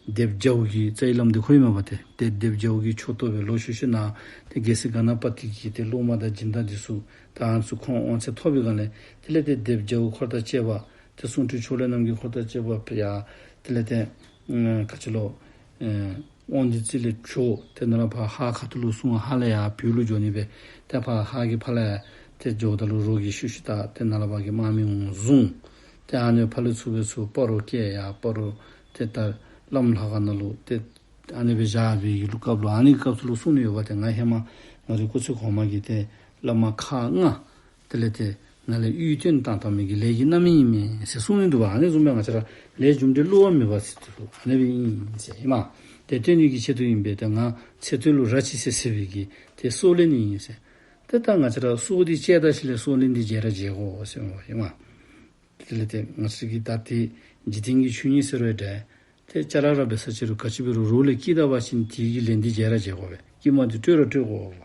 སྡེ་པ་རྒྱལ་པོ་གི་རྩ་བའི་བླམ་འདི་ཁོ་ཨིན་མས་པ་ཏེ། ཏེ་སྡེ་པ་རྒྱལ་པོ་གི་ཕྱོགས་གཏོགས་སྦེ་ལོག་ཤུལ་ཤུལ་ནཱ་ཏེ་རྒྱལ་སྲས་ག་ན་པ་ཏི་གི་ཏེ་སློབ་མ་དང་སྦྱིན་བདག་འདི་ཚུ་ད་ཨ་ནི་ཚུ་ཁོང་དབང་ཚད་ཐོབ་པའི་སྒང་ལས་དེ་ལས་ཏེ་སྡེ་པ་རྒྱལ་པོ་འཁོར་དང་བཅས་པ་ཏེ་གསུང་སྤྲུལ་ཕྱོགས་ལས་རྣམ་རྒྱལ་འཁོར་དང་བཅས་པ་ཡ་དེ་ལས་ཏེ་ཨ་ག་ཅི་ལོ་ཨེ་དབང་འདུས་རྩེ་ལས་བྱོག་ཏེ་ནཱ་ལས་ཕར་ཧཱ་ཁ་ཐུག་ལུ་སོང་། ཧཱ་ལས་ཡར་བོད་ལུ་འགྱོ་ནི་སྦེ་ཏེ་ཕར་ཧཱ་གི་ཕར་ལས་ཏེ་འགྱོཝ་ད་ལུ་རོགས་ཀྱིས་ཤུལ་ཤུལ་ད་ཏེ་ནཱ་ལས་ཕར་གྱི་དམག་མི་འོང་བཟུང་། ཏེ་ཨ་ནི་ཕར་ལས་ཚུར་སྦེ་ཚུར་སྤ་རོ་བསྐྱལ། ཡར་སྤ་རོ་ཏེ་ད་བླམ་ལྷ་ཁང་ནང་ལུ་ཏེ་ཨ་ནི་སྦེ་བཞག་པའི་གི་སྐབས་ལུ་ཨ་ནི་གི་སྐབས་སུ་ལུ་གསུངས་ནི་ཡོདཔ་ཏེ། ང་ཧེ་མ་ང་རའི་སྐུ་ཚེ་གོང་མ་གི་ཏེ་བླ་མ་ཁག་ལྔ་དེ་ལས་ཏེ་ནཱ་ལས་དབུས་བཏོན་བཏང་བཏང་མི་གི་ལས་ཀྱི་རྣམ་སྨིན་ཨིན་མས་ཟེར་གསུངས་ནི་འདུག་པ། ཨ་ནི་བཟུམ་སྦེ་ང་བཅས་ར་ལས་རྒྱུ་འབྲས་བསླུ་བ་མེད་པ་ཟེར་དུས་ལུ་ཨ་ནི་སྦེ་ཨིན་ཟེར་ཨིན་མས། ཏེ་སྟོན་ནི་གི་ཆེད་དུ་ཨིན་པས། ཏེ་ང་ཚེ་སྟོད་ལུ་ར་ཅི་ཟེར་ཟེར་བའི་གི་ཏེ་སྲོག་ལེན་ནི་ཨིན་ཟེར། ཏེ་ད་ང་བཅས་ར་སྲོག་འདི་བཅད་ད་ཞིནམ་ལས་སྲོག་ལེན་ཏེ་བཞེས་ར་བཞེས་དགོ་ཟེར་ཨིན་མས། དེ་ལས་ཏེ་ང་བཅས་ཀྱི་ད་ཏེ་འཇིག་རྟེན་གྱི་ཆོས་ཉིད་ཟེར་བའི་འདྲ་ཏེ་ཅ་ལ་ར་འབད་ས་ཅི་རུང་ག་ཅི་འབད་རུང་རོགས་ལས་སྐྱིད་ད་པ་ཅིན་དེ་གི་ལན་འདི་འཇལ་ར་འཇལ་དགོ་པས། སྐྱིད་མ་འདི་སྤྲོད་ར་སྤྲོད་དགོ་པས།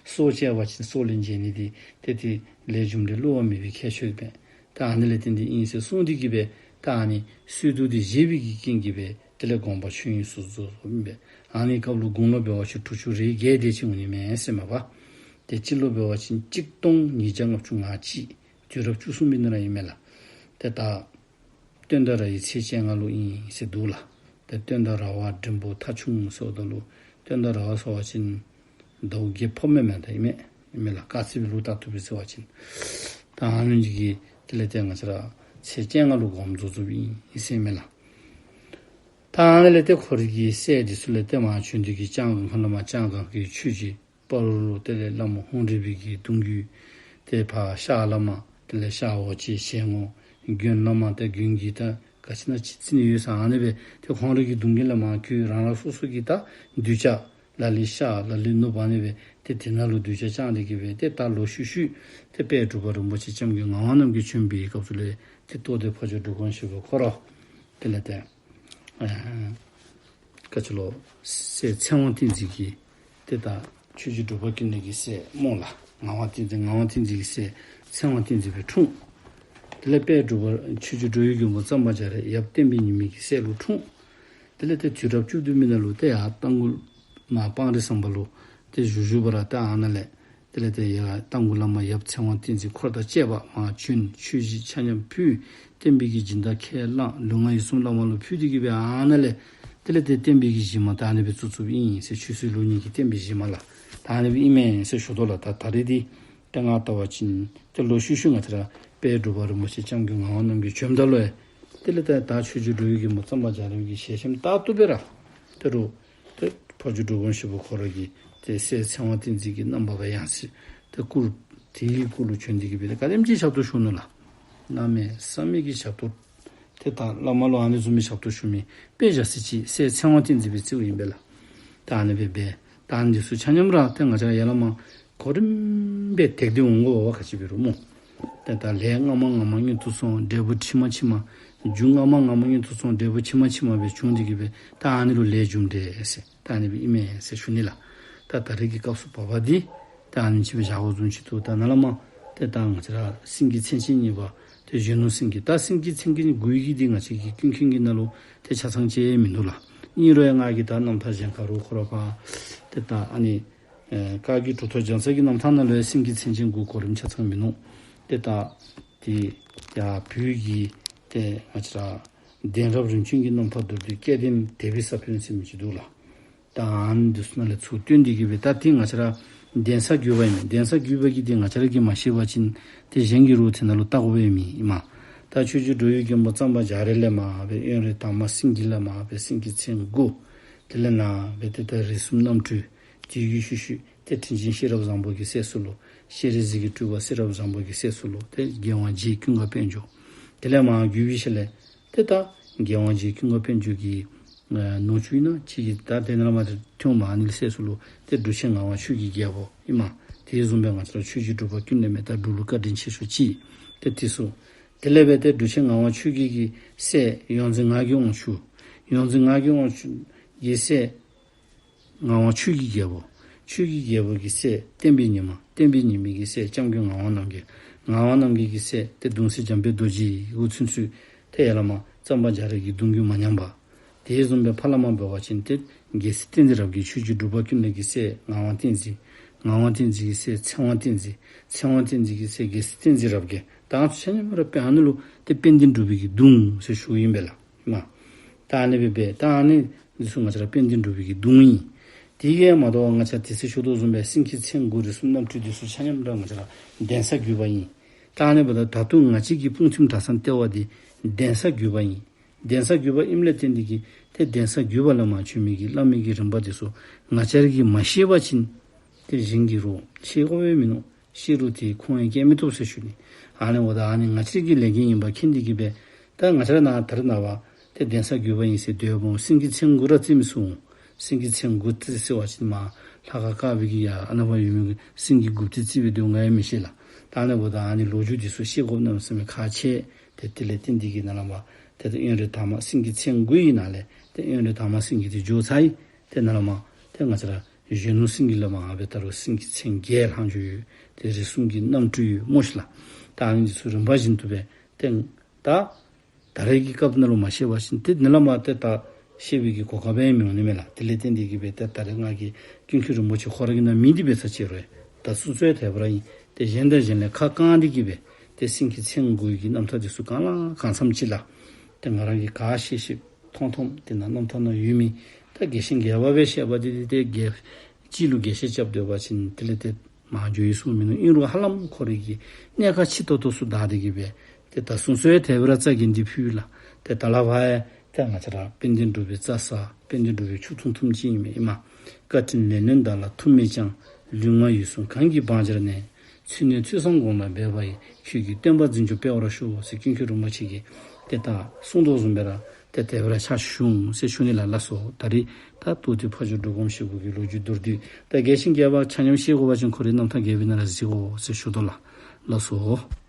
སྲོག་བཅད་པ་ཅིན་སྲོག་ལན་འཇལ་ནི་འདི་ཏེ་ཏེ་ལས་རྒྱུ་འབྲས་བསླུ་བ་མེད་པའི་ཁྱད་ཆོས་མས། ད་ཨ་ནི་ལས་བརྟེན་ཏེ་ཨིན་ཟེར་གསུངས་ཏེ་གི་སྦེ་ད་ཨ་ནི་གསོད་དུག་འདི་བཞེས་པའི་གི་རྐྱེན་གྱིས་སྦེ་དེ་ལས་དགོངས་པ་ཆོས་ཉིད་སུ་རྫོགས་སོ་ཨིན་པས། ཨ་ནི་སྐབས་ལུ་དགུང་ལོ་འབད་བ་ཅིན་དྲུག་ཅུ་རེ་བརྒྱད་དེ་ཅིག་འོང་ནི་མས་ཟེར་མས་པ། ཏེ་སྤྱི་ལོ་འབད་བ་ཅིན་གཅིག་སྟོང་ཉིས་བརྒྱ་ལྔ་བཅུ་ང་གཅིག། དུས་རབས་བཅུ་གསུམ་པའི་ནང་ར་ཨིན་མས་ལགས། ཏེ་ད་སྟོན་ཟླ་ར་བའི་ཚེས་བཅོ་ལྔ་ལུ་ཨིན་ཟེར་འདུག་ལགས། ཏེ་སྟོན་ཟླ་ར་བ་འབྲིང་པོ་ཐ་ཆུང་ཟེརཝ་ད་ལུ་སྟོན་ཟླ་ར་བ་ཟེར་བ་ཅིན་ཟླཝ་བརྒྱད་ཕོ་མོ་མེན་ད་ཨིན་མས། ཨིན་མས་ལགས། སྐར་རྩིས་པའི་ལུགས་ལྟར་དུ་སྦེ་ཟེར་བ་ཅིན། ད་ཨ་ནི་གི་དེ་ལས་ཏེ་ང་བཅས་ར་ཚེས་བཅོ་ལྔ་ལུ་དགོངས་རྫོགས་རྫོགསཔ་ཨིན་ཟེར་ཨིན་མས་ལགས། ད་ཨ་ནི་ལས་ཏེ་ཁོ་རའི་གི་སྲས་འདི་ཚུ་ལས་ཏེ་མར་བྱོན་ཏེ་གི་ལྕང་སྒང་ཁ་ལས་མར་ལྕང་སྒང་གི་ཆོས་རྗེ་སྤ་རོ་ལུ་དེ་ལས་བླ་མ་ཧཱུྃ་རལ་པའི་གི་གདུང་བརྒྱུད། ཏེ་ཕར་ཤར་ལས་མར་དེ་ལས་ཤར་ཝ་ཅན་ཞལ་ངོ་དགོན་ལས་མར་ཏེ་དགོན་གྱི་ད་ག་ཅི་ཨིན་ན་ཅིག་རྩིས་ནི་ཡོད་ས། ཨ་ནི་སྦེ་ཏེ་ཁོང་རའི་གི་གདུང་བརྒྱུད་ལས་མར་ཁོང་རང་རང་སོ་སོ་གི་ད་གདུལ་བྱ་ལ་ལུ་ཤར་ལ་ལུ་ནུབ་ཨ་ནི་སྦེ་ཏེ་དེ་ནང་ལུ་གདུལ་བྱ་བསྐྱངས་ཏེ་གི་སྦེ་ཏེ་ད་ལོག་ཤུལ་ཤུལ་ཏེ་དཔལ་འབྲུག་པ་རིན་པོ་ཆེ་སྐྱབས་མགོན་ངག་དབང་རྣམ་རྒྱལ་བྱོན་པའི་སྐབས་སུ་ལས་ཏེ་རྟོགས་ལྡན་ཕ་ཇོ་འབྲུག་སྒོམ་ཞིག་པོ་ཁོ་ར་དེ་ལས་ཏེ་ཨ་ག་ཅི་ལོ་སྲས་ཚེ་དབང་བསྟན་འཛིན་གྱི་ཏེ་ད་ཆོས་རྗེ་འབྲུག་པ་ཀུན་ལེགས་ཀྱི་སྲས་སྨོ་ལགས། ངག་དབང་བསྟན་འཛིན་ངག་དབང་བསྟན་འཛིན་གྱི་སྲས་ཚེ་དབང་བསྟན་འཛིན་སྦེ་འཁྲུངས། དེ་ལས་དཔལ་འབྲུག་པ་ཆོས་རྗེ་འགྲོ་བའི་མགོན་པོ་གཙང་པ་རྒྱ་རས་ཡབ་བསྟན་པའི་ཉི་མ་གི་སྲས་ལུ་འཁྲུངས། དེ་ལས་ཏེ་དུས་རབས་བཅུ་བདུན་པའི་ནང་ལུ་ཏེ་ཡར་རྟ་མགོ་མར་སྤང་རི་ཟམ་པ་ལུ་ཏེ་བཞུགས་བཞུགས་པ་ར་ཏེ་ཨ་ནཱ་ལས་དེ་ལས་ཏེ་ཡར་རྟ་མགོ་བླ་མ་ཡབ་ཚེ་དབང་བསྟན་འཛིན་འཁོར་དང་བཅས་པ་མར་བྱོན། ཆོས་གཞིས་ཆ་མཉམ་ཕུལ། བསྟན་པའི་གི་སྦྱིན་བདག་ཁས་བླངས། ལུས་ངག་ཡིད་གསུམ་བླ་མ་ལུ་ཕུལ་ཏེ་གི་སྦེ་ཨ་ནཱ་ལས་དེ་ལས་ཏེ་བསྟན་པའི་གི་གཞི་མ་ད་ཨ་ནི་སྦེ་བཙུགས་བཙུགསཔ་ཨིན་ཟེར། ཆོས་སྲིད་ལུགས་གཉིས་ཀྱི་བསྟན་པའི་གཞི་མ་ལགས། ད་ཨ་ནི་སྦེ་ཨིན་མས་ཟེར་ཞུ་དོ་ལགས། ད་ད་རེས་འདི་ཏེ་ང་བལྟ་བ་ཅིན་ཏེ་ལོག་ཤུལ་ཤུལ་ང་བཅས་ར་དཔལ་འབྲུག་པ་རིན་པོ་ཆེ་སྐྱབས་མགོན་ངག་དབང་རྣམ་རྒྱལ་བྱོནམ་ད་ལུ་ཡང་དེ་ལས་ཏེ་ད་ཆོས་རྗེ་འགྲོ་བའི་མགོན་པོ་གཙང་པ་རྒྱ་རས་ཀྱི་ཞལ་ཆེམས་ལྟར་དུ་སྦེ་ར་ཏེ་རུང་ཏེ་ཕ་ཇོ་འབྲུག་སྒོམ་ཞིག་པོ་ཁོ་ར་གི་ཏེ་སྲས་ཚེ་དབང་བསྟན་འཛིན་གྱི་རྣམ་པ་སྦེ་ཡང་སྲིད་ཏེ་སྐུ་དེའི་སྐུ་ལུ་བྱོན་ཏེ་གི་སྦེ་ཏེ་ག་དེམ་ཅིག་ཞབས་ཏོག་ཞུ་ནུག་ལགས། གནམ་མེད་ས་མེད་ཀྱི་ཞབས་ཏོག། ཏེ་ད་བླ་མ་ལུ་ཨ་ནི་བཟུམ་མའི་ཞབས་ཏོག་ཞུ་མི་དཔེ་བཞག་ས་ཅིག་སྲས་ཚེ་དབང་བསྟན་འཛིན་སྦེ་བརྩིཝ་ཨིན་པས་ལགས། ད་ཨ་ནི་སྦེ་འབད་ད་ཨ་ནི་འདི་ཚུ་ཆ་མཉམ་ར་ཏེ་ང་བཅས་ཡར་ལས་མར་གོ་རིམ་སྦེ་དེད་དེ་འོང་དགོ་པ་ག་ཅི་འབད་རུང་སྨོ། ཏེ་ད་ལས་སྔ་མ་སྔ་མ་སྔོན་དུ་སོང་འབྲས་བུ་ཕྱི་མ་ཕྱི་མ། རྒྱུ་སྔ་མ་སྔ་མ་སྔོན་དུ་སོང་འབྲས་བུ་ཕྱི་མ་ཕྱི་མ་སྦེ་བྱུང་སྟེ་གི་སྦེ་ད་ཨ་ནི་ལུ་ལས་རྒྱུ་འབྲས་ཟེར་ད་ཨ་ནི་སྦེ་ཨིན་མས་ཟེར་ཞུ་ནི་ལགས། ད་ད་རེས་ཀྱི་སྐབས་སུ་བབ་པ་འདི་ད་ཨ་ནི་ཅིག་སྦེ་བཞག་དགོ་བཟུམ་ཅིག་འདུག། ད་ནཱ་ལས་མར་ཏེ་ད་ང་བཅས་ར་སེང་གེ་མཚན་ཅན་གཉིས་པ་ཏེ་གཞོན་ནུ་སེང་གེ་ད་སེང་གེ་མཚན་ཅན་དགུ་ཡི་གི་འདི་ང་བཅས་ཀྱི་ཀུན་མཁྱེན་གྱི་ནང་ལུ་ཏེ་ཆ་ཚང་ཅིག་མིན་འདུག་ལགས། ཨིན་རུང་ཡང་ང་གིས་ད་རྣམ་ཐར་གཞན་ཁ་རུ་ཁོ་ར་ཕར་ཏེ་ད་ཨ་ནི་ཨེ་བཀའ་བརྒྱུད་གྲུབ་ཐོབ་འཇང་ས་གི་རྣམ་ཐར་ནང་ལུ་ཡང་སེང་གེ་མཚན་ཅན་དགུ་གོ་རིམ་ཆ་ཚང་མིན་ནུག། ཏེ་ད་ཏེ་ཡར་བོད་ཀྱི་ཏེ་ང་བཅས་ར་གདན་རབས་རིམ་བྱོན་གྱི་རྣམ་ཐར་མདོར་བསྡུས་སྐལ་ལྡན་དད་པའི་ས་བོན་ཟེར་མི་ཅིག་འདུག་ལགས། ད་ཨ་ནི་འདི་ཚུ་ནང་ལས་ཚུར་བཏོན་ཏེ་གི་སྦེ་ད་ཏེ་ང་བཅས་ར་གདན་ས་བརྒྱུད་པ་ཨིན། གདན་ས་བརྒྱུད་པ་གི་འདི་ང་བཅས་ར་གིས་མ་ཤེས་པ་ཅིན་ཏེ་གཞན་གྱིས་རོགས་ཏེ་ནཱ་ལུ་བལྟ་དགོ་པའི་མི་ཨིན་མས། ད་ཆོས་རྗེ་འགྲོ་བའི་མགོན་པོ་གཙང་པ་རྒྱ་རས་ལས་མར་སྦེ་དབོན་རས་དར་མ་སེང་གེ་ལས་མར་སྦེ་སེང་གེ་མཚན་དགུ། དེ་ལས་ནཱ་སྦེ་ཏེ་ད་རིགས་གསུམ་རྣམ་འཕྲུལ། དེ་གི་ཤུལ་ཤུལ་ཏེ་དྲིན་ཅན་ཤེས་རབ་བཟང་པོ་གི་སྲས་སུ་ལུ། སྤྱན་རས་གཟིགས་ཀྱི་སྤྲུལ་པ་ཤེས་རབ་བཟང་པོ་གི་སྲས་སུ་ལུ། ཏེ་རྒྱལ་དབང་རྗེ་ཀུན་དགའ་དཔལ་འབྱོར། དེ་ལས་མར་བརྒྱུད་པའི་ཤུལ་ལས་ཏེ་ད་རྒྱལ་དབང་རྗེ་ཀུན་དགའ་དཔལ་འབྱོར་གྱི་ཨ་ནུ་གཅིག་ཨིན་ན་ཅིག་གིས་ད་ཏེ་ནཱ་ལས་མར་ཏེ་ཐོན་མར་ཨ་ནི་སྲས་སུ་ལུ་ཏེ་འབྲུག་ཆེན་ངག་དབང་ཆོས་ཀྱི་རྒྱལ་པོ་ཨིན་མས། དེ་བཟུམ་སྦེ་ང་བཅས་ར་ཆོས་རྗེ་འབྲུག་པ་ཀུན་ལེགས་མེ་སྟག་འབྲུག་ལུ་བཀའ་དྲིན་ཆེ་ཤོས་ཅིག། ཏེ་དེ་ཚུ་དེ་ལས་སྦེ་ཏེ་འབྲུག་ཆེན་ངག་དབང་ཆོས་རྒྱལ་གྱི་སྲས་ཡོངས་འཛིན་ངག་གི་དབང་ཕྱུག། ཡོངས་འཛིན་ངག་གི་དབང་ཕྱུག་གི་སྲས་ངག་དབང་ཆོས་ཀྱི་རྒྱལ་པོ། ཆོས་ཀྱི་རྒྱལ་པོ་གི་སྲས་བསྟན་པའི་ཉི་མ། བསྟན་པའི་ཉི་མ་གི་སྲས་སྐྱབས་མགོན་ངག་དབང་རྣམ་རྒྱལ། ངག་དབང་རྣམ་རྒྱལ་གྱི་སྲས་ཏེ་གདུང་སྲས་འཇམ་དཔལ་རྡོ་རྗེ་འོ་ཚུན་ཚོད་ཏེ་ཡར་ལས་མར་གཙང་པ་རྒྱ་རས་ཀྱི་གདུང་བརྒྱུད་མ་ཉམས་པ། དེ་བཟུམ་སྦེ་ཕར་ལས་མར་འབད་བ་ཅིན་ཏེ་རྒྱལ་སྲས་བསྟན་འཛིན་རབ་རྒྱས་ཆོས་རྗེ་འབྲུག་པ་ཀུན་ལེགས་ཀྱི་སྲས་ངག་དབང་བསྟན་འཛིན། ངག་དབང་བསྟན་འཛིན་གྱི་སྲས་ཚེ་དབང་བསྟན་འཛིན། ཚེ་དབང་བསྟན་འཛིན་གྱི་སྲས་རྒྱལ་སྲས་བསྟན་འཛིན་རབ་རྒྱས། ད་ཚུ་ཆ་མཉམ་ར་དཔེ་ཨ་ནི་ལུ་ཏེ་དཔལ་ལྡན་འབྲུག་པའི་གི་གདུང་ཟེར་ཞུཝ་ཨིན་པས་ལགས། མ་ད་ཨ་ནི་སྦེ་སྦེ་ད་ཨ་ནི་འདི་ཚུ་ང་བཅས་ར་དཔལ་ལྡན་འབྲུག་པའི་གི་གདུང་ཨིན། དེ་གིས་མ་དོ་བར་ང་བཅས་དེ་ཚེ་ཞུ་དོ་བཟུམ་སྦེ་སེང་གེ་མཚན་དགུ་རིགས་གསུམ་རྣམ་འཕྲུལ་འདི་ཚུ་ཆ་མཉམ་ར་ང་བཅས་ར་གདན་ས་བརྒྱུད་པ་ཨིན། ད་ཨ་ནི་འབདཝ་ད་ད་ལྟོ་ང་བཅས་ཀྱི་སྤུངས་ཐིམ་གྲྭ་ཚང་ལྟེ་བ་འདི་གདན་ས་བརྒྱུད་པ་ཨིན། གདན་ས་བརྒྱུད་པ་ཨིནམ་ལས་བརྟེན་ཏེ་གི་ཏེ་གདན་ས་བརྒྱུད་པ་ལས་མར་བྱོན་མི་གི་བླ་མའི་གི་རིམ་པ་འདི་ཚུ་ང་བཅས་ར་གིས་མ་ཤེས་པ་ཅིན་ཏེ་གཞན་གྱིས་རོགས་ཤེས་དགོ་པའི་མིན་ནུག། ཤེས་རུང་ཏེ་ཁུངས་ཡང་བཀལ་མི་བཏུབ་ཟེར་ཞུ་ནི། ཨ་ནི་འབདཝ་ད་ཨ་ནི་ང་བཅས་ཀྱི་ལས་འགན་ཨིན་པ་མཁྱེན་ཏེ་གི་སྦེ་ད་ང་བཅས་ར་ནཱ་ད་རེས་ནངས་པ་ཏེ་གདན་ས་བརྒྱུད་པ་ཨིན་ཟེར་སྡོད་འོང་། སེང་གེ་མཚན་དགུ་ར་བརྩི་མི་ཚུགས་འོང་། སེང་གེ་མཚན་དགུ་བརྩི་ཟེར་བ་ཅིན་མར་ལྷ་ཁང་དཀར་པོའི་གི་ཡར་ཨ་ནཱ་ཕར་ཡོད་མི་གི་སེང་གེ་དགུ་བརྩི་བརྩི་སྦེ་སྡོད་འོང་ཡང་མི་ཤེས་ལགས། ད་ཨ་ནི་འབདཝ་ད་ཨ་ནི་ལོ་རྒྱུས་འདི་ཚུ་ཤེས་དགོཔ་གནམ་མེད་ས་མེད་ཁག་ཆེ། ཏེ་དེ་ལས་བརྟེན་ཏེ་གི་ནཱ་ལས་མར་ཏེ་ད་དབོན་རས་དར་མ་སེང་གེ་མཚན་དགུ་ཡི་ནང་ལས་ཏེ་དབོན་རས་དར་མ་སེང་གེ་འདི་འགྱོ་ཚར་ཡི། ཏེ་ནཱ་ལས་མར་ཏེ་ང་བཅས་ར་གཞོན་ནུ་སེང་གེ་ལས་མར་སྦེ་ད་རུང་སེང་གེ་མཚན་བརྒྱད་ལྷག་འགྱོ་ཡོད། ཏེ་རིགས་གསུམ་གྱི་རྣམ་འཕྲུལ་ཡོད་སྨོ་ཤིག་ལགས། ད་ཨ་ནི་འདི་ཚུ་རིམ་པ་བཞིན་དུ་སྦེ་ཏེ་ད་ད་རེས་ཀྱི་སྐབས་ནང་ལུ་མ་ཤེས་པ་ཅིན་ཏེ་ནཱ་ལས་མར་ཏེ་ད་ཤེས་པའི་གི་གོ་སྐབས་ཡང་མི་འོང་ནི་མས་ལགས། དེ་ལས་བརྟེན་ཏེ་གི་སྦེ་ཏེ་ད་རེས་ང་གིས་ཀུན་མཁྱེན་རིན་པོ་ཆེ་ཁོ་ར་གི་ནང་མི་འདི་སྦེ་ཚར་བཅད་རུང་ད་གསུང་ཚུལ་དེ་སྦེ་ར་ཨིན། ཏེ་གཞན་དང་གཞན་ལས་ཁ་བསྐང་སྟེ་གི་སྦེ་ཏེ་སེང་གེ་མཚན་དགུ་གི་རྣམ་ཐར་འདི་ཚུ་གང་ལ་གང་འཚམས་ཅིག་ལགས། ཏེ་ང་རང་གིས་ག་ཤེས་ཤེསཔ་མཐོང་མཐོངམ་ཏེ་ནཱ་རྣམ་ཐར་ནང་ཡོད་མི་ད་རྒྱས་ཤིང་རྒྱས་པ་སྦེ་བཤད་པ་འདི་ཏེ་ཏེ་རྒྱས་ཅིག་ལུ་རྒྱས་བཤད་རྐྱབ་སྡོད་པ་ཅིན་དེ་ལས་ཏེ་མང་འགྱོ་ཡི་གསུངམ་མིན་ནུག། ཨིན་རུང་ཧ་ལམ་ཁོ་རའི་གི་གནད་ཁག་ཆེ་ཏོག་ཏོ་ཚུ་བདའ་སྟེ་གི་སྦེ་ཏེ་ད་གསུང་ཚུལ་དེ་སྦེ་ར་རྩ་འགེངས་ཏེ་ཕུལ་ལགས། ཏེ་ད་ལས་ཕར་ཡང་ཏེ་ང་བཅས་ར་དཔལ་ལྡན་འབྲུག་པའི་རྩྭ་ས་དཔལ་ལྡན་འབྲུག་པའི་ཆུ་འཐུང་འཐུངམ་ཅིག་ཨིན་མས། ཨིན་མས། བཀའ་དྲིན་ལས་ལྡན་བདག་ལ་ཐུགས་མི་འཆང་། ལུས་ངག་ཡིད་གསུམ་གང་གིས་སྤང་བྱར་གནས། ཚུལ་གནས་ཐོས་བསམ་སྒོམ་ལ་འབད་པ་ཡིས། ཁྱོད་ཀྱི་བསྟན་པ་འཛིན་སྐྱོང་སྤེལ་བར་ཤོག་ཟེར་ཀུན་མཁྱེན་རིན་པོ་ཆེ་གིས་ཏེ་ད་གསུངས་དོ་བཟུམ་སྦེ་ར་ཏེ་དེ་སྦེ་ར་ཕྱག་ཞུ་འོང་ཟེར་ཞུ་ནི་ལགས། ལགས་སོ། ད་རིས་ད་ཏོག་ཏོ་ཕ་ཇོ་འབྲུག་སྒོམ་ཞིག་པོ་གི་ལོ་རྒྱུས་མདོར་བསྡུས་ད་རྒྱས་ཤིང་རྒྱས་པ་ཆ་མཉམ་ཤེས་དགོ་པ་ཅིན་ཁོ་རའི་རྣམ་ཐར་རྒྱས་པའི་ནང་ལུ་གཟིགས་དགོ་ཟེར་ཞུ་དོ་ལགས། ལགས་སོ།